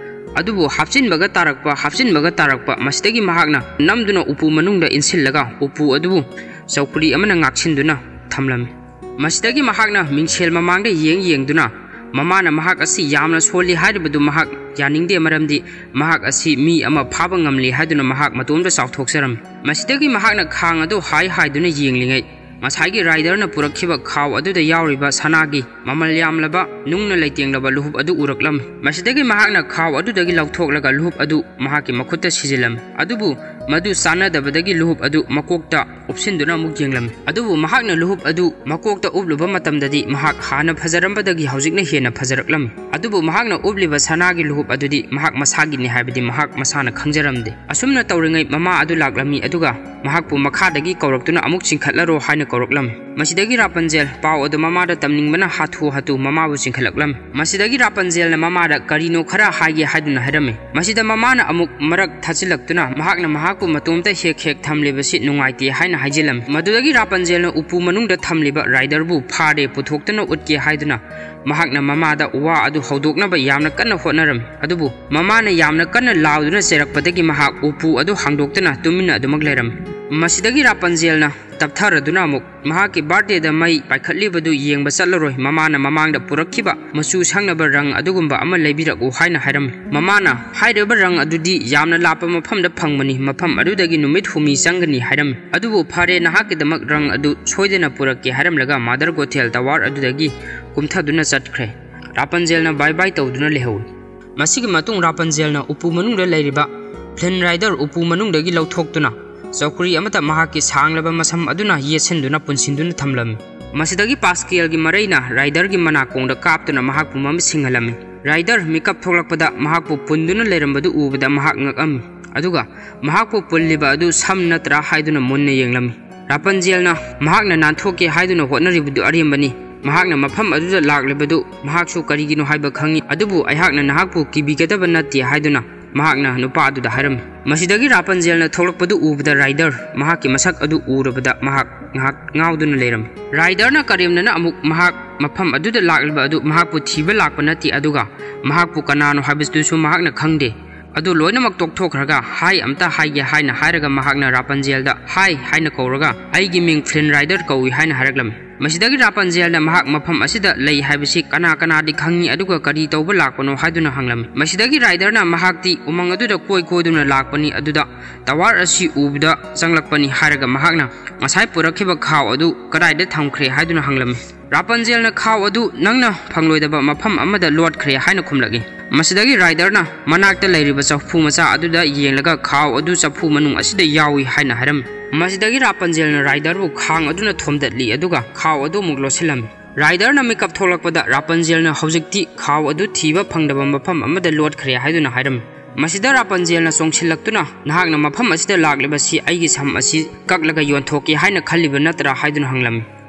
ꯑꯗꯨꯕꯨ ꯍꯥꯞꯆꯤꯟꯕꯒ ꯇꯥꯔꯛꯄ, ꯍꯥꯞꯆꯤꯟꯕꯒ ꯇꯥꯔꯛꯄ, ꯃꯁꯤꯗꯒꯤ ꯃꯍꯥꯛꯅ ꯅꯝꯗꯨꯅ ꯎꯄꯨ ꯃꯅꯨꯡꯗ ꯏꯟꯁꯤꯜꯂꯒ ꯎꯄꯨ ꯑꯗꯨꯕꯨ ꯆꯧꯀ꯭ꯔꯤ ꯑꯃꯅ ꯉꯥꯛꯁꯤꯟꯗꯨꯅ ꯊꯝꯂꯝꯃꯤ꯫ ꯃꯁꯤꯗꯒꯤ ꯃꯍꯥꯛꯅ ꯃꯤꯡꯁꯦꯜ ꯃꯃꯥꯡꯗ ꯌꯦꯡ ꯌꯦꯡꯗꯨꯅ ꯃꯃꯥꯅ ꯃꯍꯥꯛ ꯑꯁꯤ ꯌꯥꯝꯅ ꯁꯣꯜꯂꯤ ꯍꯥꯏꯔꯤꯕꯗꯨ ꯃꯍꯥꯛ ꯌꯥꯅꯤꯡꯗꯦ, ꯃꯔꯝꯗꯤ ꯃꯍꯥꯛ ꯑꯁꯤ ꯃꯤ ꯑꯃ ꯐꯥꯕ ꯉꯝꯂꯤ ꯍꯥꯏꯗꯨꯅ ꯃꯍꯥꯛ ꯃꯇꯣꯝꯇ ꯆꯥꯎꯊꯣꯛꯆꯔꯝꯃꯤ꯫ ꯃꯁꯤꯗꯒꯤ ꯃꯍꯥꯛꯅ ꯈꯥꯡ ꯑꯗꯨ ꯍꯥꯏ ꯍꯥꯏꯗꯨꯅ ꯌꯦꯡꯂꯤꯉꯩ, ꯉꯁꯥꯏꯒꯤ ꯔꯥꯏꯗꯔꯅ ꯄꯨꯔꯛꯈꯤꯕ ꯈꯥꯎ ꯑꯗꯨꯗ ꯌꯥꯎꯔꯤꯕ ꯁꯅꯥꯒꯤ ꯃꯃꯜ ꯌꯥꯝꯂꯕ ꯅꯨꯡꯅ ꯂꯩꯇꯦꯡꯂꯕ ꯂꯨꯍꯨꯞ ꯑꯗꯨ ꯎꯔꯛꯂꯝꯃꯤ꯫ ꯃꯁꯤꯗꯒꯤ ꯃꯍꯥꯛꯅ ꯈꯥꯎ ꯑꯗꯨꯗꯒꯤ ꯂꯧꯊꯣꯛꯂꯒ ꯂꯨꯍꯨꯞ ꯑꯗꯨ ꯃꯍꯥꯛꯀꯤ ꯃꯈꯨꯠꯇ ꯁꯤꯖꯤꯜꯂꯝꯃꯤ꯫ ꯑꯗꯨꯕꯨ ꯃꯗꯨ ꯆꯥꯟꯅꯗꯕꯗꯒꯤ ꯂꯨꯍꯨꯞ ꯑꯗꯨ ꯃꯀꯣꯛꯇ ꯎꯞꯁꯤꯟꯗꯨꯅ ꯑꯃꯨꯛ ꯌꯦꯡꯂꯝꯃꯤ꯫ ꯑꯗꯨꯕꯨ ꯃꯍꯥꯛꯅ ꯂꯨꯍꯨꯞ ꯑꯗꯨ ꯃꯀꯣꯛꯇ ꯎꯞꯂꯨꯕ ꯃꯇꯝꯗꯗꯤ ꯃꯍꯥꯛ ꯍꯥꯟꯅ ꯐꯖꯔꯝꯕꯗꯒꯤ ꯍꯧꯖꯤꯛꯅ ꯍꯦꯟꯅ ꯐꯖꯔꯛꯂꯝꯃꯤ꯫ ꯑꯗꯨꯕꯨ ꯃꯍꯥꯛꯅ ꯎꯞꯂꯤꯕ ꯁꯅꯥꯒꯤ ꯂꯨꯍꯨꯞ ꯑꯗꯨꯗꯤ ꯃꯍꯥꯛ ꯃꯁꯥꯒꯤꯅꯤ ꯍꯥꯏꯕꯗꯤ ꯃꯍꯥꯛ ꯃꯁꯥꯅ ꯈꯪꯖꯔꯝꯗꯦ꯫ ꯑꯁꯨꯝꯅ ꯇꯧꯔꯤꯉꯩ ꯃꯃꯥ ꯑꯗꯨ ꯂꯥꯛꯂꯝꯃꯤ, ꯑꯗꯨꯒ ꯃꯍꯥꯛꯄꯨ ꯃꯈꯥꯗꯒꯤ ꯀꯧꯔꯛꯇꯨꯅ ꯑꯃꯨꯛ ꯆꯤꯡꯈꯠꯂꯔꯣ ꯍꯥꯏꯅ ꯀꯧꯔꯛꯂꯝꯃꯤ꯫ ꯃꯁꯤꯗꯒꯤ ꯔꯥꯄꯟꯖꯦꯜ ꯄꯥꯎ ꯑꯗꯨ ꯃꯃꯥꯗ ꯇꯝꯅꯤꯡꯕꯅ ꯍꯥꯊꯨ ꯍꯥꯊꯨ ꯃꯃꯥꯕꯨ ꯆꯤꯡꯈꯠꯂꯛꯂꯝꯃꯤ꯫ ꯃꯁꯤꯗꯒꯤ ꯔꯥꯄꯟꯖꯦꯜꯅ ꯃꯃꯥꯗ ꯀꯔꯤꯅꯣ ꯈꯔ ꯍꯥꯏꯒꯦ ꯍꯥꯏꯗꯨꯅ ꯍꯥꯏꯔꯝꯃꯤ꯫ ꯃꯁꯤꯗ ꯃꯃꯥꯅ ꯑꯃꯨꯛ ꯃꯔꯛ ꯊꯠꯆꯤꯜꯂꯛꯇꯨꯅ ꯃꯍꯥꯛꯅ ꯃꯍꯥꯛꯄꯨ ꯃꯇꯣꯝꯇ ꯍꯦꯛ ꯍꯦꯛ ꯊꯝꯂꯤꯕꯁꯤ ꯅꯨꯡꯉꯥꯏꯇꯦ ꯍꯥꯏꯅ ꯍꯥꯏꯖꯤꯜꯂꯝꯃꯤ꯫ ꯃꯗꯨꯗꯒꯤ ꯔꯥꯄꯟꯖꯦꯜꯅ ꯎꯄꯨ ꯃꯅꯨꯡꯗ ꯊꯝꯂꯤꯕ ꯔꯥꯏꯗꯔꯕꯨ ꯐꯥꯔꯦ ꯄꯨꯊꯣꯛꯇꯨꯅ ꯎꯠꯀꯦ ꯍꯥꯏꯗꯨꯅ ꯃꯍꯥꯛꯅ ꯃꯃꯥꯗ ꯋꯥ ꯑꯗꯨ ꯍꯧꯗꯣꯛꯅꯕ ꯌꯥꯝꯅ ꯀꯟꯅ ꯍꯣꯠꯅꯔꯝꯃꯤ꯫ ꯑꯗꯨꯕꯨ ꯃꯃꯥꯅ ꯌꯥꯝꯅ ꯀꯟꯅ ꯂꯥꯎꯗꯨꯅ ꯆꯩꯔꯛꯄꯗꯒꯤ ꯃꯍꯥꯛ ꯎꯄꯨ ꯑꯗꯨ ꯍꯥꯡꯗꯣꯛꯇꯨꯅ ꯇꯨꯃꯤꯟꯅ ꯑꯗꯨꯃꯛ ꯂꯩꯔꯝꯃꯤ꯫ ꯃꯁꯤꯗꯒꯤ ꯔꯥꯄꯟꯖꯦꯜꯅ ꯇꯞꯊꯔꯗꯨꯅ ꯑꯃꯨꯛ ꯃꯍꯥꯛꯀꯤ ꯕꯥꯔꯗꯦꯗ ꯃꯩ ꯄꯥꯏꯈꯠꯂꯤꯕꯗꯨ ꯌꯦꯡꯕ ꯆꯠꯂꯔꯣꯏ, ꯃꯃꯥꯅ ꯃꯃꯥꯡꯗ ꯄꯨꯔꯛꯈꯤꯕ ꯃꯆꯨ ꯁꯪꯅꯕ ꯔꯪ ꯑꯗꯨꯒꯨꯝꯕ ꯑꯃ ꯂꯩꯕꯤꯔꯛꯎ ꯍꯥꯏꯅ ꯍꯥꯏꯔꯝꯃꯤ꯫ ꯃꯃꯥꯅ ꯍꯥꯏꯔꯤꯕ ꯔꯪ ꯑꯗꯨꯗꯤ ꯌꯥꯝꯅ ꯂꯥꯞꯄ ꯃꯐꯝꯗ ꯐꯪꯕꯅꯤ, ꯃꯐꯝ ꯑꯗꯨꯗꯒꯤ ꯅꯨꯃꯤꯠ ꯍꯨꯝꯅꯤ ꯆꯪꯒꯅꯤ ꯍꯥꯏꯔꯝꯃꯤ꯫ ꯑꯗꯨꯕꯨ ꯐꯔꯦ, ꯅꯍꯥꯛꯀꯤꯗꯃꯛ ꯔꯪ ꯑꯗꯨ ꯁꯣꯏꯗꯅ ꯄꯨꯔꯛꯀꯦ ꯍꯥꯏꯔꯝꯂꯒ ꯃꯥꯗꯔ ꯒꯣꯊꯦꯜ ꯇꯋꯥꯔ ꯑꯗꯨꯗꯒꯤ ꯀꯨꯝꯊꯗꯨꯅ ꯆꯠꯈ꯭ꯔꯦ꯫ ꯔꯥꯄꯟꯖꯦꯜꯅ ꯕꯥꯏ ꯕꯥꯏ ꯇꯧꯗꯨꯅ ꯂꯩꯍꯧꯏ꯫ ꯃꯁꯤꯒꯤ ꯃꯇꯨꯡ ꯔꯥꯄꯟꯖꯦꯜꯅ ꯎꯄꯨ ꯃꯅꯨꯡꯗ ꯂꯩꯔꯤꯕ ꯐ꯭ꯂꯤꯟ ꯔꯥꯏꯗꯔ ꯎꯄꯨ ꯃꯅꯨꯡꯗꯒꯤ ꯂꯧꯊꯣꯛꯇꯨꯅ ꯆꯧꯀ꯭ꯔꯤ ꯑꯃꯗ ꯃꯍꯥꯛꯀꯤ ꯁꯥꯡꯂꯕ ꯃꯁꯝ ꯑꯗꯨꯅ ꯌꯦꯠꯁꯤꯟꯗꯨꯅ ꯄꯨꯟꯁꯤꯟꯗꯨꯅ ꯊꯝꯂꯝꯃꯤ꯫ ꯃꯁꯤꯗꯒꯤ ꯄꯥꯁꯀꯦꯜꯒꯤ ꯃꯔꯩꯅ ꯔꯥꯏꯗꯔꯒꯤ ꯃꯅꯥꯀꯣꯡꯗ ꯀꯥꯞꯇꯨꯅ ꯃꯍꯥꯛꯄꯨ ꯃꯃꯤꯠ ꯁꯤꯡꯍꯜꯂꯝꯃꯤ꯫ ꯔꯥꯏꯗꯔ ꯃꯤꯀꯞ ꯊꯣꯛꯂꯛꯄꯗ ꯃꯍꯥꯛꯄꯨ ꯄꯨꯟꯗꯨꯅ ꯂꯩꯔꯝꯕꯗꯨ ꯎꯕꯗ ꯃꯍꯥꯛ ꯉꯛꯑꯝꯃꯤ, ꯑꯗꯨꯒ ꯃꯍꯥꯛꯄꯨ ꯄꯨꯜꯂꯤꯕ ꯑꯗꯨ ꯁꯝ ꯅꯠꯇ꯭ꯔꯥ ꯍꯥꯏꯗꯨꯅ ꯃꯨꯟꯅ ꯌꯦꯡꯂꯝꯃꯤ꯫ ꯔꯥꯄꯟꯖꯦꯜꯅ ꯃꯍꯥꯛꯅ ꯅꯥꯟꯊꯣꯛꯀꯦ ꯍꯥꯏꯗꯨꯅ ꯍꯣꯠꯅꯔꯤꯕꯗꯨ ꯑꯔꯦꯝꯕꯅꯤ꯫ ꯃꯍꯥꯛꯅ ꯃꯐꯝ ꯑꯗꯨꯗ ꯂꯥꯛꯂꯤꯕꯗꯨ ꯃꯍꯥꯛꯁꯨ ꯀꯔꯤꯒꯤꯅꯣ ꯍꯥꯏꯕ ꯈꯪꯏ, ꯑꯗꯨꯕꯨ ꯑꯩꯍꯥꯛꯅ ꯅꯍꯥꯛꯄꯨ ꯀꯤꯕꯤꯒꯗꯕ ꯅꯠꯇꯦ ꯍꯥꯏꯗꯨꯅ ꯃꯍꯥꯛꯅ ꯅꯨꯄꯥ ꯑꯗꯨꯗ ꯍꯥꯏꯔꯝꯃꯤ꯫ ꯃꯁꯤꯗꯒꯤ ꯔꯥꯄꯟꯖꯦꯜꯅ ꯊꯣꯛꯂꯛꯄꯗꯨ ꯎꯕꯗ ꯔꯥꯏꯗꯔ ꯃꯍꯥꯛꯀꯤ ꯃꯁꯛ ꯑꯗꯨ ꯎꯔꯕꯗ ꯃꯍꯥꯛ ꯉꯥꯏꯍꯥꯛ ꯉꯥꯎꯗꯨꯅ ꯂꯩꯔꯝꯃꯤ꯫ ꯔꯥꯏꯗꯔꯅ ꯀꯔꯦꯝꯅꯅ ꯑꯃꯨꯛ ꯃꯍꯥꯛ ꯃꯐꯝ ꯑꯗꯨꯗ ꯂꯥꯛꯂꯤꯕ ꯑꯗꯨ ꯃꯍꯥꯛꯄꯨ ꯊꯤꯕ ꯂꯥꯛꯄ ꯅꯠꯇꯦ, ꯑꯗꯨꯒ ꯃꯍꯥꯛꯄꯨ ꯀꯅꯥꯅꯣ ꯍꯥꯏꯕꯗꯨꯁꯨ ꯃꯍꯥꯛꯅ ꯈꯪꯗꯦ꯫ ꯑꯗꯨ ꯂꯣꯏꯅꯃꯛ ꯇꯣꯛꯊꯣꯛꯈ꯭ꯔꯒ "ꯍꯥꯏ ꯑꯝꯇ ꯍꯥꯏꯒꯦ" ꯍꯥꯏꯅ ꯍꯥꯏꯔꯒ ꯃꯍꯥꯛꯅ ꯔꯥꯄꯟꯖꯦꯜꯗ "ꯍꯥꯏ" ꯍꯥꯏꯅ ꯀꯧꯔꯒ "ꯑꯩꯒꯤ ꯃꯤꯡ ꯐ꯭ꯂꯤꯟ ꯔꯥꯏꯗꯔ ꯀꯧꯏ" ꯍꯥꯏꯅ ꯍꯥꯏꯔꯛꯂꯝꯃꯤ꯫ ꯃꯁꯤꯗꯒꯤ ꯔꯥꯄꯟꯖꯦꯜꯅ ꯃꯍꯥꯛ ꯃꯐꯝ ꯑꯁꯤꯗ ꯂꯩ ꯍꯥꯏꯕꯁꯤ ꯀꯅꯥ ꯀꯅꯥꯗꯤ ꯈꯪꯏ, ꯑꯗꯨꯒ ꯀꯔꯤ ꯇꯧꯕ ꯂꯥꯛꯄꯅꯣ ꯍꯥꯏꯗꯨꯅ ꯍꯪꯂꯝꯃꯤ꯫ ꯃꯁꯤꯗꯒꯤ ꯔꯥꯏꯗꯔꯅ ꯃꯍꯥꯛꯇꯤ ꯎꯃꯪ ꯑꯗꯨꯗ ꯀꯣꯏ ꯀꯣꯏꯗꯨꯅ ꯂꯥꯛꯄꯅꯤ, ꯑꯗꯨꯗ ꯇꯋꯥꯔ ꯑꯁꯤ ꯎꯕꯗ ꯆꯪꯂꯛꯄꯅꯤ ꯍꯥꯏꯔꯒ ꯃꯍꯥꯛꯅ ꯉꯁꯥꯏ ꯄꯨꯔꯛꯈꯤꯕ ꯈꯥꯎ ꯑꯗꯨ ꯀꯗꯥꯏꯗ ꯊꯝꯈ꯭ꯔꯦ ꯍꯥꯏꯗꯨꯅ ꯍꯪꯂꯝꯃꯤ꯫ ꯔꯥꯄꯟꯖꯦꯜꯅ "ꯈꯥꯎ ꯑꯗꯨ ꯅꯪꯅ ꯐꯪꯂꯣꯏꯗꯕ ꯃꯐꯝ ꯑꯃꯗ ꯂꯣꯠꯈ꯭ꯔꯦ" ꯍꯥꯏꯅ ꯈꯨꯝꯂꯛꯏ꯫ ꯃꯁꯤꯗꯒꯤ ꯔꯥꯏꯗꯔꯅ ꯃꯅꯥꯛꯇ ꯂꯩꯔꯤꯕ ꯆꯐꯨ ꯃꯆꯥ ꯑꯗꯨꯗ ꯌꯦꯡꯂꯒ "ꯈꯥꯎ ꯑꯗꯨ ꯆꯐꯨ ꯃꯅꯨꯡ ꯑꯁꯤꯗ ꯌꯥꯎꯏ" ꯍꯥꯏꯅ ꯍꯥꯏꯔꯝꯃꯤ꯫ ꯃꯁꯤꯗꯒꯤ ꯔꯥꯄꯟꯖꯦꯜꯅ ꯔꯥꯏꯗꯔꯕꯨ ꯈꯥꯡ ꯑꯗꯨꯅ ꯊꯣꯝꯗꯠꯂꯤ, ꯑꯗꯨꯒ ꯈꯥꯎ ꯑꯗꯨ ꯑꯃꯨꯛ ꯂꯣꯠꯁꯤꯜꯂꯝꯃꯤ꯫ ꯔꯥꯏꯗꯔꯅ ꯃꯤꯀꯞ ꯊꯣꯛꯂꯛꯄꯗ ꯔꯥꯄꯟꯖꯦꯜꯅ ꯍꯧꯖꯤꯛꯇꯤ ꯈꯥꯎ ꯑꯗꯨ ꯊꯤꯕ ꯐꯪꯗꯕ ꯃꯐꯝ ꯑꯃꯗ ꯂꯣꯠꯈ꯭ꯔꯦ ꯍꯥꯏꯗꯨꯅ ꯍꯥꯏꯔꯝꯃꯤ꯫ ꯃꯁꯤꯗ ꯔꯥꯄꯟꯖꯦꯜꯅ ꯆꯣꯡꯁꯤꯜꯂꯛꯇꯨꯅ "ꯅꯍꯥꯛꯅ ꯃꯐꯝ ꯑꯁꯤꯗ ꯂꯥꯛꯂꯤꯕꯁꯤ ꯑꯩꯒꯤ ꯁꯝ ꯑꯁꯤ ꯀꯛꯂꯒ ꯌꯣꯟꯊꯣꯛꯀꯦ ꯍꯥꯏꯅ ꯈꯜꯂꯤꯕ ꯅꯠꯇ꯭ꯔꯥ?" ꯍꯥꯏꯗꯨꯅ ꯍꯪꯂꯝꯃꯤ꯫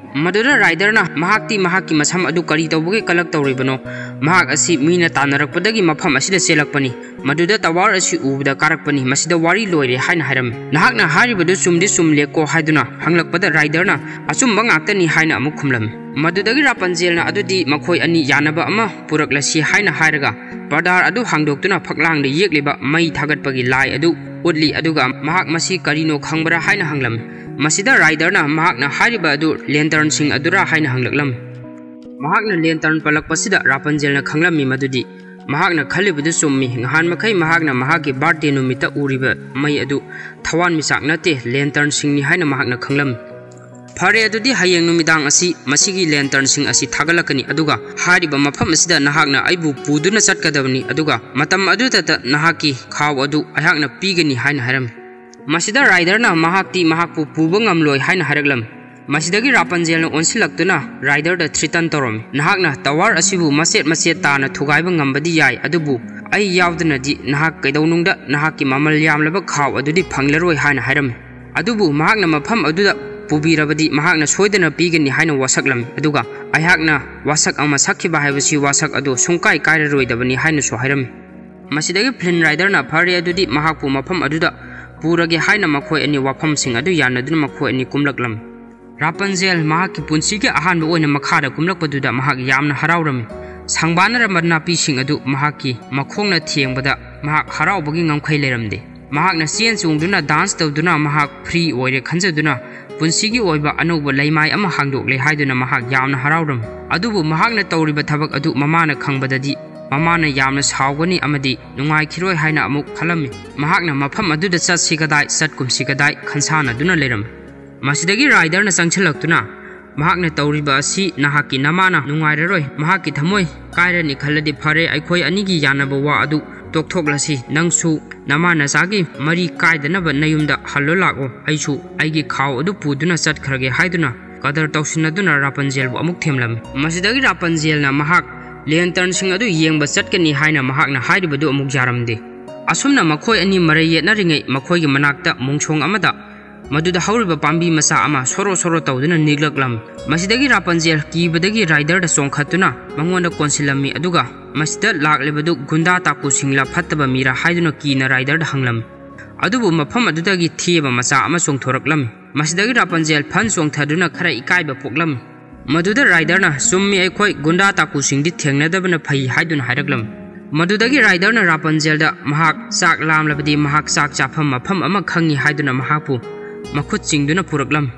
ꯃꯗꯨꯗ ꯔꯥꯏꯗꯔꯅ ꯃꯍꯥꯛꯇꯤ ꯃꯍꯥꯛꯀꯤ ꯃꯁꯝ ꯑꯗꯨ ꯀꯔꯤ ꯇꯧꯕꯒꯤ ꯀꯂꯛ ꯇꯧꯔꯤꯕꯅꯣ? "ꯃꯍꯥꯛ ꯑꯁꯤ ꯃꯤꯅ ꯇꯥꯟꯅꯔꯛꯄꯗꯒꯤ ꯃꯐꯝ ꯑꯁꯤꯗ ꯆꯦꯜꯂꯛꯄꯅꯤ꯫ ꯃꯗꯨꯗ ꯇꯋꯥꯔ ꯑꯁꯤ ꯎꯕꯗ ꯀꯥꯔꯛꯄꯅꯤ꯫ ꯃꯁꯤꯗ ꯋꯥꯔꯤ ꯂꯣꯏꯔꯦ" ꯍꯥꯏꯅ ꯍꯥꯏꯔꯝꯃꯤ꯫ "ꯅꯍꯥꯛꯅ ꯍꯥꯏꯔꯤꯕꯗꯨ ꯆꯨꯝꯗꯤ ꯆꯨꯝꯂꯦꯀꯣ?" ꯍꯥꯏꯗꯨꯅ ꯍꯪꯂꯛꯄꯗ ꯔꯥꯏꯗꯔꯅ "ꯑꯆꯨꯝꯕ ꯉꯥꯛꯇꯅꯤ" ꯍꯥꯏꯅ ꯑꯃꯨꯛ ꯈꯨꯝꯂꯝꯃꯤ꯫ ꯃꯗꯨꯗꯒꯤ ꯔꯥꯄꯟꯖꯦꯜꯅ "ꯑꯗꯨꯗꯤ ꯃꯈꯣꯏ ꯑꯅꯤ ꯌꯥꯅꯕ ꯑꯃ ꯄꯨꯔꯛꯂꯁꯤ" ꯍꯥꯏꯅ ꯍꯥꯏꯔꯒ ꯄꯔꯗꯥꯔ ꯑꯗꯨ ꯍꯥꯡꯗꯣꯛꯇꯨꯅ ꯐꯛꯂꯥꯡꯗ ꯌꯦꯛꯂꯤꯕ ꯃꯩ ꯊꯥꯒꯠꯄꯒꯤ ꯂꯥꯏ ꯑꯗꯨ ꯎꯠꯂꯤ, ꯑꯗꯨꯒ "ꯃꯍꯥꯛ ꯃꯁꯤ ꯀꯔꯤꯅꯣ ꯈꯪꯕ꯭ꯔꯥ?" ꯍꯥꯏꯅ ꯍꯪꯂꯝꯃꯤ꯫ ꯃꯁꯤꯗ ꯔꯥꯏꯗꯔꯅ "ꯃꯍꯥꯛꯅ ꯍꯥꯏꯔꯤꯕ ꯑꯗꯨ ꯂꯦꯟꯇꯔꯟꯁꯤꯡ ꯑꯗꯨꯔꯥ?" ꯍꯥꯏꯅ ꯍꯪꯂꯛꯂꯝꯃꯤ꯫ ꯃꯍꯥꯛꯅ ꯂꯦꯟꯇꯔꯟ ꯄꯜꯂꯛꯄꯁꯤꯗ ꯔꯥꯄꯟꯖꯦꯜꯅ ꯈꯪꯂꯝꯃꯤ ꯃꯗꯨꯗꯤ ꯃꯍꯥꯛꯅ ꯈꯜꯂꯤꯕꯗꯨ ꯆꯨꯝꯃꯤ꯫ ꯉꯍꯥꯟ ꯃꯈꯩ ꯃꯍꯥꯛꯅ ꯃꯍꯥꯛꯀꯤ ꯕꯥꯔꯊꯗꯦ ꯅꯨꯃꯤꯠꯇ ꯎꯔꯤꯕ ꯃꯩ ꯑꯗꯨ ꯊꯋꯥꯟꯃꯤꯆꯥꯛ ꯅꯠꯇꯦ, ꯂꯦꯟꯇꯔꯟꯁꯤꯡꯅꯤ ꯍꯥꯏꯅ ꯃꯍꯥꯛꯅ ꯈꯪꯂꯝꯃꯤ꯫ "ꯐꯔꯦ, ꯑꯗꯨꯗꯤ ꯍꯌꯦꯡ ꯅꯨꯃꯤꯗꯥꯡ ꯑꯁꯤ ꯃꯁꯤꯒꯤ ꯂꯦꯟꯇꯔꯟꯁꯤꯡ ꯑꯁꯤ ꯊꯥꯒꯠꯂꯛꯀꯅꯤ, ꯑꯗꯨꯒ ꯍꯥꯏꯔꯤꯕ ꯃꯐꯝ ꯑꯁꯤꯗ ꯅꯍꯥꯛꯅ ꯑꯩꯕꯨ ꯄꯨꯗꯨꯅ ꯆꯠꯀꯗꯕꯅꯤ, ꯑꯗꯨꯒ ꯃꯇꯝ ꯑꯗꯨꯗꯇ ꯅꯍꯥꯛꯀꯤ ꯈꯥꯎ ꯑꯗꯨ ꯑꯩꯍꯥꯛꯅ ꯄꯤꯒꯅꯤ" ꯍꯥꯏꯅ ꯍꯥꯏꯔꯝꯃꯤ꯫ ꯃꯁꯤꯗ ꯔꯥꯏꯗꯔꯅ ꯃꯍꯥꯛꯇꯤ ꯃꯍꯥꯛꯄꯨ ꯄꯨꯕ ꯉꯝꯂꯣꯏ ꯍꯥꯏꯅ ꯍꯥꯏꯔꯛꯂꯝꯃꯤ꯫ ꯃꯁꯤꯗꯒꯤ ꯔꯥꯄꯟꯖꯦꯜꯅ ꯑꯣꯟꯁꯤꯜꯂꯛꯇꯨꯅ ꯔꯥꯏꯗꯔꯗ ꯊ꯭ꯔꯤꯇꯟ ꯇꯧꯔꯝꯃꯤ꯫ "ꯅꯍꯥꯛꯅ ꯇꯋꯥꯔ ꯑꯁꯤꯕꯨ ꯃꯆꯦꯠ ꯃꯆꯦꯠ ꯇꯥꯅ ꯊꯨꯒꯥꯏꯕ ꯉꯝꯕꯗꯤ ꯌꯥꯏ, ꯑꯗꯨꯕꯨ ꯑꯩ ꯌꯥꯎꯗꯅꯗꯤ ꯅꯍꯥꯛ ꯀꯩꯗꯧꯅꯨꯡꯗ ꯅꯍꯥꯛꯀꯤ ꯃꯃꯜ ꯌꯥꯝꯂꯕ ꯈꯥꯎ ꯑꯗꯨꯗꯤ ꯐꯪꯂꯔꯣꯏ" ꯍꯥꯏꯅ ꯍꯥꯏꯔꯝꯃꯤ꯫ ꯑꯗꯨꯕꯨ ꯃꯍꯥꯛꯅ ꯃꯐꯝ ꯑꯗꯨꯗ ꯄꯨꯕꯤꯔꯕꯗꯤ ꯃꯍꯥꯛꯅ ꯁꯣꯏꯗꯅ ꯄꯤꯒꯅꯤ ꯍꯥꯏꯅ ꯋꯥꯁꯛꯂꯝꯃꯤ, ꯑꯗꯨꯒ "ꯑꯩꯍꯥꯛꯅ ꯋꯥꯁꯛ ꯑꯃ ꯁꯛꯈꯤꯕ ꯍꯥꯏꯕꯁꯤ ꯋꯥꯁꯛ ꯑꯗꯨ ꯁꯨꯡꯀꯥꯏ ꯀꯥꯏꯔꯔꯣꯏꯗꯕꯅꯤ" ꯍꯥꯏꯅꯁꯨ ꯍꯥꯏꯔꯝꯃꯤ꯫ ꯃꯁꯤꯗꯒꯤ Flynn Riderꯅ "ꯐꯔꯦ, ꯑꯗꯨꯗꯤ ꯃꯍꯥꯛꯄꯨ ꯃꯐꯝ ꯑꯗꯨꯗ ꯄꯨꯔꯒꯦ" ꯍꯥꯏꯅ ꯃꯈꯣꯏ ꯑꯅꯤ ꯋꯥꯐꯝꯁꯤꯡ ꯑꯗꯨ ꯌꯥꯅꯗꯨꯅ ꯃꯈꯣꯏ ꯑꯅꯤ ꯀꯨꯝꯂꯛꯂꯝꯃꯤ꯫ ꯔꯥꯄꯟꯖꯦꯜ ꯃꯍꯥꯛꯀꯤ ꯄꯨꯟꯁꯤꯒꯤ ꯑꯍꯥꯟꯕ ꯑꯣꯏꯅ ꯃꯈꯥꯗ ꯀꯨꯝꯂꯛꯄꯗꯨꯗ ꯃꯍꯥꯛ ꯌꯥꯝꯅ ꯍꯔꯥꯎꯔꯝꯃꯤ꯫ ꯁꯪꯕꯥꯟꯅꯔꯝꯕ ꯅꯥꯄꯤꯁꯤꯡ ꯑꯗꯨ ꯃꯍꯥꯛꯀꯤ ꯃꯈꯣꯡꯅ ꯊꯦꯡꯕꯗ ꯃꯍꯥꯛ ꯍꯔꯥꯎꯕꯒꯤ ꯉꯝꯈꯩ ꯂꯩꯔꯝꯗꯦ꯫ ꯃꯍꯥꯛꯅ ꯆꯦꯟ ꯆꯣꯡꯗꯨꯅ, dance ꯇꯧꯗꯨꯅ ꯃꯍꯥꯛ free ꯑꯣꯏꯔꯦ ꯈꯟꯖꯗꯨꯅ ꯄꯨꯟꯁꯤꯒꯤ ꯑꯣꯏꯕ ꯑꯅꯧꯕ ꯂꯩꯃꯥꯏ ꯑꯃ ꯍꯥꯡꯗꯣꯛꯂꯦ ꯍꯥꯏꯗꯨꯅ ꯃꯍꯥꯛ ꯌꯥꯝꯅ ꯍꯔꯥꯎꯔꯝꯃꯤ꯫ ꯑꯗꯨꯕꯨ ꯃꯍꯥꯛꯅ ꯇꯧꯔꯤꯕ ꯊꯕꯛ ꯑꯗꯨ ꯃꯃꯥꯅ ꯈꯪꯕꯗꯗꯤ ꯃꯃꯥꯅ ꯌꯥꯝꯅ ꯁꯥꯎꯒꯅꯤ ꯑꯃꯗꯤ ꯅꯨꯡꯉꯥꯏꯈꯤꯔꯣꯏ ꯍꯥꯏꯅ ꯑꯃꯨꯛ ꯈꯜꯂꯝꯃꯤ꯫ ꯃꯍꯥꯛꯅ ꯃꯐꯝ ꯑꯗꯨꯗ ꯆꯠꯁꯤ ꯀꯗꯥꯏ, ꯆꯠꯀꯨꯝꯁꯤ ꯀꯗꯥꯏ ꯈꯟꯁꯥꯟꯅꯗꯨꯅ ꯂꯩꯔꯝꯃꯤ꯫ ꯃꯁꯤꯗꯒꯤ Riderꯅ ꯆꯪꯁꯤꯜꯂꯛꯇꯨꯅ, "ꯃꯍꯥꯛꯅ ꯇꯧꯔꯤꯕ ꯑꯁꯤ ꯅꯍꯥꯛꯀꯤ ꯅꯃꯥꯅ ꯅꯨꯡꯉꯥꯏꯔꯔꯣꯏ, ꯃꯍꯥꯛꯀꯤ ꯊꯃꯣꯏ ꯀꯥꯏꯔꯅꯤ ꯈꯜꯂꯗꯤ ꯐꯔꯦ, ꯑꯩꯈꯣꯏ ꯑꯅꯤꯒꯤ ꯌꯥꯅꯕ ꯋꯥ ꯑꯗꯨ ꯇꯣꯛꯊꯣꯛꯂꯁꯤ꯫ ꯅꯪꯁꯨ ꯅꯃꯥ ꯅꯆꯥꯒꯤ ꯃꯔꯤ ꯀꯥꯏꯗꯅꯕ ꯅꯌꯨꯝꯗ ꯍꯜꯂꯣ ꯂꯥꯛꯑꯣ, ꯑꯩꯁꯨ ꯑꯩꯒꯤ ꯈꯥꯎ ꯑꯗꯨ ꯄꯨꯗꯨꯅ ꯆꯠꯈ꯭ꯔꯒꯦ" ꯍꯥꯏꯗꯨꯅ ꯀꯗꯔ ꯇꯧꯁꯤꯟꯅꯗꯨꯅ ꯔꯥꯄꯟꯖꯦꯜꯕꯨ ꯑꯃꯨꯛ ꯊꯦꯝꯂꯝꯃꯤ꯫ ꯃꯁꯤꯗꯒꯤ ꯔꯥꯄꯟꯖꯦꯜꯅ ꯃꯍꯥꯛ lanternꯁꯤꯡ ꯑꯗꯨ ꯌꯦꯡꯕ ꯆꯠꯀꯅꯤ ꯍꯥꯏꯅ ꯃꯍꯥꯛꯅ ꯍꯥꯏꯔꯤꯕꯗꯨ ꯑꯃꯨꯛ ꯌꯥꯔꯝꯗꯦ꯫ ꯑꯁꯨꯝꯅ ꯃꯈꯣꯏ ꯑꯅꯤ ꯃꯔꯩ ꯌꯦꯠꯅꯔꯤꯉꯩ ꯃꯈꯣꯏꯒꯤ ꯃꯅꯥꯛꯇ ꯃꯣꯡꯁꯣꯡ ꯑꯃꯗ ꯃꯗꯨꯗ ꯍꯧꯔꯤꯕ ꯄꯥꯝꯕꯤ ꯃꯆꯥ ꯑꯃ ꯁꯣꯔꯣ ꯁꯣꯔꯣ ꯇꯧꯗꯨꯅ ꯅꯤꯛꯂꯛꯂꯝꯃꯤ꯫ ꯃꯁꯤꯗꯒꯤ ꯔꯥꯄꯟꯖꯦꯜ ꯀꯤꯕꯗꯒꯤ Riderꯗ ꯆꯣꯡꯈꯠꯇꯨꯅ ꯃꯉꯣꯟꯗ ꯀꯣꯟꯁꯤꯜꯂꯝꯃꯤ, ꯑꯗꯨꯒ ꯃꯁꯤꯗ ꯂꯥꯛꯂꯤꯕꯗꯨ ꯒꯨꯟꯗꯥ ꯇꯥꯀꯨꯁꯤꯡꯂ ꯐꯠꯇꯕ ꯃꯤꯔꯥ ꯍꯥꯏꯗꯨꯅ ꯀꯤꯅ Riderꯗ ꯍꯪꯂꯝꯃꯤ꯫ ꯑꯗꯨꯕꯨ ꯃꯐꯝ ꯑꯗꯨꯗꯒꯤ ꯊꯦꯕ ꯃꯆꯥ ꯑꯃ ꯆꯣꯡꯊꯣꯔꯛꯂꯝꯃꯤ꯫ ꯃꯁꯤꯗꯒꯤ ꯔꯥꯄꯟꯖꯦꯜ ꯐꯟ ꯆꯣꯡꯊꯗꯨꯅ ꯈꯔ ꯏꯀꯥꯏꯕ ꯄꯣꯛꯂꯝꯃꯤ꯫ ꯃꯗꯨꯗ Riderꯅ, "ꯆꯨꯝꯃꯤ, ꯑꯩꯈꯣꯏ ꯒꯨꯟꯗꯥ ꯇꯥꯀꯨꯁꯤꯡꯗꯤ ꯊꯦꯡꯅꯗꯕꯅ ꯐꯩ" ꯍꯥꯏꯗꯨꯅ ꯍꯥꯏꯔꯛꯂꯝꯃꯤ꯫ ꯃꯗꯨꯗꯒꯤ Riderꯅ ꯔꯥꯄꯟꯖꯦꯜꯗ ꯃꯍꯥꯛ ꯆꯥꯛ ꯂꯥꯝꯂꯕꯗꯤ ꯃꯍꯥꯛ ꯆꯥꯛ ꯆꯥꯐꯝ ꯃꯐꯝ ꯑꯃ ꯈꯪꯉꯤ ꯍꯥꯏꯗꯨꯅ ꯃꯍꯥꯛꯄꯨ ꯃꯈꯨꯠ ꯆꯤꯡꯗꯨꯅ ꯄꯨꯔꯛꯂꯝꯃꯤ꯫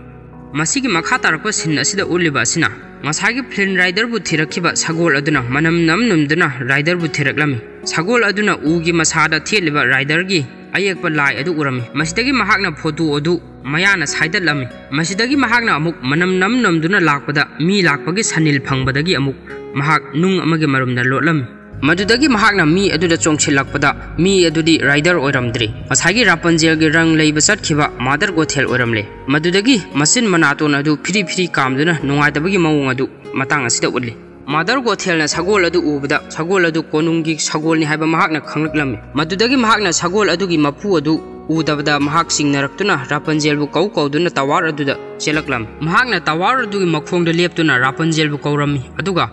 ꯃꯁꯤꯒꯤ ꯃꯈꯥ ꯇꯥꯔꯛꯄ scene ꯑꯁꯤꯗ ꯎꯠꯂꯤꯕ ꯑꯁꯤꯅ ꯉꯁꯥꯏꯒꯤ Flynn Riderꯕꯨ ꯊꯤꯔꯛꯈꯤꯕ ꯁꯒꯣꯜ ꯑꯗꯨꯅ ꯃꯅꯝ ꯅꯝ ꯅꯝꯗꯨꯅ Riderꯕꯨ ꯊꯤꯔꯛꯂꯝꯃꯤ꯫ ꯁꯒꯣꯜ ꯑꯗꯨꯅ ꯎꯒꯤ ꯃꯁꯥꯗ ꯊꯦꯠꯂꯤꯕ Riderꯒꯤ ꯑꯌꯦꯛꯄ ꯂꯥꯏ ꯑꯗꯨ ꯎꯔꯝꯃꯤ꯫ ꯃꯁꯤꯗꯒꯤ ꯃꯍꯥꯛꯅ photo ꯑꯗꯨ ꯃꯌꯥꯅ ꯁꯥꯏꯗꯠꯂꯝꯃꯤ꯫ ꯃꯁꯤꯗꯒꯤ ꯃꯍꯥꯛꯅ ꯑꯃꯨꯛ ꯃꯅꯝ ꯅꯝ ꯅꯝꯗꯨꯅ ꯂꯥꯛꯄꯗ ꯃꯤ ꯂꯥꯛꯄꯒꯤ ꯁꯟꯅꯤꯜ ꯐꯪꯕꯗꯒꯤ ꯑꯃꯨꯛ ꯃꯍꯥꯛ ꯅꯨꯡ ꯑꯃꯒꯤ ꯃꯔꯨꯝꯗ ꯂꯣꯠꯂꯝꯃꯤ꯫ ꯃꯗꯨꯗꯒꯤ ꯃꯍꯥꯛꯅ ꯃꯤ ꯑꯗꯨꯗ ꯆꯣꯡꯁꯤꯜꯂꯛꯄꯗ ꯃꯤ ꯑꯗꯨꯗꯤ Rider ꯑꯣꯏꯔꯝꯗ꯭ꯔꯦ꯫ ꯉꯁꯥꯏꯒꯤ ꯔꯥꯄꯟꯖꯦꯜꯒꯤ ꯔꯪ ꯂꯩꯕ ꯆꯠꯈꯤꯕ Mother Gothel ꯑꯣꯏꯔꯝꯂꯦ꯫ ꯃꯗꯨꯗꯒꯤ ꯃꯆꯤꯟ ꯃꯅꯥꯇꯣꯟ ꯑꯗꯨ ꯐꯤꯔꯤ ꯐꯤꯔꯤ ꯀꯥꯝꯗꯨꯅ ꯅꯨꯡꯉꯥꯏꯇꯕꯒꯤ ꯃꯑꯣꯡ ꯑꯗꯨ ꯃꯇꯥꯡ ꯑꯁꯤꯗ ꯎꯠꯂꯤ꯫ Mother Gothelꯅ ꯁꯒꯣꯜ ꯑꯗꯨ ꯎꯕꯗ ꯁꯒꯣꯜ ꯑꯗꯨ ꯀꯣꯅꯨꯡꯒꯤ ꯁꯒꯣꯜꯅꯤ ꯍꯥꯏꯕ ꯃꯍꯥꯛꯅ ꯈꯪꯂꯛꯂꯝꯃꯤ꯫ ꯃꯗꯨꯗꯒꯤ ꯃꯍꯥꯛꯅ ꯁꯒꯣꯜ ꯑꯗꯨꯒꯤ ꯃꯄꯨ ꯑꯗꯨ ꯎꯗꯕꯗ ꯃꯍꯥꯛ ꯆꯤꯡꯅꯔꯛꯇꯨꯅ ꯔꯥꯄꯟꯖꯦꯜꯕꯨ ꯀꯧ ꯀꯧꯗꯨꯅ tower ꯑꯗꯨꯗ ꯆꯦꯜꯂꯛꯂꯝꯃꯤ꯫ ꯃꯍꯥꯛꯅ tower ꯑꯗꯨꯒꯤ ꯃꯈꯣꯡꯗ ꯂꯦꯞꯇꯨꯅ ꯔꯥꯄꯟꯖꯦꯜꯕꯨ ꯀꯧꯔꯝꯃꯤ, ꯑꯗꯨꯒ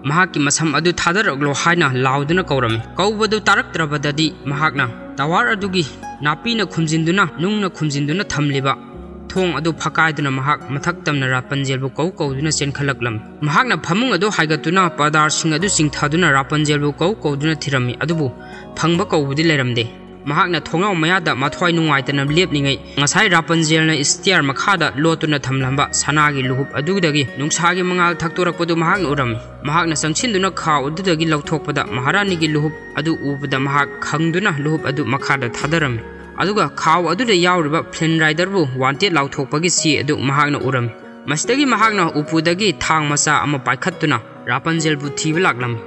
ꯃꯍꯥꯛꯀꯤ ꯃꯁꯝ ꯑꯗꯨ ꯊꯥꯗꯔꯛꯂꯣ ꯍꯥꯏꯅ ꯂꯥꯎꯗꯨꯅ ꯀꯧꯔꯝꯃꯤ꯫ ꯀꯧꯕꯗꯨ ꯇꯥꯔꯛꯇ꯭ꯔꯕꯗꯗꯤ ꯃꯍꯥꯛꯅ tower ꯑꯗꯨꯒꯤ ꯅꯥꯄꯤꯅ ꯈꯨꯝꯖꯤꯟꯗꯨꯅ, ꯅꯨꯡꯅ ꯈꯨꯝꯖꯤꯟꯗꯨꯅ ꯊꯝꯂꯤꯕ ꯊꯣꯡ ꯑꯗꯨ ꯐꯛꯀꯥꯏꯗꯨꯅ ꯃꯍꯥꯛ ꯃꯊꯛ ꯇꯝꯅ ꯔꯥꯄꯟꯖꯦꯜꯕꯨ ꯀꯧ ꯀꯧꯗꯨꯅ ꯆꯦꯟꯈꯠꯂꯛꯂꯝꯃꯤ꯫ ꯃꯍꯥꯛꯅ ꯐꯃꯨꯡ ꯑꯗꯨ ꯍꯥꯏꯒꯠꯇꯨꯅ ꯄꯥꯔꯗꯥꯔꯁꯤꯡ ꯑꯗꯨ ꯆꯤꯡꯊꯗꯨꯅ ꯔꯥꯄꯟꯖꯦꯜꯕꯨ ꯀꯧ ꯀꯧꯗꯨꯅ ꯊꯤꯔꯝꯃꯤ, ꯑꯗꯨꯕꯨ ꯐꯪꯕ ꯀꯧꯕꯗꯤ ꯂꯩꯔꯝꯗꯦ꯫ ꯃꯍꯥꯛꯅ ꯊꯣꯡꯅꯥꯎ ꯃꯌꯥꯗ ꯃꯊ꯭ꯋꯥꯏ ꯅꯨꯡꯉꯥꯏꯇꯅ ꯂꯦꯞꯂꯤꯉꯩ, ꯉꯁꯥꯏ ꯔꯥꯄꯟꯖꯦꯜꯅ stair ꯃꯈꯥꯗ ꯂꯣꯠꯇꯨꯅ ꯊꯝꯂꯝꯕ ꯁꯅꯥꯒꯤ ꯂꯨꯍꯨꯞ ꯑꯗꯨꯗꯒꯤ ꯅꯨꯡꯁꯥꯒꯤ ꯃꯉꯥꯜ ꯊꯛꯇꯣꯔꯛꯄꯗꯨ ꯃꯍꯥꯛꯅ ꯎꯔꯝꯃꯤ꯫ ꯃꯍꯥꯛꯅ ꯆꯪꯁꯤꯟꯗꯨꯅ ꯈꯥꯎ ꯑꯗꯨꯗꯒꯤ ꯂꯧꯊꯣꯛꯄꯗ ꯃꯍꯥꯔꯥꯅꯤꯒꯤ ꯂꯨꯍꯨꯞ ꯑꯗꯨ ꯎꯕꯗ ꯃꯍꯥꯛ ꯈꯪꯗꯨꯅ ꯂꯨꯍꯨꯞ ꯑꯗꯨ ꯃꯈꯥꯗ ꯊꯥꯗꯔꯝꯃꯤ꯫ ꯑꯗꯨꯒ ꯈꯥꯎ ꯑꯗꯨꯗ ꯌꯥꯎꯔꯤꯕ Flynn Rider ꯕꯨ wanted ꯂꯥꯎꯊꯣꯛꯄꯒꯤ ꯆꯦ ꯑꯗꯨ ꯃꯍꯥꯛꯅ ꯎꯔꯝꯃꯤ꯫ ꯃꯁꯤꯗꯒꯤ ꯃꯍꯥꯛꯅ ꯎꯄꯨꯗꯒꯤ ꯊꯥꯡ ꯃꯆꯥ ꯑꯃ ꯄꯥꯏꯈꯠꯇꯨꯅ ꯔꯥꯄꯟꯖꯦꯜꯕꯨ ꯊꯤꯕ ꯂꯥꯛꯂꯝꯃꯤ꯫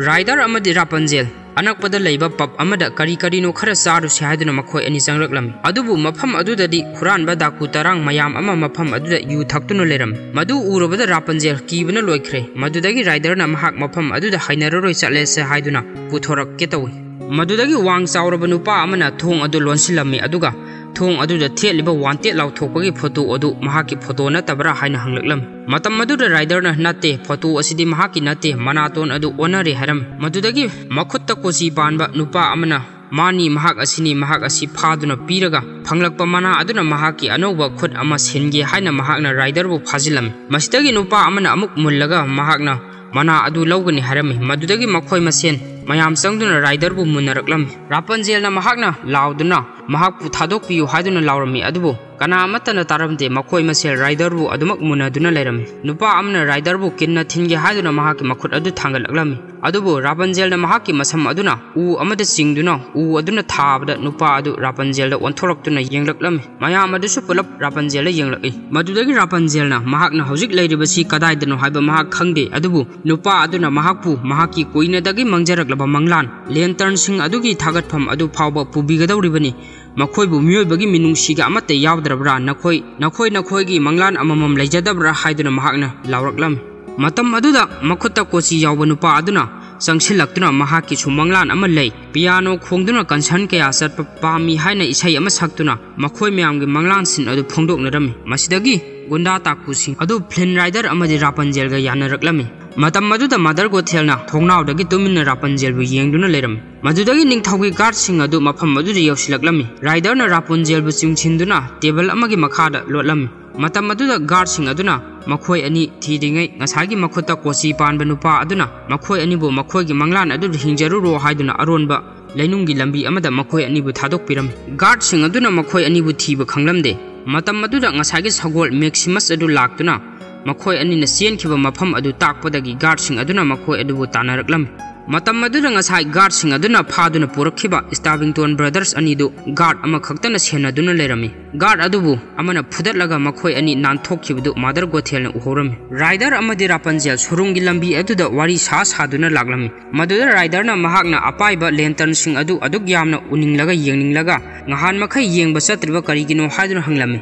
ꯔꯥꯏꯗꯔ ꯑꯃꯗꯤ ꯔꯥꯄꯟꯖꯦꯜ ꯑꯅꯛꯄꯗ ꯂꯩꯕ pub ꯑꯃꯗ ꯀꯔꯤ ꯀꯔꯤꯅꯣ ꯈꯔ ꯆꯥꯔꯨꯁꯤ ꯍꯥꯏꯗꯨꯅ ꯃꯈꯣꯏ ꯑꯅꯤ ꯆꯪꯂꯛꯂꯝꯃꯤ꯫ ꯑꯗꯨꯕꯨ ꯃꯐꯝ ꯑꯗꯨꯗꯗꯤ ꯍꯨꯔꯥꯟꯕ ꯗꯥꯀꯨ ꯇꯔꯥꯡ ꯃꯌꯥꯝ ꯑꯃ ꯃꯐꯝ ꯑꯗꯨꯗ ꯌꯨ ꯊꯛꯇꯨꯅ ꯂꯩꯔꯝꯃꯤ꯫ ꯃꯗꯨ ꯎꯔꯨꯕꯗ ꯔꯥꯄꯟꯖꯦꯜ ꯀꯤꯕꯅ ꯂꯣꯏꯈ꯭ꯔꯦ꯫ ꯃꯗꯨꯗꯒꯤ ꯔꯥꯏꯗꯔꯅ ꯃꯍꯥꯛ ꯃꯐꯝ ꯑꯗꯨꯗ ꯍꯩꯅꯔꯔꯣꯏ, ꯆꯠꯂꯁꯦ ꯍꯥꯏꯗꯨꯅ ꯄꯨꯊꯣꯔꯛꯀꯦ ꯇꯧꯏ꯫ ꯃꯗꯨꯗꯒꯤ ꯋꯥꯡ ꯆꯥꯎꯔꯕ ꯅꯨꯄꯥ ꯑꯃꯅ ꯊꯣꯡ ꯑꯗꯨ ꯂꯣꯟꯁꯤꯜꯂꯝꯃꯤ, ꯑꯗꯨꯒ ꯊꯣꯡ ꯑꯗꯨꯗ ꯊꯦꯠꯂꯤꯕ wanted ꯂꯥꯎꯊꯣꯛꯄꯒꯤ photo ꯑꯗꯨ ꯃꯍꯥꯛꯀꯤ photo ꯅꯠꯇꯕ꯭ꯔꯥ ꯍꯥꯏꯅ ꯍꯪꯂꯛꯂꯝꯃꯤ꯫ ꯃꯇꯝ ꯑꯗꯨꯗ ꯔꯥꯏꯗꯔꯅ "ꯅꯠꯇꯦ, photo ꯑꯁꯤꯗꯤ ꯃꯍꯥꯛꯀꯤ ꯅꯠꯇꯦ, ꯃꯅꯥꯇꯣꯟ ꯑꯗꯨ ꯑꯣꯟꯅꯔꯦ" ꯍꯥꯏꯔꯝꯃꯤ꯫ ꯃꯗꯨꯗꯒꯤ ꯃꯈꯨꯠꯇ ꯀꯣꯆꯤ ꯄꯥꯟꯕ ꯅꯨꯄꯥ ꯑꯃꯅ "ꯃꯥꯅꯤ, ꯃꯍꯥꯛ ꯑꯁꯤꯅꯤ, ꯃꯍꯥꯛ ꯑꯁꯤ" ꯐꯥꯗꯨꯅ ꯄꯤꯔꯒ, ꯐꯪꯂꯛꯄ ꯃꯅꯥ ꯑꯗꯨꯅ ꯃꯍꯥꯛꯀꯤ ꯑꯅꯧꯕ ꯈꯨꯠ ꯑꯃ ꯁꯤꯟꯒꯦ ꯍꯥꯏꯅ ꯃꯍꯥꯛꯅ ꯔꯥꯏꯗꯔꯕꯨ ꯐꯥꯖꯤꯜꯂꯝꯃꯤ꯫ ꯃꯁꯤꯗꯒꯤ ꯅꯨꯄꯥ ꯑꯃꯅ ꯑꯃꯨꯛ ꯃꯨꯜꯂꯒ ꯃꯍꯥꯛꯅ ꯃꯅꯥ ꯑꯗꯨ ꯂꯧꯒꯅꯤ ꯍꯥꯏꯔꯝꯃꯤ꯫ ꯃꯗꯨꯗꯒꯤ ꯃꯈꯣꯏ ꯃꯁꯦꯟ ꯃꯌꯥꯝ ꯆꯪꯗꯨꯅ ꯔꯥꯏꯗꯔꯕꯨ ꯃꯨꯟꯅꯔꯛꯂꯝꯃꯤ꯫ ꯔꯥꯄꯟꯖꯦꯜꯅ ꯃꯍꯥꯛꯅ ꯂꯥꯎꯗꯨꯅ ꯃꯍꯥꯛꯄꯨ ꯊꯥꯗꯣꯛꯄꯤꯌꯨ ꯍꯥꯏꯗꯨꯅ ꯂꯥꯎꯔꯝꯃꯤ, ꯑꯗꯨꯕꯨ ꯀꯅꯥ ꯑꯃꯠꯇꯅ ꯇꯥꯔꯝꯗꯦ꯫ ꯃꯈꯣꯏ ꯃꯁꯦꯜ ꯔꯥꯏꯗꯔꯕꯨ ꯑꯗꯨꯃꯛ ꯃꯨꯟꯅꯗꯨꯅ ꯂꯩꯔꯝꯃꯤ꯫ ꯅꯨꯄꯥ ꯑꯃꯅ ꯔꯥꯏꯗꯔꯕꯨ ꯀꯤꯟꯅ ꯊꯤꯟꯒꯦ ꯍꯥꯏꯗꯨꯅ ꯃꯍꯥꯛꯀꯤ ꯃꯈꯨꯠ ꯑꯗꯨ ꯊꯥꯡꯒꯠꯂꯛꯂꯝꯃꯤ, ꯑꯗꯨꯕꯨ ꯔꯥꯄꯟꯖꯦꯜꯅ ꯃꯍꯥꯛꯀꯤ ꯃꯁꯝ ꯑꯗꯨꯅ ꯎ ꯑꯃꯗ ꯆꯤꯡꯗꯨꯅ ꯎ ꯑꯗꯨꯅ ꯊꯥꯕꯗ ꯅꯨꯄꯥ ꯑꯗꯨ ꯔꯥꯄꯟꯖꯦꯜꯗ ꯑꯣꯟꯊꯣꯔꯛꯇꯨꯅ ꯌꯦꯡꯂꯛꯂꯝꯃꯤ꯫ ꯃꯌꯥꯝ ꯑꯗꯨꯁꯨ ꯄꯨꯂꯞ ꯔꯥꯄꯟꯖꯦꯜꯗ ꯌꯦꯡꯂꯛꯏ꯫ ꯃꯗꯨꯗꯒꯤ ꯔꯥꯄꯟꯖꯦꯜꯅ ꯃꯍꯥꯛꯅ ꯍꯧꯖꯤꯛ ꯂꯩꯔꯤꯕꯁꯤ ꯀꯗꯥꯏꯗꯅꯣ ꯍꯥꯏꯕ ꯃꯍꯥꯛ ꯈꯪꯗꯦ, ꯑꯗꯨꯕꯨ ꯅꯨꯄꯥ ꯑꯗꯨꯅ ꯃꯍꯥꯛꯄꯨ ꯃꯍꯥꯛꯀꯤ ꯀꯨꯏꯅꯗꯒꯤ ꯃꯪꯖꯔꯛꯂꯕ ꯃꯪꯂꯥꯟ, lanternꯁꯤꯡ ꯑꯗꯨꯒꯤ ꯊꯥꯒꯠꯐꯝ ꯑꯗꯨ ꯐꯥꯎꯕ ꯄꯨꯕꯤꯒꯗꯧꯔꯤꯕꯅꯤ꯫ ꯃꯈꯣꯏꯕꯨ ꯃꯤꯑꯣꯏꯕꯒꯤ ꯃꯤꯅꯨꯡꯁꯤꯒ ꯑꯃꯠꯇ ꯌꯥꯎꯗ꯭ꯔꯕ꯭ꯔꯥ? ꯅꯈꯣꯏ, ꯅꯈꯣꯏ ꯅꯈꯣꯏꯒꯤ ꯃꯪꯂꯥꯟ ꯑꯃꯃꯝ ꯂꯩꯖꯗꯕ꯭ꯔꯥ ꯍꯥꯏꯗꯨꯅ ꯃꯍꯥꯛꯅ ꯂꯥꯎꯔꯛꯂꯝꯃꯤ꯫ ꯃꯇꯝ ꯑꯗꯨꯗ ꯃꯈꯨꯠꯇ ꯀꯣꯆꯤ ꯌꯥꯎꯕ ꯅꯨꯄꯥ ꯑꯗꯨꯅ ꯆꯪꯁꯤꯜꯂꯛꯇꯨꯅ ꯃꯍꯥꯛꯀꯤꯁꯨ ꯃꯪꯂꯥꯟ ꯑꯃ ꯂꯩ꯫ ꯄꯤꯌꯥꯅꯣ ꯈꯣꯡꯗꯨꯅ ꯀꯟꯁꯔꯟ ꯀꯌꯥ ꯆꯠꯄ ꯄꯥꯝꯃꯤ ꯍꯥꯏꯅ ꯏꯁꯩ ꯑꯃ ꯁꯛꯇꯨꯅ ꯃꯈꯣꯏ ꯃꯌꯥꯝꯒꯤ ꯃꯪꯂꯥꯟꯁꯤꯡ ꯑꯗꯨ ꯐꯣꯡꯗꯣꯛꯅꯔꯝꯃꯤ꯫ ꯃꯁꯤꯗꯒꯤ ꯒꯨꯟꯗꯥ ꯇꯥꯀꯨꯁꯤꯡ ꯑꯗꯨ ꯐ꯭ꯂꯤꯟ ꯔꯥꯏꯗꯔ ꯑꯃꯗꯤ ꯔꯥꯄꯟꯖꯦꯜꯒ ꯌꯥꯅꯔꯛꯂꯝꯃꯤ꯫ ꯃꯇꯝ ꯑꯗꯨꯗ ꯃꯗꯔ ꯒꯣꯊꯦꯜꯅ ꯊꯣꯡꯅꯥꯎꯗꯒꯤ ꯇꯨꯃꯤꯟꯅ ꯔꯥꯄꯟꯖꯦꯜꯕꯨ ꯌꯦꯡꯗꯨꯅ ꯂꯩꯔꯝꯃꯤ꯫ ꯃꯗꯨꯗꯒꯤ ꯅꯤꯡꯊꯧꯒꯤ ꯒꯥꯔꯗꯁꯤꯡ ꯑꯗꯨ ꯃꯐꯝ ꯑꯗꯨꯗ ꯌꯧꯁꯤꯜꯂꯛꯂꯝꯃꯤ꯫ ꯔꯥꯏꯗꯔꯅ ꯔꯥꯄꯨꯟꯖꯦꯜꯕꯨ ꯆꯤꯡꯁꯤꯟꯗꯨꯅ ꯇꯦꯕꯜ ꯑꯃꯒꯤ ꯃꯈꯥꯗ ꯂꯣꯠꯂꯝꯃꯤ꯫ ꯃꯇꯝ ꯑꯗꯨꯗ ꯒꯥꯔꯗꯁꯤꯡ ꯑꯗꯨꯅ ꯃꯈꯣꯏ ꯑꯅꯤ ꯊꯤꯔꯤꯉꯩ ꯉꯁꯥꯏꯒꯤ ꯃꯈꯨꯠꯇ ꯀꯣꯆꯤ ꯄꯥꯟꯕ ꯅꯨꯄꯥ ꯑꯗꯨꯅ ꯃꯈꯣꯏ ꯑꯅꯤꯕꯨ ꯃꯈꯣꯏꯒꯤ ꯃꯪꯂꯥꯟ ꯑꯗꯨꯗ ꯍꯤꯡꯖꯔꯨꯔꯣ ꯍꯥꯏꯗꯨꯅ ꯑꯔꯣꯟꯕ ꯂꯩꯅꯨꯡꯒꯤ ꯂꯝꯕꯤ ꯑꯃꯗ ꯃꯈꯣꯏ ꯑꯅꯤꯕꯨ ꯊꯥꯗꯣꯛꯄꯤꯔꯝꯃꯤ꯫ ꯒꯥꯔꯗꯁꯤꯡ ꯑꯗꯨꯅ ꯃꯈꯣꯏ ꯑꯅꯤꯕꯨ ꯊꯤꯕ ꯈꯪꯂꯝꯗꯦ꯫ ꯃꯇꯝ ꯑꯗꯨꯗ ꯉꯁꯥꯏꯒꯤ ꯁꯒꯣꯜ ꯃꯦꯛꯁꯤꯃꯁ ꯑꯗꯨ ꯂꯥꯛꯇꯨꯅ ꯃꯈꯣꯏ ꯑꯅꯤꯅ ꯆꯦꯟꯈꯤꯕ ꯃꯐꯝ ꯑꯗꯨ ꯇꯥꯛꯄꯗꯒꯤ ꯒꯥꯔꯗꯁꯤꯡ ꯑꯗꯨꯅ ꯃꯈꯣꯏ ꯑꯗꯨꯕꯨ ꯇꯥꯟꯅꯔꯛꯂꯝꯃꯤ꯫ ꯃꯇꯝ ꯑꯗꯨꯗ ꯉꯁꯥꯏ ꯒꯥꯔꯗꯁꯤꯡ ꯑꯗꯨꯅ ꯐꯥꯗꯨꯅ ꯄꯨꯔꯛꯈꯤꯕ ꯁ꯭ꯇꯥꯕꯤꯡꯇꯣꯟ ꯕ꯭ꯔꯗꯔꯁ ꯑꯅꯤꯗꯨ ꯒꯥꯔꯗ ꯑꯃꯈꯛꯇꯅ ꯁꯦꯟꯅꯗꯨꯅ ꯂꯩꯔꯝꯃꯤ꯫ ꯒꯥꯔꯗ ꯑꯗꯨꯕꯨ ꯑꯃꯅ ꯐꯨꯗꯠꯂꯒ ꯃꯈꯣꯏ ꯑꯅꯤ ꯅꯥꯟꯊꯣꯛꯈꯤꯕꯗꯨ ꯃꯥꯗꯔ ꯒꯣꯊꯦꯜꯅ ꯎꯍꯧꯔꯝꯃꯤ꯫ ꯔꯥꯏꯗꯔ ꯑꯃꯗꯤ ꯔꯥꯄꯟꯖꯦꯜ ꯁꯨꯔꯨꯡꯒꯤ ꯂꯝꯕꯤ ꯑꯗꯨꯗ ꯋꯥꯔꯤ ꯁꯥ ꯁꯥꯗꯨꯅ ꯂꯥꯛꯂꯝꯃꯤ꯫ ꯃꯗꯨꯗ ꯔꯥꯏꯗꯔꯅ ꯃꯍꯥꯛꯅ ꯑꯄꯥꯏꯕ ꯂꯦꯟꯇꯔꯟꯁꯤꯡ ꯑꯗꯨ ꯑꯗꯨꯛ ꯌꯥꯝꯅ ꯎꯅꯤꯡꯂꯒ ꯌꯦꯡꯅꯤꯡꯂꯒ ꯉꯍꯥꯟ ꯃꯈꯩ ꯌꯦꯡꯕ ꯆꯠꯇ꯭ꯔꯤꯕ ꯀꯔꯤꯒꯤꯅꯣ ꯍꯥꯏꯗꯨꯅ ꯍꯪꯂꯝꯃꯤ꯫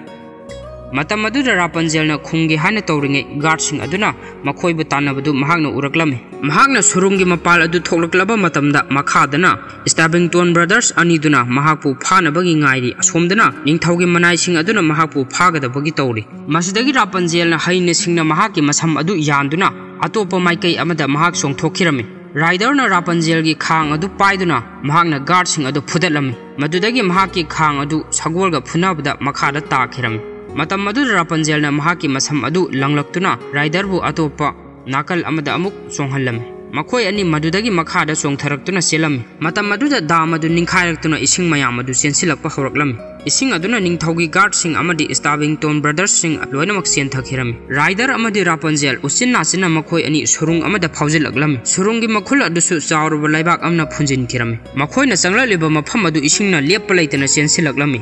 ꯃꯇꯝ ꯑꯗꯨꯗ ꯔꯥꯄꯟꯖꯦꯜꯅ ꯈꯨꯝꯒꯦ ꯍꯥꯏꯅ ꯇꯧꯔꯤꯉꯩ ꯒꯥꯔꯗꯁꯤꯡ ꯑꯗꯨꯅ ꯃꯈꯣꯏꯕꯨ ꯇꯥꯟꯅꯕꯗꯨ ꯃꯍꯥꯛꯅ ꯎꯔꯛꯂꯝꯃꯤ꯫ ꯃꯍꯥꯛꯅ ꯁꯨꯔꯨꯡꯒꯤ ꯃꯄꯥꯜ ꯑꯗꯨ ꯊꯣꯛꯂꯛꯂꯕ ꯃꯇꯝꯗ ꯃꯈꯥꯗꯅ ꯁ꯭ꯇꯥꯕꯤꯡꯇꯣꯟ ꯕ꯭ꯔꯗꯔꯁ ꯑꯅꯤꯗꯨꯅ ꯃꯍꯥꯛꯄꯨ ꯐꯥꯅꯕꯒꯤ ꯉꯥꯏꯔꯤ꯫ ꯑꯁꯣꯝꯗꯅ ꯅꯤꯡꯊꯧꯒꯤ ꯃꯅꯥꯏꯁꯤꯡ ꯑꯗꯨꯅ ꯃꯍꯥꯛꯄꯨ ꯐꯥꯒꯗꯕꯒꯤ ꯇꯧꯔꯤ꯫ ꯃꯁꯤꯗꯒꯤ ꯔꯥꯄꯟꯖꯦꯜꯅ ꯍꯩꯅ ꯁꯤꯡꯅ ꯃꯍꯥꯛꯀꯤ ꯃꯁꯝ ꯑꯗꯨ ꯌꯥꯟꯗꯨꯅ ꯑꯇꯣꯞꯄ ꯃꯥꯏꯀꯩ ꯑꯃꯗ ꯃꯍꯥꯛ ꯆꯣꯡꯊꯣꯛꯈꯤꯔꯝꯃꯤ꯫ ꯔꯥꯏꯗꯔꯅ ꯔꯥꯄꯟꯖꯦꯜꯒꯤ ꯈꯥꯡ ꯑꯗꯨ ꯄꯥꯏꯗꯨꯅ ꯃꯍꯥꯛꯅ ꯒꯥꯔꯗꯁꯤꯡ ꯑꯗꯨ ꯐꯨꯗꯠꯂꯝꯃꯤ꯫ ꯃꯗꯨꯗꯒꯤ ꯃꯍꯥꯛꯀꯤ ꯈꯥꯡ ꯑꯗꯨ ꯁꯒꯣꯜꯒ ꯐꯨꯅꯕꯗ ꯃꯈꯥꯗ ꯇꯥꯈꯤꯔꯝꯃꯤ꯫ ꯃꯇꯝ ꯑꯗꯨꯗ ꯔꯥꯄꯟꯖꯦꯜꯅ ꯃꯍꯥꯛꯀꯤ ꯃꯁꯝ ꯑꯗꯨ ꯂꯪꯂꯛꯇꯨꯅ ꯔꯥꯏꯗꯔꯕꯨ ꯑꯇꯣꯞꯄ ꯅꯥꯀꯜ ꯑꯃꯗ ꯑꯃꯨꯛ ꯆꯣꯡꯍꯜꯂꯝꯃꯤ꯫ ꯃꯈꯣꯏ ꯑꯅꯤ ꯃꯗꯨꯗꯒꯤ ꯃꯈꯥꯗ ꯆꯣꯡꯊꯔꯛꯇꯨꯅ ꯆꯦꯜꯂꯝꯃꯤ꯫ ꯃꯇꯝ ꯑꯗꯨꯗ ꯗꯥꯝ ꯑꯗꯨ ꯅꯤꯡꯈꯥꯏꯔꯛꯇꯨꯅ ꯏꯁꯤꯡ ꯃꯌꯥꯝ ꯑꯗꯨ ꯆꯦꯟꯁꯤꯜꯂꯛꯄ ꯍꯧꯔꯛꯂꯝꯃꯤ꯫ ꯏꯁꯤꯡ ꯑꯗꯨꯅ ꯅꯤꯡꯊꯧꯒꯤ ꯒꯥꯔꯗꯁꯤꯡ ꯑꯃꯗꯤ ꯁ꯭ꯇꯥꯕꯤꯡꯇꯣꯟ ꯕ꯭ꯔꯗꯔꯁꯁꯤꯡ ꯂꯣꯏꯅꯃꯛ ꯆꯦꯟꯊꯈꯤꯔꯝꯃꯤ꯫ ꯔꯥꯏꯗꯔ ꯑꯃꯗꯤ ꯔꯥꯄꯟꯖꯦꯜ ꯎꯆꯤꯟ ꯅꯥꯆꯤꯟꯅ ꯃꯈꯣꯏ ꯑꯅꯤ ꯁꯨꯔꯨꯡ ꯑꯃꯗ ꯐꯥꯎꯖꯤꯜꯂꯛꯂꯝꯃꯤ꯫ ꯁꯨꯔꯨꯡꯒꯤ ꯃꯈꯨꯜ ꯑꯗꯨꯁꯨ ꯆꯥꯎꯔꯕ ꯂꯩꯕꯥꯛ ꯑꯃꯅ ꯐꯨꯟꯖꯤꯟꯈꯤꯔꯝꯃꯤ꯫ ꯃꯈꯣꯏꯅ ꯆꯪꯂꯛꯂꯤꯕ ꯃꯐꯝ ꯑꯗꯨ ꯏꯁꯤꯡꯅ ꯂꯦꯞꯄ ꯂꯩꯇꯅ ꯆꯦꯟꯁꯤꯜꯂꯛꯂꯝꯃꯤ꯫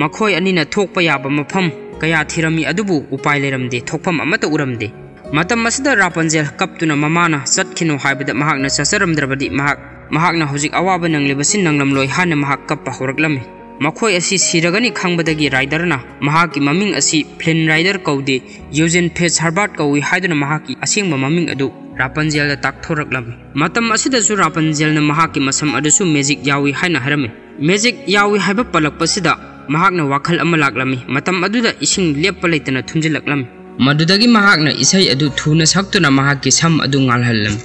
ꯃꯈꯣꯏ ꯑꯅꯤꯅ ꯊꯣꯛꯄ ꯌꯥꯕ ꯃꯐꯝ ꯀꯌꯥ ꯊꯤꯔꯝꯃꯤ, ꯑꯗꯨꯕꯨ ꯎꯄꯥꯏ ꯂꯩꯔꯝꯗꯦ, ꯊꯣꯛꯐꯝ ꯑꯃꯠꯇ ꯎꯔꯝꯗꯦ꯫ ꯃꯇꯝ ꯑꯁꯤꯗ ꯔꯥꯄꯟꯖꯦꯜ ꯀꯞꯇꯨꯅ ꯃꯃꯥꯅ ꯆꯠꯈꯤꯅꯨ ꯍꯥꯏꯕꯗ ꯃꯍꯥꯛꯅ ꯆꯠꯆꯔꯝꯗ꯭ꯔꯕꯗꯤ ꯃꯍꯥꯛ, ꯃꯍꯥꯛꯅ ꯍꯧꯖꯤꯛ ꯑꯋꯥꯕ ꯅꯪꯂꯤꯕꯁꯤ ꯅꯪꯂꯝꯂꯣꯏ ꯍꯥꯏꯅ ꯃꯍꯥꯛ ꯀꯞꯄ ꯍꯧꯔꯛꯂꯝꯃꯤ꯫ ꯃꯈꯣꯏ ꯑꯁꯤ ꯁꯤꯔꯒꯅꯤ ꯈꯪꯕꯗꯒꯤ ꯔꯥꯏꯗꯔꯅ ꯃꯍꯥꯛꯀꯤ ꯃꯃꯤꯡ ꯑꯁꯤ ꯐ꯭ꯂꯤꯟ ꯔꯥꯏꯗꯔ ꯀꯧꯗꯦ, ꯌꯨꯖꯤꯟ ꯐꯤꯠꯖ ꯍꯔꯕꯥꯔꯠ ꯀꯧꯏ ꯍꯥꯏꯗꯨꯅ ꯃꯍꯥꯛꯀꯤ ꯑꯁꯦꯡꯕ ꯃꯃꯤꯡ ꯑꯗꯨ ꯔꯥꯄꯟꯖꯦꯜꯗ ꯇꯥꯛꯊꯣꯔꯛꯂꯝꯃꯤ꯫ ꯃꯇꯝ ꯑꯁꯤꯗꯁꯨ ꯔꯥꯄꯟꯖꯦꯜꯅ ꯃꯍꯥꯛꯀꯤ ꯃꯁꯝ ꯑꯗꯨꯁꯨ ꯃꯦꯖꯤꯛ ꯌꯥꯎꯏ ꯍꯥꯏꯅ ꯍꯥꯏꯔꯝꯃꯤ꯫ ꯃꯦꯖꯤꯛ ꯌꯥꯎꯏ ꯍꯥꯏꯕ ꯄꯜꯂꯛꯄꯁꯤꯗ ꯃꯍꯥꯛꯅ ꯋꯥꯈꯜ ꯑꯃ ꯂꯥꯛꯂꯝꯃꯤ꯫ ꯃꯇꯝ ꯑꯗꯨꯗ ꯏꯁꯤꯡ ꯂꯦꯞꯄ ꯂꯩꯇꯅ ꯊꯨꯝꯖꯤꯜꯂꯛꯂꯝꯃꯤ꯫ ꯃꯗꯨꯗꯒꯤ ꯃꯍꯥꯛꯅ ꯏꯁꯩ ꯑꯗꯨ ꯊꯨꯅ ꯁꯛꯇꯨꯅ ꯃꯍꯥꯛꯀꯤ ꯁꯝ ꯑꯗꯨ ꯉꯥꯜꯍꯜꯂꯝꯃꯤ꯫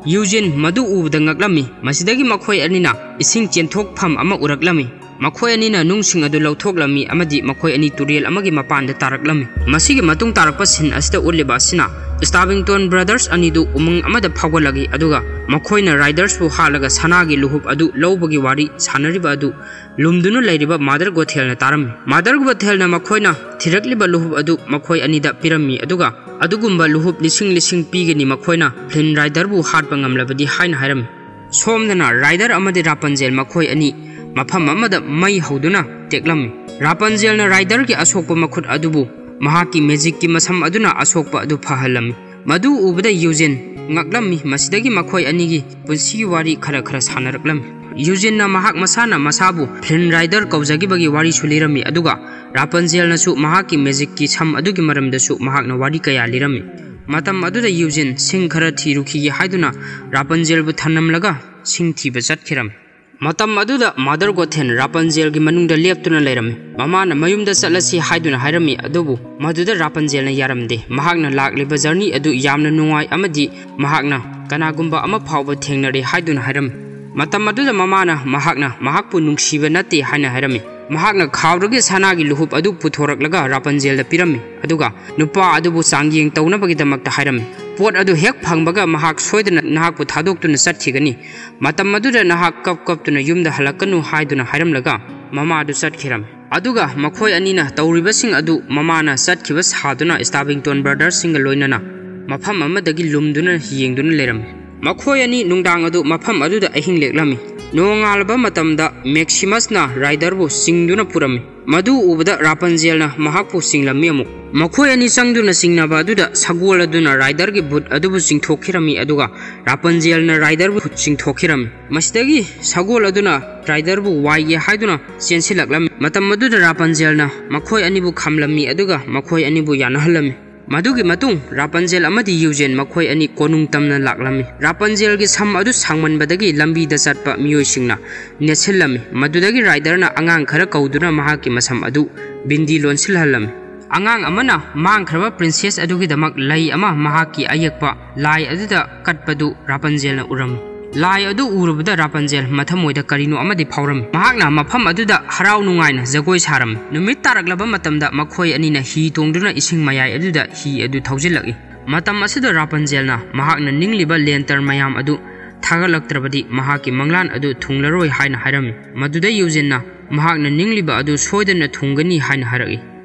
ꯌꯨꯖꯤꯟ ꯃꯗꯨ ꯎꯕꯗ ꯉꯛꯂꯝꯃꯤ꯫ ꯃꯁꯤꯗꯒꯤ ꯃꯈꯣꯏ ꯑꯅꯤꯅ ꯏꯁꯤꯡ ꯆꯦꯟꯊꯣꯛꯐꯝ ꯑꯃ ꯎꯔꯛꯂꯝꯃꯤ꯫ ꯃꯈꯣꯏ ꯑꯅꯤꯅ ꯅꯨꯡꯁꯤꯡ ꯑꯗꯨ ꯂꯧꯊꯣꯛꯂꯝꯃꯤ ꯑꯃꯗꯤ ꯃꯈꯣꯏ ꯑꯅꯤ ꯇꯨꯔꯦꯜ ꯑꯃꯒꯤ ꯃꯄꯥꯟꯗ ꯇꯥꯔꯛꯂꯝꯃꯤ꯫ ꯃꯁꯤꯒꯤ ꯃꯇꯨꯡ ꯇꯥꯔꯛꯄ ꯁꯤꯟ ꯑꯁꯤꯗ ꯎꯠꯂꯤꯕ ꯑꯁꯤꯅ ꯁ꯭ꯇꯥꯕꯤꯡꯇꯣꯟ ꯕ꯭ꯔꯗꯔꯁ ꯑꯅꯤꯗꯨ ꯎꯃꯪ ꯑꯃꯗ ꯐꯥꯎꯒꯠꯂꯛꯏ, ꯑꯗꯨꯒ ꯃꯈꯣꯏꯅ ꯔꯥꯏꯗꯔꯁꯄꯨ ꯍꯥꯠꯂꯒ ꯁꯅꯥꯒꯤ ꯂꯨꯍꯨꯞ ꯑꯗꯨ ꯂꯧꯕꯒꯤ ꯋꯥꯔꯤ ꯁꯥꯟꯅꯔꯤꯕ ꯑꯗꯨ ꯂꯨꯝꯗꯨꯅ ꯂꯩꯔꯤꯕ ꯃꯥꯗꯔ ꯒꯣꯊꯦꯜꯅ ꯇꯥꯔꯝꯃꯤ꯫ ꯃꯥꯗꯔ ꯒꯣꯊꯦꯜꯅ ꯃꯈꯣꯏꯅ ꯊꯤꯔꯛꯂꯤꯕ ꯂꯨꯍꯨꯞ ꯑꯗꯨ ꯃꯈꯣꯏ ꯑꯅꯤꯗ ꯄꯤꯔꯝꯃꯤ, ꯑꯗꯨꯒ ꯑꯗꯨꯒꯨꯝꯕ ꯂꯨꯍꯨꯞ ꯂꯤꯁꯤꯡ ꯂꯤꯁꯤꯡ ꯄꯤꯒꯅꯤ ꯃꯈꯣꯏꯅ ꯐ꯭ꯂꯤꯟ ꯔꯥꯏꯗꯔꯕꯨ ꯍꯥꯠꯄ ꯉꯝꯂꯕꯗꯤ ꯍꯥꯏꯅ ꯍꯥꯏꯔꯝꯃꯤ꯫ ꯁꯣꯝꯗꯅ ꯔꯥꯏꯗꯔ ꯑꯃꯗꯤ ꯔꯥꯄꯟꯖꯦꯜ ꯃꯈꯣꯏ ꯑꯅꯤ ꯃꯐꯝ ꯑꯃꯗ ꯃꯩ ꯍꯧꯗꯨꯅ ꯇꯦꯛꯂꯝꯃꯤ꯫ ꯔꯥꯄꯟꯖꯦꯜꯅ ꯔꯥꯏꯗꯔꯒꯤ ꯑꯁꯣꯛꯄ ꯃꯈꯨꯠ ꯑꯗꯨꯕꯨ ꯃꯍꯥꯛꯀꯤ ꯃꯦꯖꯤꯛꯀꯤ ꯃꯁꯝ ꯑꯗꯨꯅ ꯑꯁꯣꯛꯄ ꯑꯗꯨ ꯐꯍꯜꯂꯝꯃꯤ꯫ ꯃꯗꯨ ꯎꯕꯗ ꯌꯨꯖꯤꯟ ꯉꯛꯂꯝꯃꯤ꯫ ꯃꯁꯤꯗꯒꯤ ꯃꯈꯣꯏ ꯑꯅꯤꯒꯤ ꯄꯨꯟꯁꯤꯒꯤ ꯋꯥꯔꯤ ꯈꯔ ꯈꯔ ꯁꯥꯟꯅꯔꯛꯂꯝꯃꯤ꯫ ꯌꯨꯖꯤꯟꯅ ꯃꯍꯥꯛ ꯃꯁꯥꯅ ꯃꯁꯥꯕꯨ ꯐ꯭ꯂꯤꯟ ꯔꯥꯏꯗꯔ ꯀꯧꯖꯈꯤꯕꯒꯤ ꯋꯥꯔꯤꯁꯨ ꯂꯤꯔꯝꯃꯤ, ꯑꯗꯨꯒ ꯔꯥꯄꯟꯖꯦꯜꯅꯁꯨ ꯃꯍꯥꯛꯀꯤ ꯃꯦꯖꯤꯛꯀꯤ ꯁꯝ ꯑꯗꯨꯒꯤ ꯃꯔꯝꯗꯁꯨ ꯃꯍꯥꯛꯅ ꯋꯥꯔꯤ ꯀꯌꯥ ꯂꯤꯔꯝꯃꯤ꯫ ꯃꯇꯝ ꯑꯗꯨꯗ ꯌꯨꯖꯤꯟ ꯁꯤꯡ ꯈꯔ ꯊꯤꯔꯨꯈꯤꯒꯦ ꯍꯥꯏꯗꯨꯅ ꯔꯥꯄꯟꯖꯦꯜꯕꯨ ꯊꯅꯝꯂꯒ ꯁꯤꯡ ꯊꯤꯕ ꯆꯠꯈꯤꯔꯝꯃꯤ꯫ ꯃꯇꯝ ꯑꯗꯨꯗ ꯃꯥꯗꯔ ꯒꯣꯊꯦꯟ ꯔꯥꯄꯟꯖꯦꯜꯒꯤ ꯃꯅꯨꯡꯗ ꯂꯦꯞꯇꯨꯅ ꯂꯩꯔꯝꯃꯤ꯫ ꯃꯃꯥꯅ ꯃꯌꯨꯝꯗ ꯆꯠꯂꯁꯤ ꯍꯥꯏꯗꯨꯅ ꯍꯥꯏꯔꯝꯃꯤ, ꯑꯗꯨꯕꯨ ꯃꯗꯨꯗ ꯔꯥꯄꯟꯖꯦꯜꯅ ꯌꯥꯔꯝꯗꯦ꯫ ꯃꯍꯥꯛꯅ ꯂꯥꯛꯂꯤꯕ ꯖꯔꯅꯤ ꯑꯗꯨ ꯌꯥꯝꯅ ꯅꯨꯡꯉꯥꯏ ꯑꯃꯗꯤ ꯃꯍꯥꯛꯅ ꯀꯅꯥꯒꯨꯝꯕ ꯑꯃ ꯐꯥꯎꯕ ꯊꯦꯡꯅꯔꯦ ꯍꯥꯏꯗꯨꯅ ꯍꯥꯏꯔꯝꯃꯤ꯫ ꯃꯇꯝ ꯑꯗꯨꯗ ꯃꯃꯥꯅ ꯃꯍꯥꯛꯅ ꯃꯍꯥꯛꯄꯨ ꯅꯨꯡꯁꯤꯕ ꯅꯠꯇꯦ ꯍꯥꯏꯅ ꯍꯥꯏꯔꯝꯃꯤ꯫ ꯃꯍꯥꯛꯅ ꯈꯥꯎꯗꯒꯤ ꯁꯅꯥꯒꯤ ꯂꯨꯍꯨꯞ ꯑꯗꯨ ꯄꯨꯊꯣꯔꯛꯂꯒ ꯔꯥꯄꯟꯖꯦꯜꯗ ꯄꯤꯔꯝꯃꯤ, ꯑꯗꯨꯒ ꯅꯨꯄꯥ ꯑꯗꯨꯕꯨ ꯆꯥꯡꯌꯦꯡ ꯇꯧꯅꯕꯒꯤꯗꯃꯛꯇ ꯍꯥꯏꯔꯝꯃꯤ, "ꯄꯣꯠ ꯑꯗꯨ ꯍꯦꯛ ꯐꯪꯕꯒ ꯃꯍꯥꯛ ꯁꯣꯏꯗꯅ ꯅꯍꯥꯛꯄꯨ ꯊꯥꯗꯣꯛꯇꯨꯅ ꯆꯠꯈꯤꯒꯅꯤ꯫ ꯃꯇꯝ ꯑꯗꯨꯗ ꯅꯍꯥꯛ ꯀꯞ ꯀꯞꯇꯨꯅ ꯌꯨꯝꯗ ꯍꯜꯂꯛꯀꯅꯨ" ꯍꯥꯏꯗꯨꯅ ꯍꯥꯏꯔꯝꯂꯒ ꯃꯃꯥ ꯑꯗꯨ ꯆꯠꯈꯤꯔꯝꯃꯤ꯫ ꯑꯗꯨꯒ ꯃꯈꯣꯏ ꯑꯅꯤꯅ ꯇꯧꯔꯤꯕꯁꯤꯡ ꯑꯗꯨ ꯃꯃꯥꯅ ꯆꯠꯈꯤꯕ ꯁꯥꯗꯨꯅ ꯁ꯭ꯇꯥꯕꯤꯡꯇꯣꯟ ꯕ꯭ꯔꯗꯔꯁꯤꯡꯒ ꯂꯣꯏꯅꯅ ꯃꯐꯝ ꯑꯃꯗꯒꯤ ꯂꯨꯝꯗꯨꯅ ꯌꯦꯡꯗꯨꯅ ꯂꯩꯔꯝꯃꯤ꯫ ꯃꯈꯣꯏ ꯑꯅꯤ ꯅꯨꯡꯗꯥꯡ ꯑꯗꯨ ꯃꯐꯝ ꯑꯗꯨꯗ ꯑꯍꯤꯡ ꯂꯦꯛꯂꯝꯃꯤ꯫ ꯅꯣꯡꯉꯥꯜꯂꯕ ꯃꯇꯝꯗ ꯃꯦꯛꯁꯤꯃꯁꯅ ꯔꯥꯏꯗꯔꯕꯨ ꯆꯤꯡꯗꯨꯅ ꯄꯨꯔꯝꯃꯤ꯫ ꯃꯗꯨ ꯎꯕꯗ ꯔꯥꯄꯟꯖꯦꯜꯅ ꯃꯍꯥꯛꯄꯨ ꯆꯤꯡꯂꯝꯃꯤ꯫ ꯑꯃꯨꯛ ꯃꯈꯣꯏ ꯑꯅꯤ ꯆꯪꯗꯨꯅ ꯆꯤꯡꯅꯕ ꯑꯗꯨꯗ ꯁꯒꯣꯜ ꯑꯗꯨꯅ ꯔꯥꯏꯗꯔꯒꯤ ꯚꯨꯠ ꯑꯗꯨꯕꯨ ꯆꯤꯡꯊꯣꯛꯈꯤꯔꯝꯃꯤ, ꯑꯗꯨꯒ ꯔꯥꯄꯟꯖꯦꯜꯅ ꯔꯥꯏꯗꯔꯕꯨ ꯆꯤꯡꯊꯣꯛꯈꯤꯔꯝꯃꯤ꯫ ꯃꯁꯤꯗꯒꯤ ꯁꯒꯣꯜ ꯑꯗꯨꯅ ꯔꯥꯏꯗꯔꯕꯨ ꯋꯥꯏꯒꯦ ꯍꯥꯏꯗꯨꯅ ꯆꯦꯟꯁꯤꯜꯂꯛꯂꯝꯃꯤ꯫ ꯃꯇꯝ ꯑꯗꯨꯗ ꯔꯥꯄꯟꯖꯦꯜꯅ ꯃꯈꯣꯏ ꯑꯅꯤꯕꯨ ꯈꯥꯝꯂꯝꯃꯤ, ꯑꯗꯨꯒ ꯃꯈꯣꯏ ꯑꯅꯤꯕꯨ ꯌꯥꯅꯍꯜꯂꯝꯃꯤ꯫ ꯃꯗꯨꯒꯤ ꯃꯇꯨꯡ ꯔꯥꯄꯟꯖꯦꯜ ꯑꯃꯗꯤ ꯌꯨꯖꯦꯟ ꯃꯈꯣꯏ ꯑꯅꯤ ꯀꯣꯅꯨꯡ ꯇꯝꯅ ꯂꯥꯛꯂꯝꯃꯤ꯫ ꯔꯥꯄꯟꯖꯦꯜꯒꯤ ꯁꯝ ꯑꯗꯨ ꯁꯥꯡꯃꯟꯕꯗꯒꯤ ꯂꯝꯕꯤꯗ ꯆꯠꯄ ꯃꯤꯑꯣꯏꯁꯤꯡꯅ ꯅꯦꯠꯁꯤꯜꯂꯝꯃꯤ꯫ ꯃꯗꯨꯗꯒꯤ ꯔꯥꯏꯗꯔꯅ ꯑꯉꯥꯡ ꯈꯔ ꯀꯧꯗꯨꯅ ꯃꯍꯥꯛꯀꯤ ꯃꯁꯝ ꯑꯗꯨ ꯕꯤꯟꯗꯤ ꯂꯣꯟꯁꯤꯜꯍꯜꯂꯝꯃꯤ꯫ ꯑꯉꯥꯡ ꯑꯃꯅ ꯃꯥꯡꯈ꯭ꯔꯕ ꯄ꯭ꯔꯤꯟꯁꯦꯁ ꯑꯗꯨꯒꯤꯗꯃꯛ ꯂꯩ ꯑꯃ ꯃꯍꯥꯛꯀꯤ ꯑꯌꯦꯛꯄ ꯂꯥꯏ ꯑꯗꯨꯗ ꯀꯠꯄꯗꯨ ꯔꯥꯄꯟꯖꯦꯜꯅ ꯎꯔꯝꯃꯤ꯫ ꯂꯥꯏ ꯑꯗꯨ ꯎꯔꯨꯕꯗ ꯔꯥꯄꯟꯖꯦꯜ ꯃꯊꯃꯣꯏꯗ ꯀꯔꯤꯅꯣ ꯑꯃꯗꯤ ꯐꯥꯎꯔꯝꯃꯤ꯫ ꯃꯍꯥꯛꯅ ꯃꯐꯝ ꯑꯗꯨꯗ ꯍꯔꯥꯎ ꯅꯨꯡꯉꯥꯏꯅ ꯖꯒꯣꯏ ꯁꯥꯔꯝꯃꯤ꯫ ꯅꯨꯃꯤꯠ ꯇꯥꯔꯛꯂꯕ ꯃꯇꯝꯗ ꯃꯈꯣꯏ ꯑꯅꯤꯅ ꯍꯤ ꯇꯣꯡꯗꯨꯅ ꯏꯁꯤꯡ ꯃꯌꯥꯏ ꯑꯗꯨꯗ ꯍꯤ ꯑꯗꯨ ꯊꯧꯖꯤꯜꯂꯛꯏ꯫ ꯃꯇꯝ ꯑꯁꯤꯗ ꯔꯥꯄꯟꯖꯦꯜꯅ ꯃꯍꯥꯛꯅ ꯅꯤꯡꯂꯤꯕ ꯂꯦꯟꯇꯔꯟ ꯃꯌꯥꯝ ꯑꯗꯨ ꯊꯥꯒꯠꯂꯛꯇ꯭ꯔꯕꯗꯤ ꯃꯍꯥꯛꯀꯤ ꯃꯪꯂꯥꯟ ꯑꯗꯨ ꯊꯨꯡꯂꯔꯣꯏ ꯍꯥꯏꯅ ꯍꯥꯏꯔꯝꯃꯤ꯫ ꯃꯗꯨꯗ ꯌꯨꯖꯤꯟꯅ ꯃꯍꯥꯛꯅ ꯅꯤꯡꯂꯤꯕ ꯑꯗꯨ ꯁꯣꯏꯗꯅ ꯊꯨꯡꯒꯅꯤ ꯍꯥꯏꯅ ꯍꯥꯏꯔꯛꯏ꯫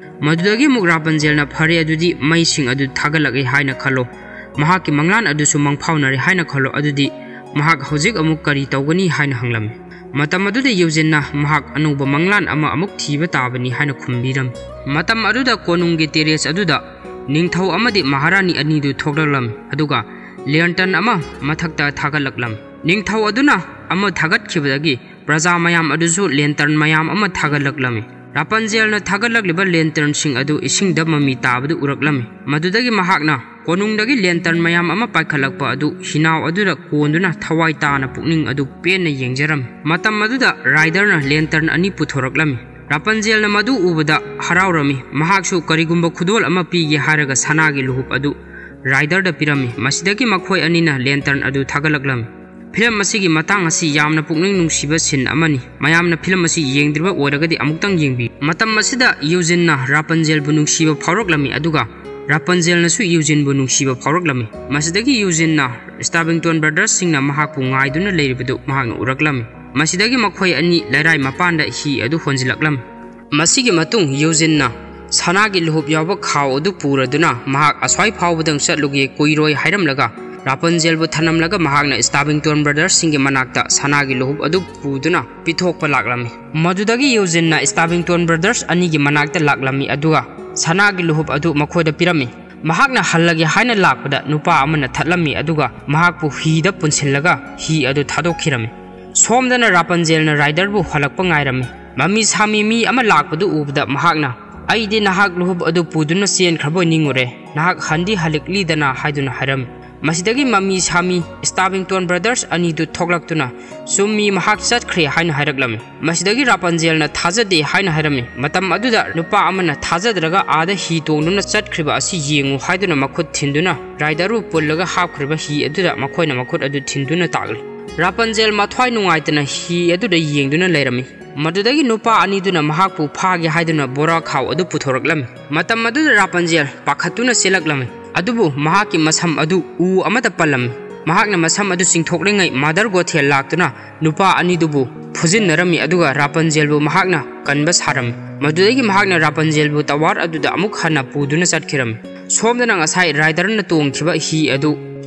ꯃꯗꯨꯗꯒꯤ ꯑꯃꯨꯛ ꯔꯥꯄꯟꯖꯦꯜꯅ ꯐꯔꯦ ꯑꯗꯨꯗꯤ ꯃꯩꯁꯤꯡ ꯑꯗꯨ ꯊꯥꯒꯠꯂꯛꯏ ꯍꯥꯏꯅ ꯈꯜꯂꯣ, ꯃꯍꯥꯛꯀꯤ ꯃꯪꯂꯥꯟ ꯑꯗꯨꯁꯨ ꯃꯪꯐꯥꯎꯅꯔꯦ ꯍꯥꯏꯅ ꯈꯜꯂꯣ, ꯑꯗꯨꯗꯤ ꯃꯍꯥꯛ ꯍꯧꯖꯤꯛ ꯑꯃꯨꯛ ꯀꯔꯤ ꯇꯧꯒꯅꯤ ꯍꯥꯏꯅ ꯍꯪꯂꯝꯃꯤ꯫ ꯃꯇꯝ ꯑꯗꯨꯗ ꯌꯨꯖꯤꯟꯅ ꯃꯍꯥꯛ ꯑꯅꯧꯕ ꯃꯪꯂꯥꯟ ꯑꯃ ꯑꯃꯨꯛ ꯊꯤꯕ ꯇꯥꯕꯅꯤ ꯍꯥꯏꯅ ꯈꯨꯝꯕꯤꯔꯝꯃꯤ꯫ ꯃꯇꯝ ꯑꯗꯨꯗ ꯀꯣꯅꯨꯡꯒꯤ ꯇꯦꯔꯦꯁ ꯑꯗꯨꯗ ꯅꯤꯡꯊꯧ ꯑꯃꯗꯤ ꯃꯍꯥꯔꯥꯅꯤ ꯑꯅꯤꯗꯨ ꯊꯣꯛꯂꯛꯂꯝꯃꯤ, ꯑꯗꯨꯒ ꯂꯦꯟꯇꯔꯟ ꯑꯃ ꯃꯊꯛꯇ ꯊꯥꯒꯠꯂꯛꯂꯝꯃꯤ꯫ ꯅꯤꯡꯊꯧ ꯑꯗꯨꯅ ꯑꯃ ꯊꯥꯒꯠꯈꯤꯕꯗꯒꯤ ꯄ꯭ꯔꯖꯥ ꯃꯌꯥꯝ ꯑꯗꯨꯁꯨ ꯂꯦꯟꯇꯔꯟ ꯃꯌꯥꯝ ꯑꯃ ꯊꯥꯒꯠꯂꯛꯂꯝꯃꯤ꯫ ꯔꯥꯄꯟꯖꯦꯜꯅ ꯊꯥꯒꯠꯂꯛꯂꯤꯕ ꯂꯦꯟꯇꯔꯟꯁꯤꯡ ꯑꯗꯨ ꯏꯁꯤꯡꯗ ꯃꯃꯤ ꯇꯥꯕꯗꯨ ꯎꯔꯛꯂꯝꯃꯤ꯫ ꯃꯗꯨꯗꯒꯤ ꯃꯍꯥꯛꯅ ꯀꯣꯅꯨꯡꯗꯒꯤ ꯂꯦꯟꯇꯔꯟ ꯃꯌꯥꯝ ꯑꯃ ꯄꯥꯏꯈꯠꯂꯛꯄ ꯑꯗꯨ ꯍꯤꯅꯥꯎ ꯑꯗꯨꯗ ꯀꯣꯟꯗꯨꯅ ꯊꯋꯥꯏ ꯇꯥꯅ ꯄꯨꯛꯅꯤꯡ ꯑꯗꯨ ꯄꯦꯟꯅ ꯌꯦꯡꯖꯔꯝꯃꯤ꯫ ꯃꯇꯝ ꯑꯗꯨꯗ ꯔꯥꯏꯗꯔꯅ ꯂꯦꯟꯇꯔꯟ ꯑꯅꯤ ꯄꯨꯊꯣꯔꯛꯂꯝꯃꯤ꯫ ꯔꯥꯄꯟꯖꯦꯜꯅ ꯃꯗꯨ ꯎꯕꯗ ꯍꯔꯥꯎꯔꯝꯃꯤ꯫ ꯃꯍꯥꯛꯁꯨ ꯀꯔꯤꯒꯨꯝꯕ ꯈꯨꯗꯣꯜ ꯑꯃ ꯄꯤꯒꯦ ꯍꯥꯏꯔꯒ ꯁꯅꯥꯒꯤ ꯂꯨꯍꯨꯞ ꯑꯗꯨ ꯔꯥꯏꯗꯔꯗ ꯄꯤꯔꯝꯃꯤ꯫ ꯃꯁꯤꯗꯒꯤ ꯃꯈꯣꯏ ꯑꯅꯤꯅ ꯂꯦꯟꯇꯔꯟ ꯑꯗꯨ ꯊꯥꯒꯠꯂꯛꯂꯝꯃꯤ꯫ ꯐꯤꯂꯝ ꯑꯁꯤꯒꯤ ꯃꯇꯥꯡ ꯑꯁꯤ ꯌꯥꯝꯅ ꯄꯨꯛꯅꯤꯡ ꯅꯨꯡꯁꯤꯕ ꯁꯤꯟ ꯑꯃꯅꯤ꯫ ꯃꯌꯥꯝꯅ ꯐꯤꯂꯝ ꯑꯁꯤ ꯌꯦꯡꯗ꯭ꯔꯤꯕ ꯑꯣꯏꯔꯒꯗꯤ ꯑꯃꯨꯛꯇꯪ ꯌꯦꯡꯕꯤꯌꯨ꯫ ꯃꯇꯝ ꯑꯁꯤꯗ ꯌꯨꯖꯤꯟꯅ ꯔꯥꯄꯟꯖꯦꯜꯕꯨ ꯅꯨꯡꯁꯤꯕ ꯐꯥꯎꯔꯛꯂꯝꯃꯤ, ꯑꯗꯨꯒ ꯔꯥꯄꯟꯖꯦꯜꯅꯁꯨ ꯌꯨꯖꯤꯟꯕꯨ ꯅꯨꯡꯁꯤꯕ ꯐꯥꯎꯔꯛꯂꯝꯃꯤ꯫ ꯃꯁꯤꯗꯒꯤ ꯌꯨꯖꯤꯟꯅ ꯁ꯭ꯇꯥꯕꯤꯡꯇꯣꯟ ꯕ꯭ꯔꯗꯔꯁꯁꯤꯡꯅ ꯃꯍꯥꯛꯄꯨ ꯉꯥꯏꯗꯨꯅ ꯂꯩꯔꯤꯕꯗꯨ ꯃꯍꯥꯛꯅ ꯎꯔꯛꯂꯝꯃꯤ꯫ ꯃꯁꯤꯗꯒꯤ ꯃꯈꯣꯏ ꯑꯅꯤ ꯂꯩꯔꯥꯏ ꯃꯄꯥꯟꯗ ꯍꯤ ꯑꯗꯨ ꯍꯣꯟꯖꯤꯜꯂꯛꯂꯝꯃꯤ꯫ ꯃꯁꯤꯒꯤ ꯃꯇꯨꯡ ꯌꯨꯖꯤꯟꯅ ꯁꯅꯥꯒꯤ ꯂꯨꯍꯨꯞ ꯌꯥꯎꯕ ꯈꯥꯎ ꯑꯗꯨ ꯄꯨꯔꯗꯨꯅ ꯃꯍꯥꯛ ꯑꯁ꯭ꯋꯥꯏ ꯐꯥꯎꯕꯗꯪ ꯆꯠꯂꯨꯒꯦ, ꯀꯨꯏꯔꯣꯏ ꯍꯥꯏꯔꯝꯂꯒ ꯔꯥꯄꯟꯖꯦꯜꯕꯨ ꯊꯅꯝꯂꯒ ꯃꯍꯥꯛꯅ ꯁ꯭ꯇꯥꯕꯤꯡꯇꯣꯟ ꯕ꯭ꯔꯗꯔꯁꯤꯡꯒꯤ ꯃꯅꯥꯛꯇ ꯁꯅꯥꯒꯤ ꯂꯨꯍꯨꯞ ꯑꯗꯨ ꯄꯨꯗꯨꯅ ꯄꯤꯊꯣꯛꯄ ꯂꯥꯛꯂꯝꯃꯤ꯫ ꯃꯗꯨꯗꯒꯤ ꯌꯨꯖꯤꯟꯅ ꯁ꯭ꯇꯥꯕꯤꯡꯇꯣꯟ ꯕ꯭ꯔꯗꯔꯁ ꯑꯅꯤꯒꯤ ꯃꯅꯥꯛꯇ ꯂꯥꯛꯂꯝꯃꯤ, ꯑꯗꯨꯒ ꯁꯅꯥꯒꯤ ꯂꯨꯍꯨꯞ ꯑꯗꯨ ꯃꯈꯣꯏꯗ ꯄꯤꯔꯝꯃꯤ꯫ ꯃꯍꯥꯛꯅ ꯍꯜꯂꯒꯦ ꯍꯥꯏꯅ ꯂꯥꯛꯄꯗ ꯅꯨꯄꯥ ꯑꯃꯅ ꯊꯠꯂꯝꯃꯤ, ꯑꯗꯨꯒ ꯃꯍꯥꯛꯄꯨ ꯍꯤꯗ ꯄꯨꯟꯁꯤꯜꯂꯒ ꯍꯤ ꯑꯗꯨ ꯊꯥꯗꯣꯛꯈꯤꯔꯝꯃꯤ꯫ ꯁꯣꯝꯗꯅ ꯔꯥꯄꯟꯖꯦꯜꯅ ꯔꯥꯏꯗꯔꯕꯨ ꯍꯜꯂꯛꯄ ꯉꯥꯏꯔꯝꯃꯤ꯫ ꯃꯃꯤ ꯁꯥꯃꯤ ꯃꯤ ꯑꯃ ꯂꯥꯛꯄꯗꯨ ꯎꯕꯗ ꯃꯍꯥꯛꯅ "ꯑꯩꯗꯤ ꯅꯍꯥꯛ ꯂꯨꯍꯨꯞ ꯑꯗꯨ ꯄꯨꯗꯨꯅ ꯆꯦꯟꯈ꯭ꯔꯕꯣꯏ ꯅꯤꯡꯉꯨꯔꯦ, ꯅꯍꯥꯛ ꯍꯟꯗꯤ ꯍꯜꯂꯛꯂꯤꯗꯅ" ꯍꯥꯏꯗꯨꯅ ꯍꯥꯏꯔꯝꯃꯤ꯫ ꯃꯁꯤꯗꯒꯤ ꯃꯃꯤ ꯁꯥꯃꯤ ꯁ꯭ꯇꯥꯕꯤꯡꯇꯣꯟ ꯕ꯭ꯔꯗꯔꯁ ꯑꯅꯤꯗꯨ ꯊꯣꯛꯂꯛꯇꯨꯅ, "ꯆꯨꯝꯃꯤ, ꯃꯍꯥꯛ ꯆꯠꯈ꯭ꯔꯦ" ꯍꯥꯏꯅ ꯍꯥꯏꯔꯛꯂꯝꯃꯤ꯫ ꯃꯁꯤꯗꯒꯤ ꯔꯥꯄꯟꯖꯦꯜꯅ ꯊꯥꯖꯗꯦ ꯍꯥꯏꯅ ꯍꯥꯏꯔꯝꯃꯤ꯫ ꯃꯇꯝ ꯑꯗꯨꯗ ꯅꯨꯄꯥ ꯑꯃꯅ ꯊꯥꯖꯗ꯭ꯔꯒ ꯑꯥꯗ ꯍꯤ ꯇꯣꯡꯗꯨꯅ ꯆꯠꯈ꯭ꯔꯤꯕ ꯑꯁꯤ ꯌꯦꯡꯉꯨ ꯍꯥꯏꯗꯨꯅ ꯃꯈꯨꯠ ꯊꯤꯟꯗꯨꯅ ꯔꯥꯏꯗꯔꯕꯨ ꯄꯨꯜꯂꯒ ꯍꯥꯞꯈ꯭ꯔꯤꯕ ꯍꯤ ꯑꯗꯨꯗ ꯃꯈꯣꯏꯅ ꯃꯈꯨꯠ ꯑꯗꯨ ꯊꯤꯟꯗꯨꯅ ꯇꯥꯛꯂꯤ꯫ ꯔꯥꯄꯟꯖꯦꯜ ꯃꯊ꯭ꯋꯥꯏ ꯅꯨꯡꯉꯥꯏꯇꯅ ꯍꯤ ꯑꯗꯨꯗ ꯌꯦꯡꯗꯨꯅ ꯂꯩꯔꯝꯃꯤ꯫ ꯃꯗꯨꯗꯒꯤ ꯅꯨꯄꯥ ꯑꯅꯤꯗꯨꯅ ꯃꯍꯥꯛꯄꯨ ꯐꯥꯒꯦ ꯍꯥꯏꯗꯨꯅ ꯕꯣꯔꯥ ꯈꯥꯎ ꯑꯗꯨ ꯄꯨꯊꯣꯔꯛꯂꯝꯃꯤ꯫ ꯃꯇꯝ ꯑꯗꯨꯗ ꯔꯥꯄꯟꯖꯦꯜ ꯄꯥꯈꯠꯇꯨꯅ ꯆꯦꯜꯂꯛꯂꯝꯃꯤ, ꯑꯗꯨꯕꯨ ꯃꯍꯥꯛꯀꯤ ꯃꯁꯝ ꯑꯗꯨ ꯎ ꯑꯃꯗ ꯄꯜꯂꯝꯃꯤ꯫ ꯃꯍꯥꯛꯅ ꯃꯁꯝ ꯑꯗꯨ ꯆꯤꯡꯊꯣꯛꯂꯤꯉꯩ ꯃꯥꯗꯔ ꯒꯣꯊꯦꯜ ꯂꯥꯛꯇꯨꯅ ꯅꯨꯄꯥ ꯑꯅꯤꯗꯨꯕꯨ ꯐꯨꯖꯤꯟꯅꯔꯝꯃꯤ, ꯑꯗꯨꯒ ꯔꯥꯄꯟꯖꯦꯜꯕꯨ ꯃꯍꯥꯛꯅ ꯀꯟꯕ ꯁꯥꯔꯝꯃꯤ꯫ ꯃꯗꯨꯗꯒꯤ ꯃꯍꯥꯛꯅ ꯔꯥꯄꯟꯖꯦꯜꯕꯨ ꯇꯋꯥꯔ ꯑꯗꯨꯗ ꯑꯃꯨꯛ ꯍꯟꯅ ꯄꯨꯗꯨꯅ ꯆꯠꯈꯤꯔꯝꯃꯤ꯫ ꯁꯣꯝꯗꯅ ꯉꯁꯥꯏ ꯔꯥꯏꯗꯔꯅ ꯇꯣꯡꯈꯤꯕ ꯍꯤ ꯑꯗꯨ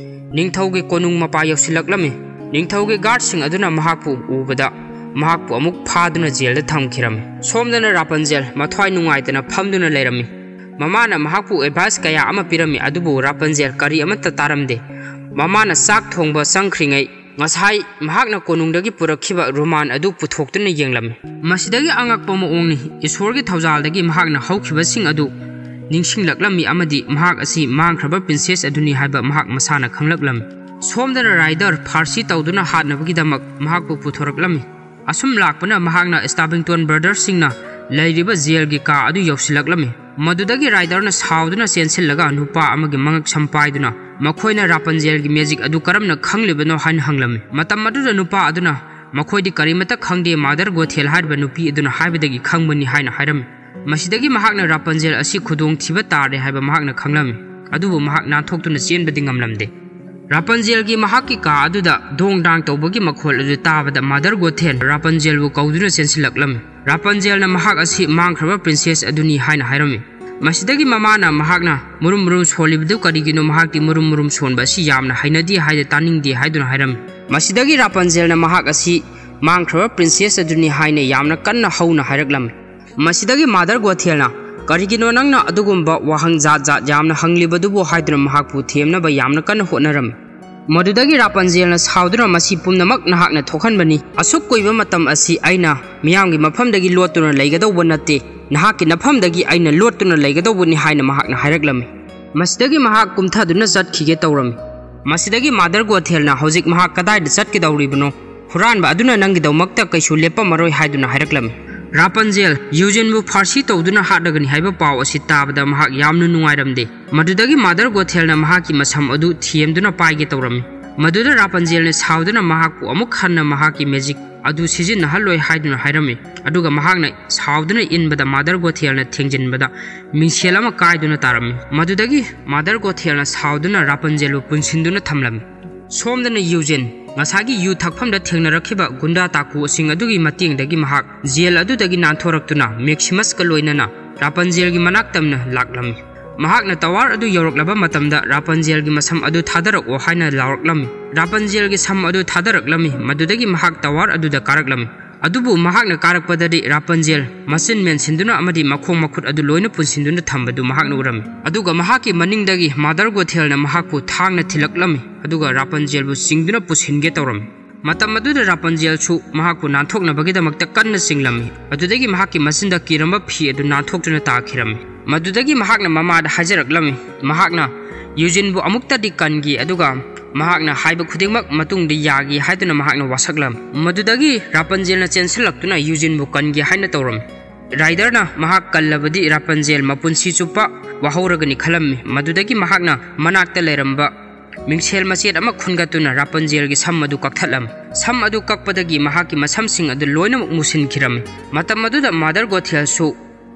ꯅꯤꯡꯊꯧꯒꯤ ꯀꯣꯅꯨꯡ ꯃꯄꯥ ꯌꯧꯁꯤꯜꯂꯛꯂꯝꯃꯤ꯫ ꯅꯤꯡꯊꯧꯒꯤ ꯒꯥꯔꯗꯁꯤꯡ ꯑꯗꯨꯅ ꯃꯍꯥꯛꯄꯨ ꯎꯕꯗ ꯃꯍꯥꯛꯄꯨ ꯑꯃꯨꯛ ꯐꯥꯗꯨꯅ ꯖꯦꯜꯗ ꯊꯝꯈꯤꯔꯝꯃꯤ꯫ ꯁꯣꯝꯗꯅ ꯔꯥꯄꯟꯖꯦꯜ ꯃꯊ꯭ꯋꯥꯏ ꯅꯨꯡꯉꯥꯏꯇꯅ ꯐꯝꯗꯨꯅ ꯂꯩꯔꯝꯃꯤ꯫ ꯃꯃꯥꯅ ꯃꯍꯥꯛꯄꯨ ꯑꯦꯗꯚꯥꯏꯁ ꯀꯌꯥ ꯑꯃ ꯄꯤꯔꯝꯃꯤ, ꯑꯗꯨꯕꯨ ꯔꯥꯄꯟꯖꯦꯜ ꯀꯔꯤ ꯑꯃꯠꯇ ꯇꯥꯔꯝꯗꯦ꯫ ꯃꯃꯥꯅ ꯆꯥꯛ ꯊꯣꯡꯕ ꯆꯪꯈ꯭ꯔꯤꯉꯩ ꯉꯁꯥꯏ ꯃꯍꯥꯛꯅ ꯀꯣꯅꯨꯡꯗꯒꯤ ꯄꯨꯔꯛꯈꯤꯕ ꯔꯨꯃꯥꯟ ꯑꯗꯨ ꯄꯨꯊꯣꯛꯇꯨꯅ ꯌꯦꯡꯂꯝꯃꯤ꯫ ꯃꯁꯤꯗꯒꯤ ꯑꯉꯛꯄ ꯃꯑꯣꯡꯅꯤ, ꯏꯁꯣꯔꯒꯤ ꯊꯧꯖꯥꯜꯗꯒꯤ ꯃꯍꯥꯛꯅ ꯍꯧꯈꯤꯕꯁꯤꯡ ꯑꯗꯨ ꯅꯤꯡꯁꯤꯡꯂꯛꯂꯝꯃꯤ ꯑꯃꯗꯤ ꯃꯍꯥꯛ ꯑꯁꯤ ꯃꯥꯡꯈ꯭ꯔꯕ ꯄ꯭ꯔꯤꯟꯁꯦꯁ ꯑꯗꯨꯅꯤ ꯍꯥꯏꯕ ꯃꯍꯥꯛ ꯃꯁꯥꯅ ꯈꯪꯂꯛꯂꯝꯃꯤ꯫ ꯁꯣꯝꯗꯅ ꯔꯥꯏꯗꯔ ꯐꯥꯔꯁꯤ ꯇꯧꯗꯨꯅ ꯍꯥꯠꯅꯕꯒꯤꯗꯃꯛ ꯃꯍꯥꯛꯄꯨ ꯄꯨꯊꯣꯔꯛꯂꯝꯃꯤ꯫ ꯑꯁꯨꯝ ꯂꯥꯛꯄꯅ ꯃꯍꯥꯛꯅ ꯁ꯭ꯇꯥꯕꯤꯡꯇꯣꯟ ꯕ꯭ꯔꯗꯔꯁꯤꯡꯅ ꯂꯩꯔꯤꯕ ꯖꯦꯜꯒꯤ ꯀꯥ ꯑꯗꯨ ꯌꯧꯁꯤꯜꯂꯛꯂꯝꯃꯤ꯫ ꯃꯗꯨꯗꯒꯤ ꯔꯥꯏꯗꯔꯅ ꯁꯥꯎꯗꯨꯅ ꯆꯦꯟꯁꯤꯜꯂꯒ ꯅꯨꯄꯥ ꯑꯃꯒꯤ ꯃꯉꯛ ꯁꯝ ꯄꯥꯏꯗꯨꯅ ꯃꯈꯣꯏꯅ ꯔꯥꯄꯟꯖꯦꯜꯒꯤ ꯃꯦꯖꯤꯛ ꯑꯗꯨ ꯀꯔꯝꯅ ꯈꯪꯂꯤꯕꯅꯣ ꯍꯥꯏꯅ ꯍꯪꯂꯝꯃꯤ꯫ ꯃꯇꯝ ꯑꯗꯨꯗ ꯅꯨꯄꯥ ꯑꯗꯨꯅ ꯃꯈꯣꯏꯗꯤ ꯀꯔꯤꯃꯠꯇ ꯈꯪꯗꯦ, ꯃꯥꯗꯔ ꯒꯣꯊꯦꯜ ꯍꯥꯏꯔꯤꯕ ꯅꯨꯄꯤ ꯑꯗꯨꯅ ꯍꯥꯏꯕꯗꯒꯤ ꯈꯪꯕꯅꯤ ꯍꯥꯏꯅ ꯍꯥꯏꯔꯝꯃꯤ꯫ ꯃꯁꯤꯗꯒꯤ ꯃꯍꯥꯛꯅ ꯔꯥꯄꯟꯖꯦꯜ ꯑꯁꯤ ꯈꯨꯗꯣꯡꯊꯤꯕ ꯇꯥꯔꯦ ꯍꯥꯏꯕ ꯃꯍꯥꯛꯅ ꯈꯪꯂꯝꯃꯤ, ꯑꯗꯨꯕꯨ ꯃꯍꯥꯛ ꯅꯥꯟꯊꯣꯛꯇꯨꯅ ꯆꯦꯟꯕꯗꯤ ꯉꯝꯂꯝꯗꯦ꯫ ꯔꯥꯄꯟꯖꯦꯜꯒꯤ ꯃꯍꯥꯛꯀꯤ ꯀꯥ ꯑꯗꯨꯗ ꯗꯣꯡ ꯗꯥꯡ ꯇꯧꯕꯒꯤ ꯃꯈꯣꯜ ꯑꯗꯨ ꯇꯥꯕꯗ ꯃꯥꯗꯔ ꯒꯣꯊꯦꯜ ꯔꯥꯄꯟꯖꯦꯜꯕꯨ ꯀꯧꯗꯨꯅ ꯆꯦꯟꯁꯤꯜꯂꯛꯂꯝꯃꯤ꯫ ꯔꯥꯄꯟꯖꯦꯜꯅ ꯃꯍꯥꯛ ꯑꯁꯤ ꯃꯥꯡꯈ꯭ꯔꯕ ꯄ꯭ꯔꯤꯟꯁꯦꯁ ꯑꯗꯨꯅꯤ ꯍꯥꯏꯅ ꯍꯥꯏꯔꯝꯃꯤ꯫ ꯃꯁꯤꯗꯒꯤ ꯃꯃꯥꯅ ꯃꯍꯥꯛꯅ ꯃꯨꯔꯨꯝ ꯃꯨꯔꯨꯝ ꯁꯣꯜꯂꯤꯕꯗꯨ ꯀꯔꯤꯒꯤꯅꯣ, ꯃꯍꯥꯛꯇꯤ ꯃꯨꯔꯨꯝ ꯃꯨꯔꯨꯝ ꯁꯣꯟꯕ ꯑꯁꯤ ꯌꯥꯝꯅ ꯍꯩꯅꯗꯦ ꯍꯥꯏꯅ ꯇꯥꯅꯤꯡꯗꯦ ꯍꯥꯏꯗꯨꯅ ꯍꯥꯏꯔꯝꯃꯤ꯫ ꯃꯁꯤꯗꯒꯤ ꯔꯥꯄꯟꯖꯦꯜꯅ ꯃꯍꯥꯛ ꯑꯁꯤ ꯃꯥꯡꯈ꯭ꯔꯕ ꯄ꯭ꯔꯤꯟꯁꯦꯁ ꯑꯗꯨꯅꯤ ꯍꯥꯏꯅ ꯌꯥꯝꯅ ꯀꯟꯅ ꯍꯧꯅ ꯍꯥꯏꯔꯛꯂꯝꯃꯤ꯫ ꯃꯁꯤꯗꯒꯤ ꯃꯥꯗꯔ ꯒꯣꯊꯦꯜꯅ, "ꯀꯔꯤꯒꯤꯅꯣ ꯅꯪꯅ ꯑꯗꯨꯒꯨꯝꯕ ꯋꯥꯍꯪ ꯖꯥꯠ ꯖꯥꯠ ꯌꯥꯝꯅ ꯍꯪꯂꯤꯕꯗꯨꯕꯨ?" ꯍꯥꯏꯗꯨꯅ ꯃꯍꯥꯛꯄꯨ ꯊꯦꯝꯅꯕ ꯌꯥꯝꯅ ꯀꯟꯅ ꯍꯣꯠꯅꯔꯝꯃꯤ꯫ ꯃꯗꯨꯗꯒꯤ ꯔꯥꯄꯟꯖꯦꯜꯅ ꯁꯥꯎꯗꯨꯅ, "ꯃꯁꯤ ꯄꯨꯝꯅꯃꯛ ꯅꯍꯥꯛꯅ ꯊꯣꯛꯍꯟꯕꯅꯤ꯫ ꯑꯁꯨꯛ ꯀꯨꯏꯕ ꯃꯇꯝ ꯑꯁꯤ ꯑꯩꯅ ꯃꯤꯌꯥꯝꯒꯤ ꯃꯐꯝꯗꯒꯤ ꯂꯣꯠꯇꯨꯅ ꯂꯩꯒꯗꯧꯕ ꯅꯠꯇꯦ꯫ ꯅꯍꯥꯛꯀꯤ ꯅꯐꯝꯗꯒꯤ ꯑꯩꯅ ꯂꯣꯠꯇꯨꯅ ꯂꯩꯒꯗꯧꯕꯅꯤ" ꯍꯥꯏꯅ ꯃꯍꯥꯛꯅ ꯍꯥꯏꯔꯛꯂꯝꯃꯤ꯫ ꯃꯁꯤꯗꯒꯤ ꯃꯍꯥꯛ ꯀꯨꯝꯊꯗꯨꯅ ꯆꯠꯈꯤꯒꯦ ꯇꯧꯔꯝꯃꯤ꯫ ꯃꯁꯤꯗꯒꯤ ꯃꯥꯗꯔ ꯒꯣꯊꯦꯜꯅ, "ꯍꯧꯖꯤꯛ ꯃꯍꯥꯛ ꯀꯗꯥꯏꯗ ꯆꯠꯀꯗꯧꯔꯤꯕꯅꯣ? ꯍꯨꯔꯥꯟꯕ ꯑꯗꯨꯅ ꯅꯪꯒꯤꯗꯃꯛꯇ ꯀꯩꯁꯨ ꯂꯦꯞꯄꯝꯃꯔꯣꯏ" ꯍꯥꯏꯗꯨꯅ ꯍꯥꯏꯔꯛꯂꯝꯃꯤ꯫ ꯔꯥꯄꯟꯖꯦꯜ ꯌꯨꯖꯤꯟꯕꯨ ꯐꯥꯔꯁꯤ ꯇꯧꯗꯨꯅ ꯍꯥꯠꯂꯒꯅꯤ ꯍꯥꯏꯕ ꯄꯥꯎ ꯑꯁꯤ ꯇꯥꯕꯗ ꯃꯍꯥꯛ ꯌꯥꯝꯅ ꯅꯨꯡꯉꯥꯏꯔꯝꯗꯦ꯫ ꯃꯗꯨꯗꯒꯤ ꯃꯥꯗꯔ ꯒꯣꯊꯦꯜꯅ ꯃꯍꯥꯛꯀꯤ ꯃꯁꯝ ꯑꯗꯨ ꯊꯦꯝꯗꯨꯅ ꯄꯥꯏꯒꯦ ꯇꯧꯔꯝꯃꯤ꯫ ꯃꯗꯨꯗ ꯔꯥꯄꯟꯖꯦꯜꯅ ꯁꯥꯎꯗꯨꯅ ꯃꯍꯥꯛꯄꯨ ꯑꯃꯨꯛ ꯍꯟꯅ ꯃꯍꯥꯛꯀꯤ ꯃꯦꯖꯤꯛ ꯑꯗꯨ ꯁꯤꯖꯤꯟꯅꯍꯜꯂꯣꯏ ꯍꯥꯏꯗꯨꯅ ꯍꯥꯏꯔꯝꯃꯤ꯫ ꯑꯗꯨꯒ ꯃꯍꯥꯛꯅ ꯁꯥꯎꯗꯨꯅ ꯏꯟꯕꯗ ꯃꯥꯗꯔ ꯒꯣꯊꯦꯜꯅ ꯊꯦꯡꯖꯤꯟꯕꯗ ꯃꯤꯡꯁꯦꯜ ꯑꯃ ꯀꯥꯏꯗꯨꯅ ꯇꯥꯔꯝꯃꯤ꯫ ꯃꯗꯨꯗꯒꯤ ꯃꯥꯗꯔ ꯒꯣꯊꯦꯜꯅ ꯁꯥꯎꯗꯨꯅ ꯔꯥꯄꯟꯖꯦꯜꯕꯨ ꯄꯨꯟꯁꯤꯟꯗꯨꯅ ꯊꯝꯂꯝꯃꯤ꯫ ꯁꯣꯝꯗꯅ ꯌꯨꯖꯤꯟ ꯉꯁꯥꯏꯒꯤ ꯌꯨ ꯊꯛꯐꯝꯗ ꯊꯦꯡꯅꯔꯛꯈꯤꯕ ꯒꯨꯟꯗꯥ ꯇꯥꯀꯨꯁꯤꯡ ꯑꯗꯨꯒꯤ ꯃꯇꯦꯡꯗꯒꯤ ꯃꯍꯥꯛ ꯖꯦꯜ ꯑꯗꯨꯗꯒꯤ ꯅꯥꯟꯊꯣꯔꯛꯇꯨꯅ ꯃꯦꯛꯁꯤꯃꯁꯀ ꯂꯣꯏꯅꯅ ꯔꯥꯄꯟꯖꯦꯜꯒꯤ ꯃꯅꯥꯛ ꯇꯝꯅ ꯂꯥꯛꯂꯝꯃꯤ꯫ ꯃꯍꯥꯛꯅ ꯇꯋꯥꯔ ꯑꯗꯨ ꯌꯧꯔꯛꯂꯕ ꯃꯇꯝꯗ ꯔꯥꯄꯟꯖꯦꯜꯒꯤ ꯃꯁꯝ ꯑꯗꯨ ꯊꯥꯗꯔꯛꯑꯣ ꯍꯥꯏꯅ ꯂꯥꯎꯔꯛꯂꯝꯃꯤ꯫ ꯔꯥꯄꯟꯖꯦꯜꯒꯤ ꯁꯝ ꯑꯗꯨ ꯊꯥꯗꯔꯛꯂꯝꯃꯤ꯫ ꯃꯗꯨꯗꯒꯤ ꯃꯍꯥꯛ ꯇꯋꯥꯔ ꯑꯗꯨꯗ ꯀꯥꯔꯛꯂꯝꯃꯤ꯫ ꯑꯗꯨꯕꯨ ꯃꯍꯥꯛꯅ ꯀꯥꯔꯛꯄꯗꯗꯤ ꯔꯥꯄꯟꯖꯦꯜ ꯃꯆꯤꯟ ꯃꯦꯟꯁꯤꯟꯗꯨꯅ ꯑꯃꯗꯤ ꯃꯈꯣꯡ ꯃꯈꯨꯠ ꯑꯗꯨ ꯂꯣꯏꯅ ꯄꯨꯟꯁꯤꯟꯗꯨꯅ ꯊꯝꯕꯗꯨ ꯃꯍꯥꯛꯅ ꯎꯔꯝꯃꯤ꯫ ꯑꯗꯨꯒ ꯃꯍꯥꯛꯀꯤ ꯃꯅꯤꯡꯗꯒꯤ ꯃꯥꯗꯔ ꯒꯣꯊꯦꯜꯅ ꯃꯍꯥꯛꯄꯨ ꯊꯥꯡꯅ ꯊꯤꯜꯂꯛꯂꯝꯃꯤ, ꯑꯗꯨꯒ ꯔꯥꯄꯟꯖꯦꯜꯕꯨ ꯆꯤꯡꯗꯨꯅ ꯄꯨꯁꯤꯟꯒꯦ ꯇꯧꯔꯝꯃꯤ꯫ ꯃꯇꯝ ꯑꯗꯨꯗ ꯔꯥꯄꯟꯖꯦꯜꯁꯨ ꯃꯍꯥꯛꯄꯨ ꯅꯥꯟꯊꯣꯛꯅꯕꯒꯤꯗꯃꯛꯇ ꯀꯟꯅ ꯆꯤꯡꯂꯝꯃꯤ꯫ ꯑꯗꯨꯗꯒꯤ ꯃꯍꯥꯛꯀꯤ ꯃꯆꯤꯟꯗ ꯀꯤꯔꯝꯕ ꯐꯤ ꯑꯗꯨ ꯅꯥꯟꯊꯣꯛꯇꯨꯅ ꯇꯥꯈꯤꯔꯝꯃꯤ꯫ ꯃꯗꯨꯗꯒꯤ ꯃꯍꯥꯛꯅ ꯃꯃꯥꯗ ꯍꯥꯏꯖꯔꯛꯂꯝꯃꯤ꯫ ꯃꯍꯥꯛꯅ ꯌꯨꯖꯤꯟꯕꯨ ꯑꯃꯨꯛꯇꯗꯤ ꯀꯟꯈꯤ, ꯑꯗꯨꯒ ꯃꯍꯥꯛꯅ ꯍꯥꯏꯕ ꯈꯨꯗꯤꯡꯃꯛ ꯃꯇꯨꯡꯗ ꯌꯥꯒꯤ ꯍꯥꯏꯗꯨꯅ ꯃꯍꯥꯛꯅ ꯋꯥꯁꯛꯂꯝꯃꯤ꯫ ꯃꯗꯨꯗꯒꯤ ꯔꯥꯄꯟꯖꯦꯜꯅ ꯆꯦꯟꯁꯤꯜꯂꯛꯇꯨꯅ ꯌꯨꯖꯤꯟꯕꯨ ꯀꯟꯒꯦ ꯍꯥꯏꯅ ꯇꯧꯔꯝꯃꯤ꯫ ꯔꯥꯏꯗꯔꯅ ꯃꯍꯥꯛ ꯀꯜꯂꯕꯗꯤ ꯔꯥꯄꯟꯖꯦꯜ ꯃꯄꯨꯟꯁꯤ ꯆꯨꯞꯄ ꯋꯥꯍꯧꯔꯒꯅꯤ ꯈꯜꯂꯝꯃꯤ꯫ ꯃꯗꯨꯗꯒꯤ ꯃꯍꯥꯛꯅ ꯃꯅꯥꯛꯇ ꯂꯩꯔꯝꯕ ꯃꯤꯡꯁꯦꯜ ꯃꯆꯦꯠ ꯑꯃ ꯈꯨꯟꯒꯠꯇꯨꯅ ꯔꯥꯄꯟꯖꯦꯜꯒꯤ ꯁꯝ ꯑꯗꯨ ꯀꯛꯊꯠꯂꯝꯃꯤ꯫ ꯁꯝ ꯑꯗꯨ ꯀꯛꯄꯗꯒꯤ ꯃꯍꯥꯛꯀꯤ ꯃꯁꯝꯁꯤꯡ ꯑꯗꯨ ꯂꯣꯏꯅꯃꯛ ꯃꯨꯁꯤꯟꯈꯤꯔꯝꯃꯤ꯫ ꯃꯇꯝ ꯑꯗꯨꯗ ꯃꯥꯗꯔ ꯒꯣꯊꯦꯜꯁꯨ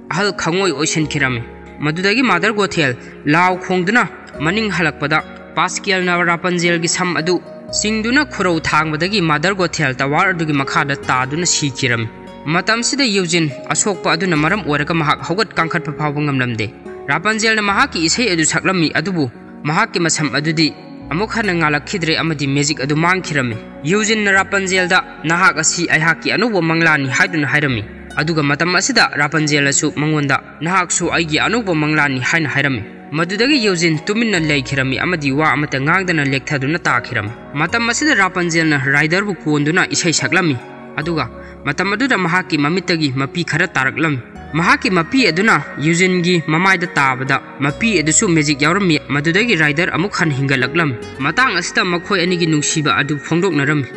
ꯑꯍꯜ ꯈꯪꯑꯣꯏ ꯑꯣꯏꯁꯤꯟꯈꯤꯔꯝꯃꯤ꯫ ꯃꯗꯨꯗꯒꯤ ꯃꯥꯗꯔ ꯒꯣꯊꯦꯜ ꯂꯥꯎ ꯈꯣꯡꯗꯨꯅ ꯃꯅꯤꯡ ꯍꯜꯂꯛꯄꯗ ꯄꯥꯁꯀꯦꯜꯅ ꯔꯥꯄꯟꯖꯦꯜꯒꯤ ꯁꯝ ꯑꯗꯨ ꯆꯤꯡꯗꯨꯅ ꯈꯨꯔꯧ ꯊꯥꯡꯕꯗꯒꯤ ꯃꯥꯗꯔ ꯒꯣꯊꯦꯜ ꯇꯋꯥꯔ ꯑꯗꯨꯒꯤ ꯃꯈꯥꯗ ꯇꯥꯗꯨꯅ ꯁꯤꯈꯤꯔꯝꯃꯤ꯫ ꯃꯇꯝꯁꯤꯗ ꯌꯨꯖꯤꯟ ꯑꯁꯣꯛꯄ ꯑꯗꯨꯅ ꯃꯔꯝ ꯑꯣꯏꯔꯒ ꯃꯍꯥꯛ ꯍꯧꯒꯠ ꯀꯥꯡꯈꯠꯄ ꯐꯥꯎꯕ ꯉꯝꯂꯝꯗꯦ꯫ ꯔꯥꯄꯟꯖꯦꯜꯅ ꯃꯍꯥꯛꯀꯤ ꯏꯁꯩ ꯑꯗꯨ ꯁꯛꯂꯝꯃꯤ, ꯑꯗꯨꯕꯨ ꯃꯍꯥꯛꯀꯤ ꯃꯁꯝ ꯑꯗꯨꯗꯤ ꯑꯃꯨꯛ ꯍꯟꯅ ꯉꯥꯜꯂꯛꯈꯤꯗ꯭ꯔꯦ ꯑꯃꯗꯤ ꯃꯦꯖꯤꯛ ꯑꯗꯨ ꯃꯥꯡꯈꯤꯔꯝꯃꯤ꯫ ꯌꯨꯖꯤꯟꯅ ꯔꯥꯄꯟꯖꯦꯜꯗ, "ꯅꯍꯥꯛ ꯑꯁꯤ ꯑꯩꯍꯥꯛꯀꯤ ꯑꯅꯧꯕ ꯃꯪꯂꯥꯟꯅꯤ" ꯍꯥꯏꯗꯨꯅ ꯍꯥꯏꯔꯝꯃꯤ꯫ ꯑꯗꯨꯒ ꯃꯇꯝ ꯑꯁꯤꯗ ꯔꯥꯄꯟꯖꯦꯜꯅꯁꯨ ꯃꯉꯣꯟꯗ, "ꯅꯍꯥꯛꯁꯨ ꯑꯩꯒꯤ ꯑꯅꯧꯕ ꯃꯪꯂꯥꯟꯅꯤ" ꯍꯥꯏꯅ ꯍꯥꯏꯔꯝꯃꯤ꯫ ꯃꯗꯨꯗꯒꯤ ꯌꯨꯖꯤꯟ ꯇꯨꯃꯤꯟꯅ ꯂꯩꯈꯤꯔꯝꯃꯤ ꯑꯃꯗꯤ ꯋꯥ ꯑꯃꯠꯇ ꯉꯥꯡꯗꯅ ꯂꯦꯛꯊꯗꯨꯅ ꯇꯥꯈꯤꯔꯝꯃꯤ꯫ ꯃꯇꯝ ꯑꯁꯤꯗ ꯔꯥꯄꯟꯖꯦꯜꯅ ꯔꯥꯏꯗꯔꯕꯨ ꯀꯣꯟꯗꯨꯅ ꯏꯁꯩ ꯁꯛꯂꯝꯃꯤ꯫ ꯑꯗꯨꯒ ꯃꯇꯝ ꯑꯗꯨꯗ ꯃꯍꯥꯛꯀꯤ ꯃꯃꯤꯠꯇꯒꯤ ꯃꯄꯤ ꯈꯔ ꯇꯥꯔꯛꯂꯝꯃꯤ꯫ ꯃꯍꯥꯛꯀꯤ ꯃꯄꯤ ꯑꯗꯨꯅ ꯌꯨꯖꯤꯟꯒꯤ ꯃꯃꯥꯏꯗ ꯇꯥꯕꯗ ꯃꯄꯤ ꯑꯗꯨꯁꯨ ꯃꯦꯖꯤꯛ ꯌꯥꯎꯔꯝꯃꯤ꯫ ꯃꯗꯨꯗꯒꯤ ꯔꯥꯏꯗꯔ ꯑꯃꯨꯛ ꯍꯟꯅ ꯍꯤꯡꯒꯠꯂꯛꯂꯝꯃꯤ꯫ ꯃꯇꯥꯡ ꯑꯁꯤꯗ ꯃꯈꯣꯏ ꯑꯅꯤꯒꯤ ꯅꯨꯡꯁꯤꯕ ꯑꯗꯨ ꯐꯣꯡꯗꯣꯛꯅꯔꯝꯃꯤ꯫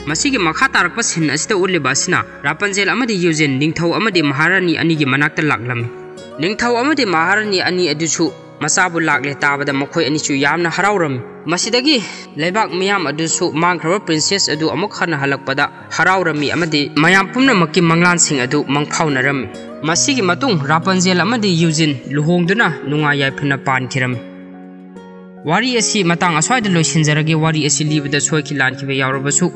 ꯃꯁꯤꯒꯤ ꯃꯈꯥ ꯇꯥꯔꯛꯄ ꯁꯤꯟ ꯑꯁꯤꯗ ꯎꯠꯂꯤꯕ ꯑꯁꯤꯅ ꯔꯥꯄꯟꯖꯦꯜ ꯑꯃꯗꯤ ꯌꯨꯖꯤꯟ ꯅꯤꯡꯊꯧ ꯑꯃꯗꯤ ꯃꯍꯥꯔꯥꯅꯤ ꯑꯅꯤꯒꯤ ꯃꯅꯥꯛꯇ ꯂꯥꯛꯂꯝꯃꯤ꯫ ꯅꯤꯡꯊꯧ ꯑꯃꯗꯤ ꯃꯍꯥꯔꯥꯅꯤ ꯑꯅꯤ ꯑꯗꯨꯁꯨ ꯃꯆꯥꯕꯨ ꯂꯥꯛꯂꯦ ꯇꯥꯕꯗ ꯃꯈꯣꯏ ꯑꯅꯤꯁꯨ ꯌꯥꯝꯅ ꯍꯔꯥꯎꯔꯝꯃꯤ꯫ ꯃꯁꯤꯗꯒꯤ ꯂꯩꯕꯥꯛ ꯃꯤꯌꯥꯝ ꯑꯗꯨꯁꯨ ꯃꯥꯡꯈ꯭ꯔꯕ ꯄ꯭ꯔꯤꯟꯁꯦꯁ ꯑꯗꯨ ꯑꯃꯨꯛ ꯍꯟꯅ ꯍꯜꯂꯛꯄꯗ ꯍꯔꯥꯎꯔꯝꯃꯤ ꯑꯃꯗꯤ ꯃꯌꯥꯝ ꯄꯨꯝꯅꯃꯛꯀꯤ ꯃꯪꯂꯥꯟꯁꯤꯡ ꯑꯗꯨ ꯃꯪꯐꯥꯎꯅꯔꯝꯃꯤ꯫ ꯃꯁꯤꯒꯤ ꯃꯇꯨꯡ ꯔꯥꯄꯟꯖꯦꯜ ꯑꯃꯗꯤ ꯌꯨꯖꯤꯟ ꯂꯨꯍꯣꯡꯗꯨꯅ ꯅꯨꯡꯉꯥꯏ ꯌꯥꯏꯐꯅ ꯄꯥꯟꯈꯤꯔꯝꯃꯤ꯫ ꯋꯥꯔꯤ ꯑꯁꯤ ꯃꯇꯥꯡ ꯑꯁ꯭ꯋꯥꯏꯗ ꯂꯣꯏꯁꯤꯟꯖꯔꯒꯦ꯫ ꯋꯥꯔꯤ ꯑꯁꯤ ꯂꯤꯕꯗ ꯁꯣꯏꯈꯤ ꯂꯥꯟꯈꯤꯕ ꯌꯥꯎꯔꯕꯁꯨ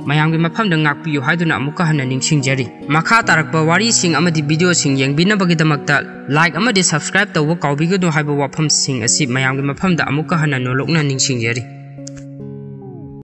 ꯃꯌꯥꯝꯒꯤ ꯃꯐꯝꯗ ꯉꯥꯛꯄꯤꯌꯨ ꯍꯥꯏꯗꯨꯅ ꯑꯃꯨꯛꯀ ꯍꯟꯅ ꯅꯤꯡꯁꯤꯡꯖꯔꯤ꯫ ꯃꯈꯥ ꯇꯥꯔꯛꯄ ꯋꯥꯔꯤꯁꯤꯡ ꯑꯃꯗꯤ ꯚꯤꯗꯤꯑꯣꯁꯤꯡ ꯌꯦꯡꯕꯤꯅꯕꯒꯤꯗꯃꯛꯇ ꯂꯥꯏꯛ ꯑꯃꯗꯤ ꯁꯕꯁꯀ꯭ꯔꯥꯏꯕ ꯇꯧꯕ ꯀꯥꯎꯕꯤꯒꯅꯨ ꯍꯥꯏꯕ ꯋꯥꯐꯝꯁꯤꯡ ꯑꯁꯤ ꯃꯌꯥꯝꯒꯤ ꯃꯐꯝꯗ ꯑꯃꯨꯛꯀ ꯍꯟꯅ ꯅꯣꯂꯣꯛꯅ ꯅꯤꯡꯁꯤꯡꯖꯔꯤ꯫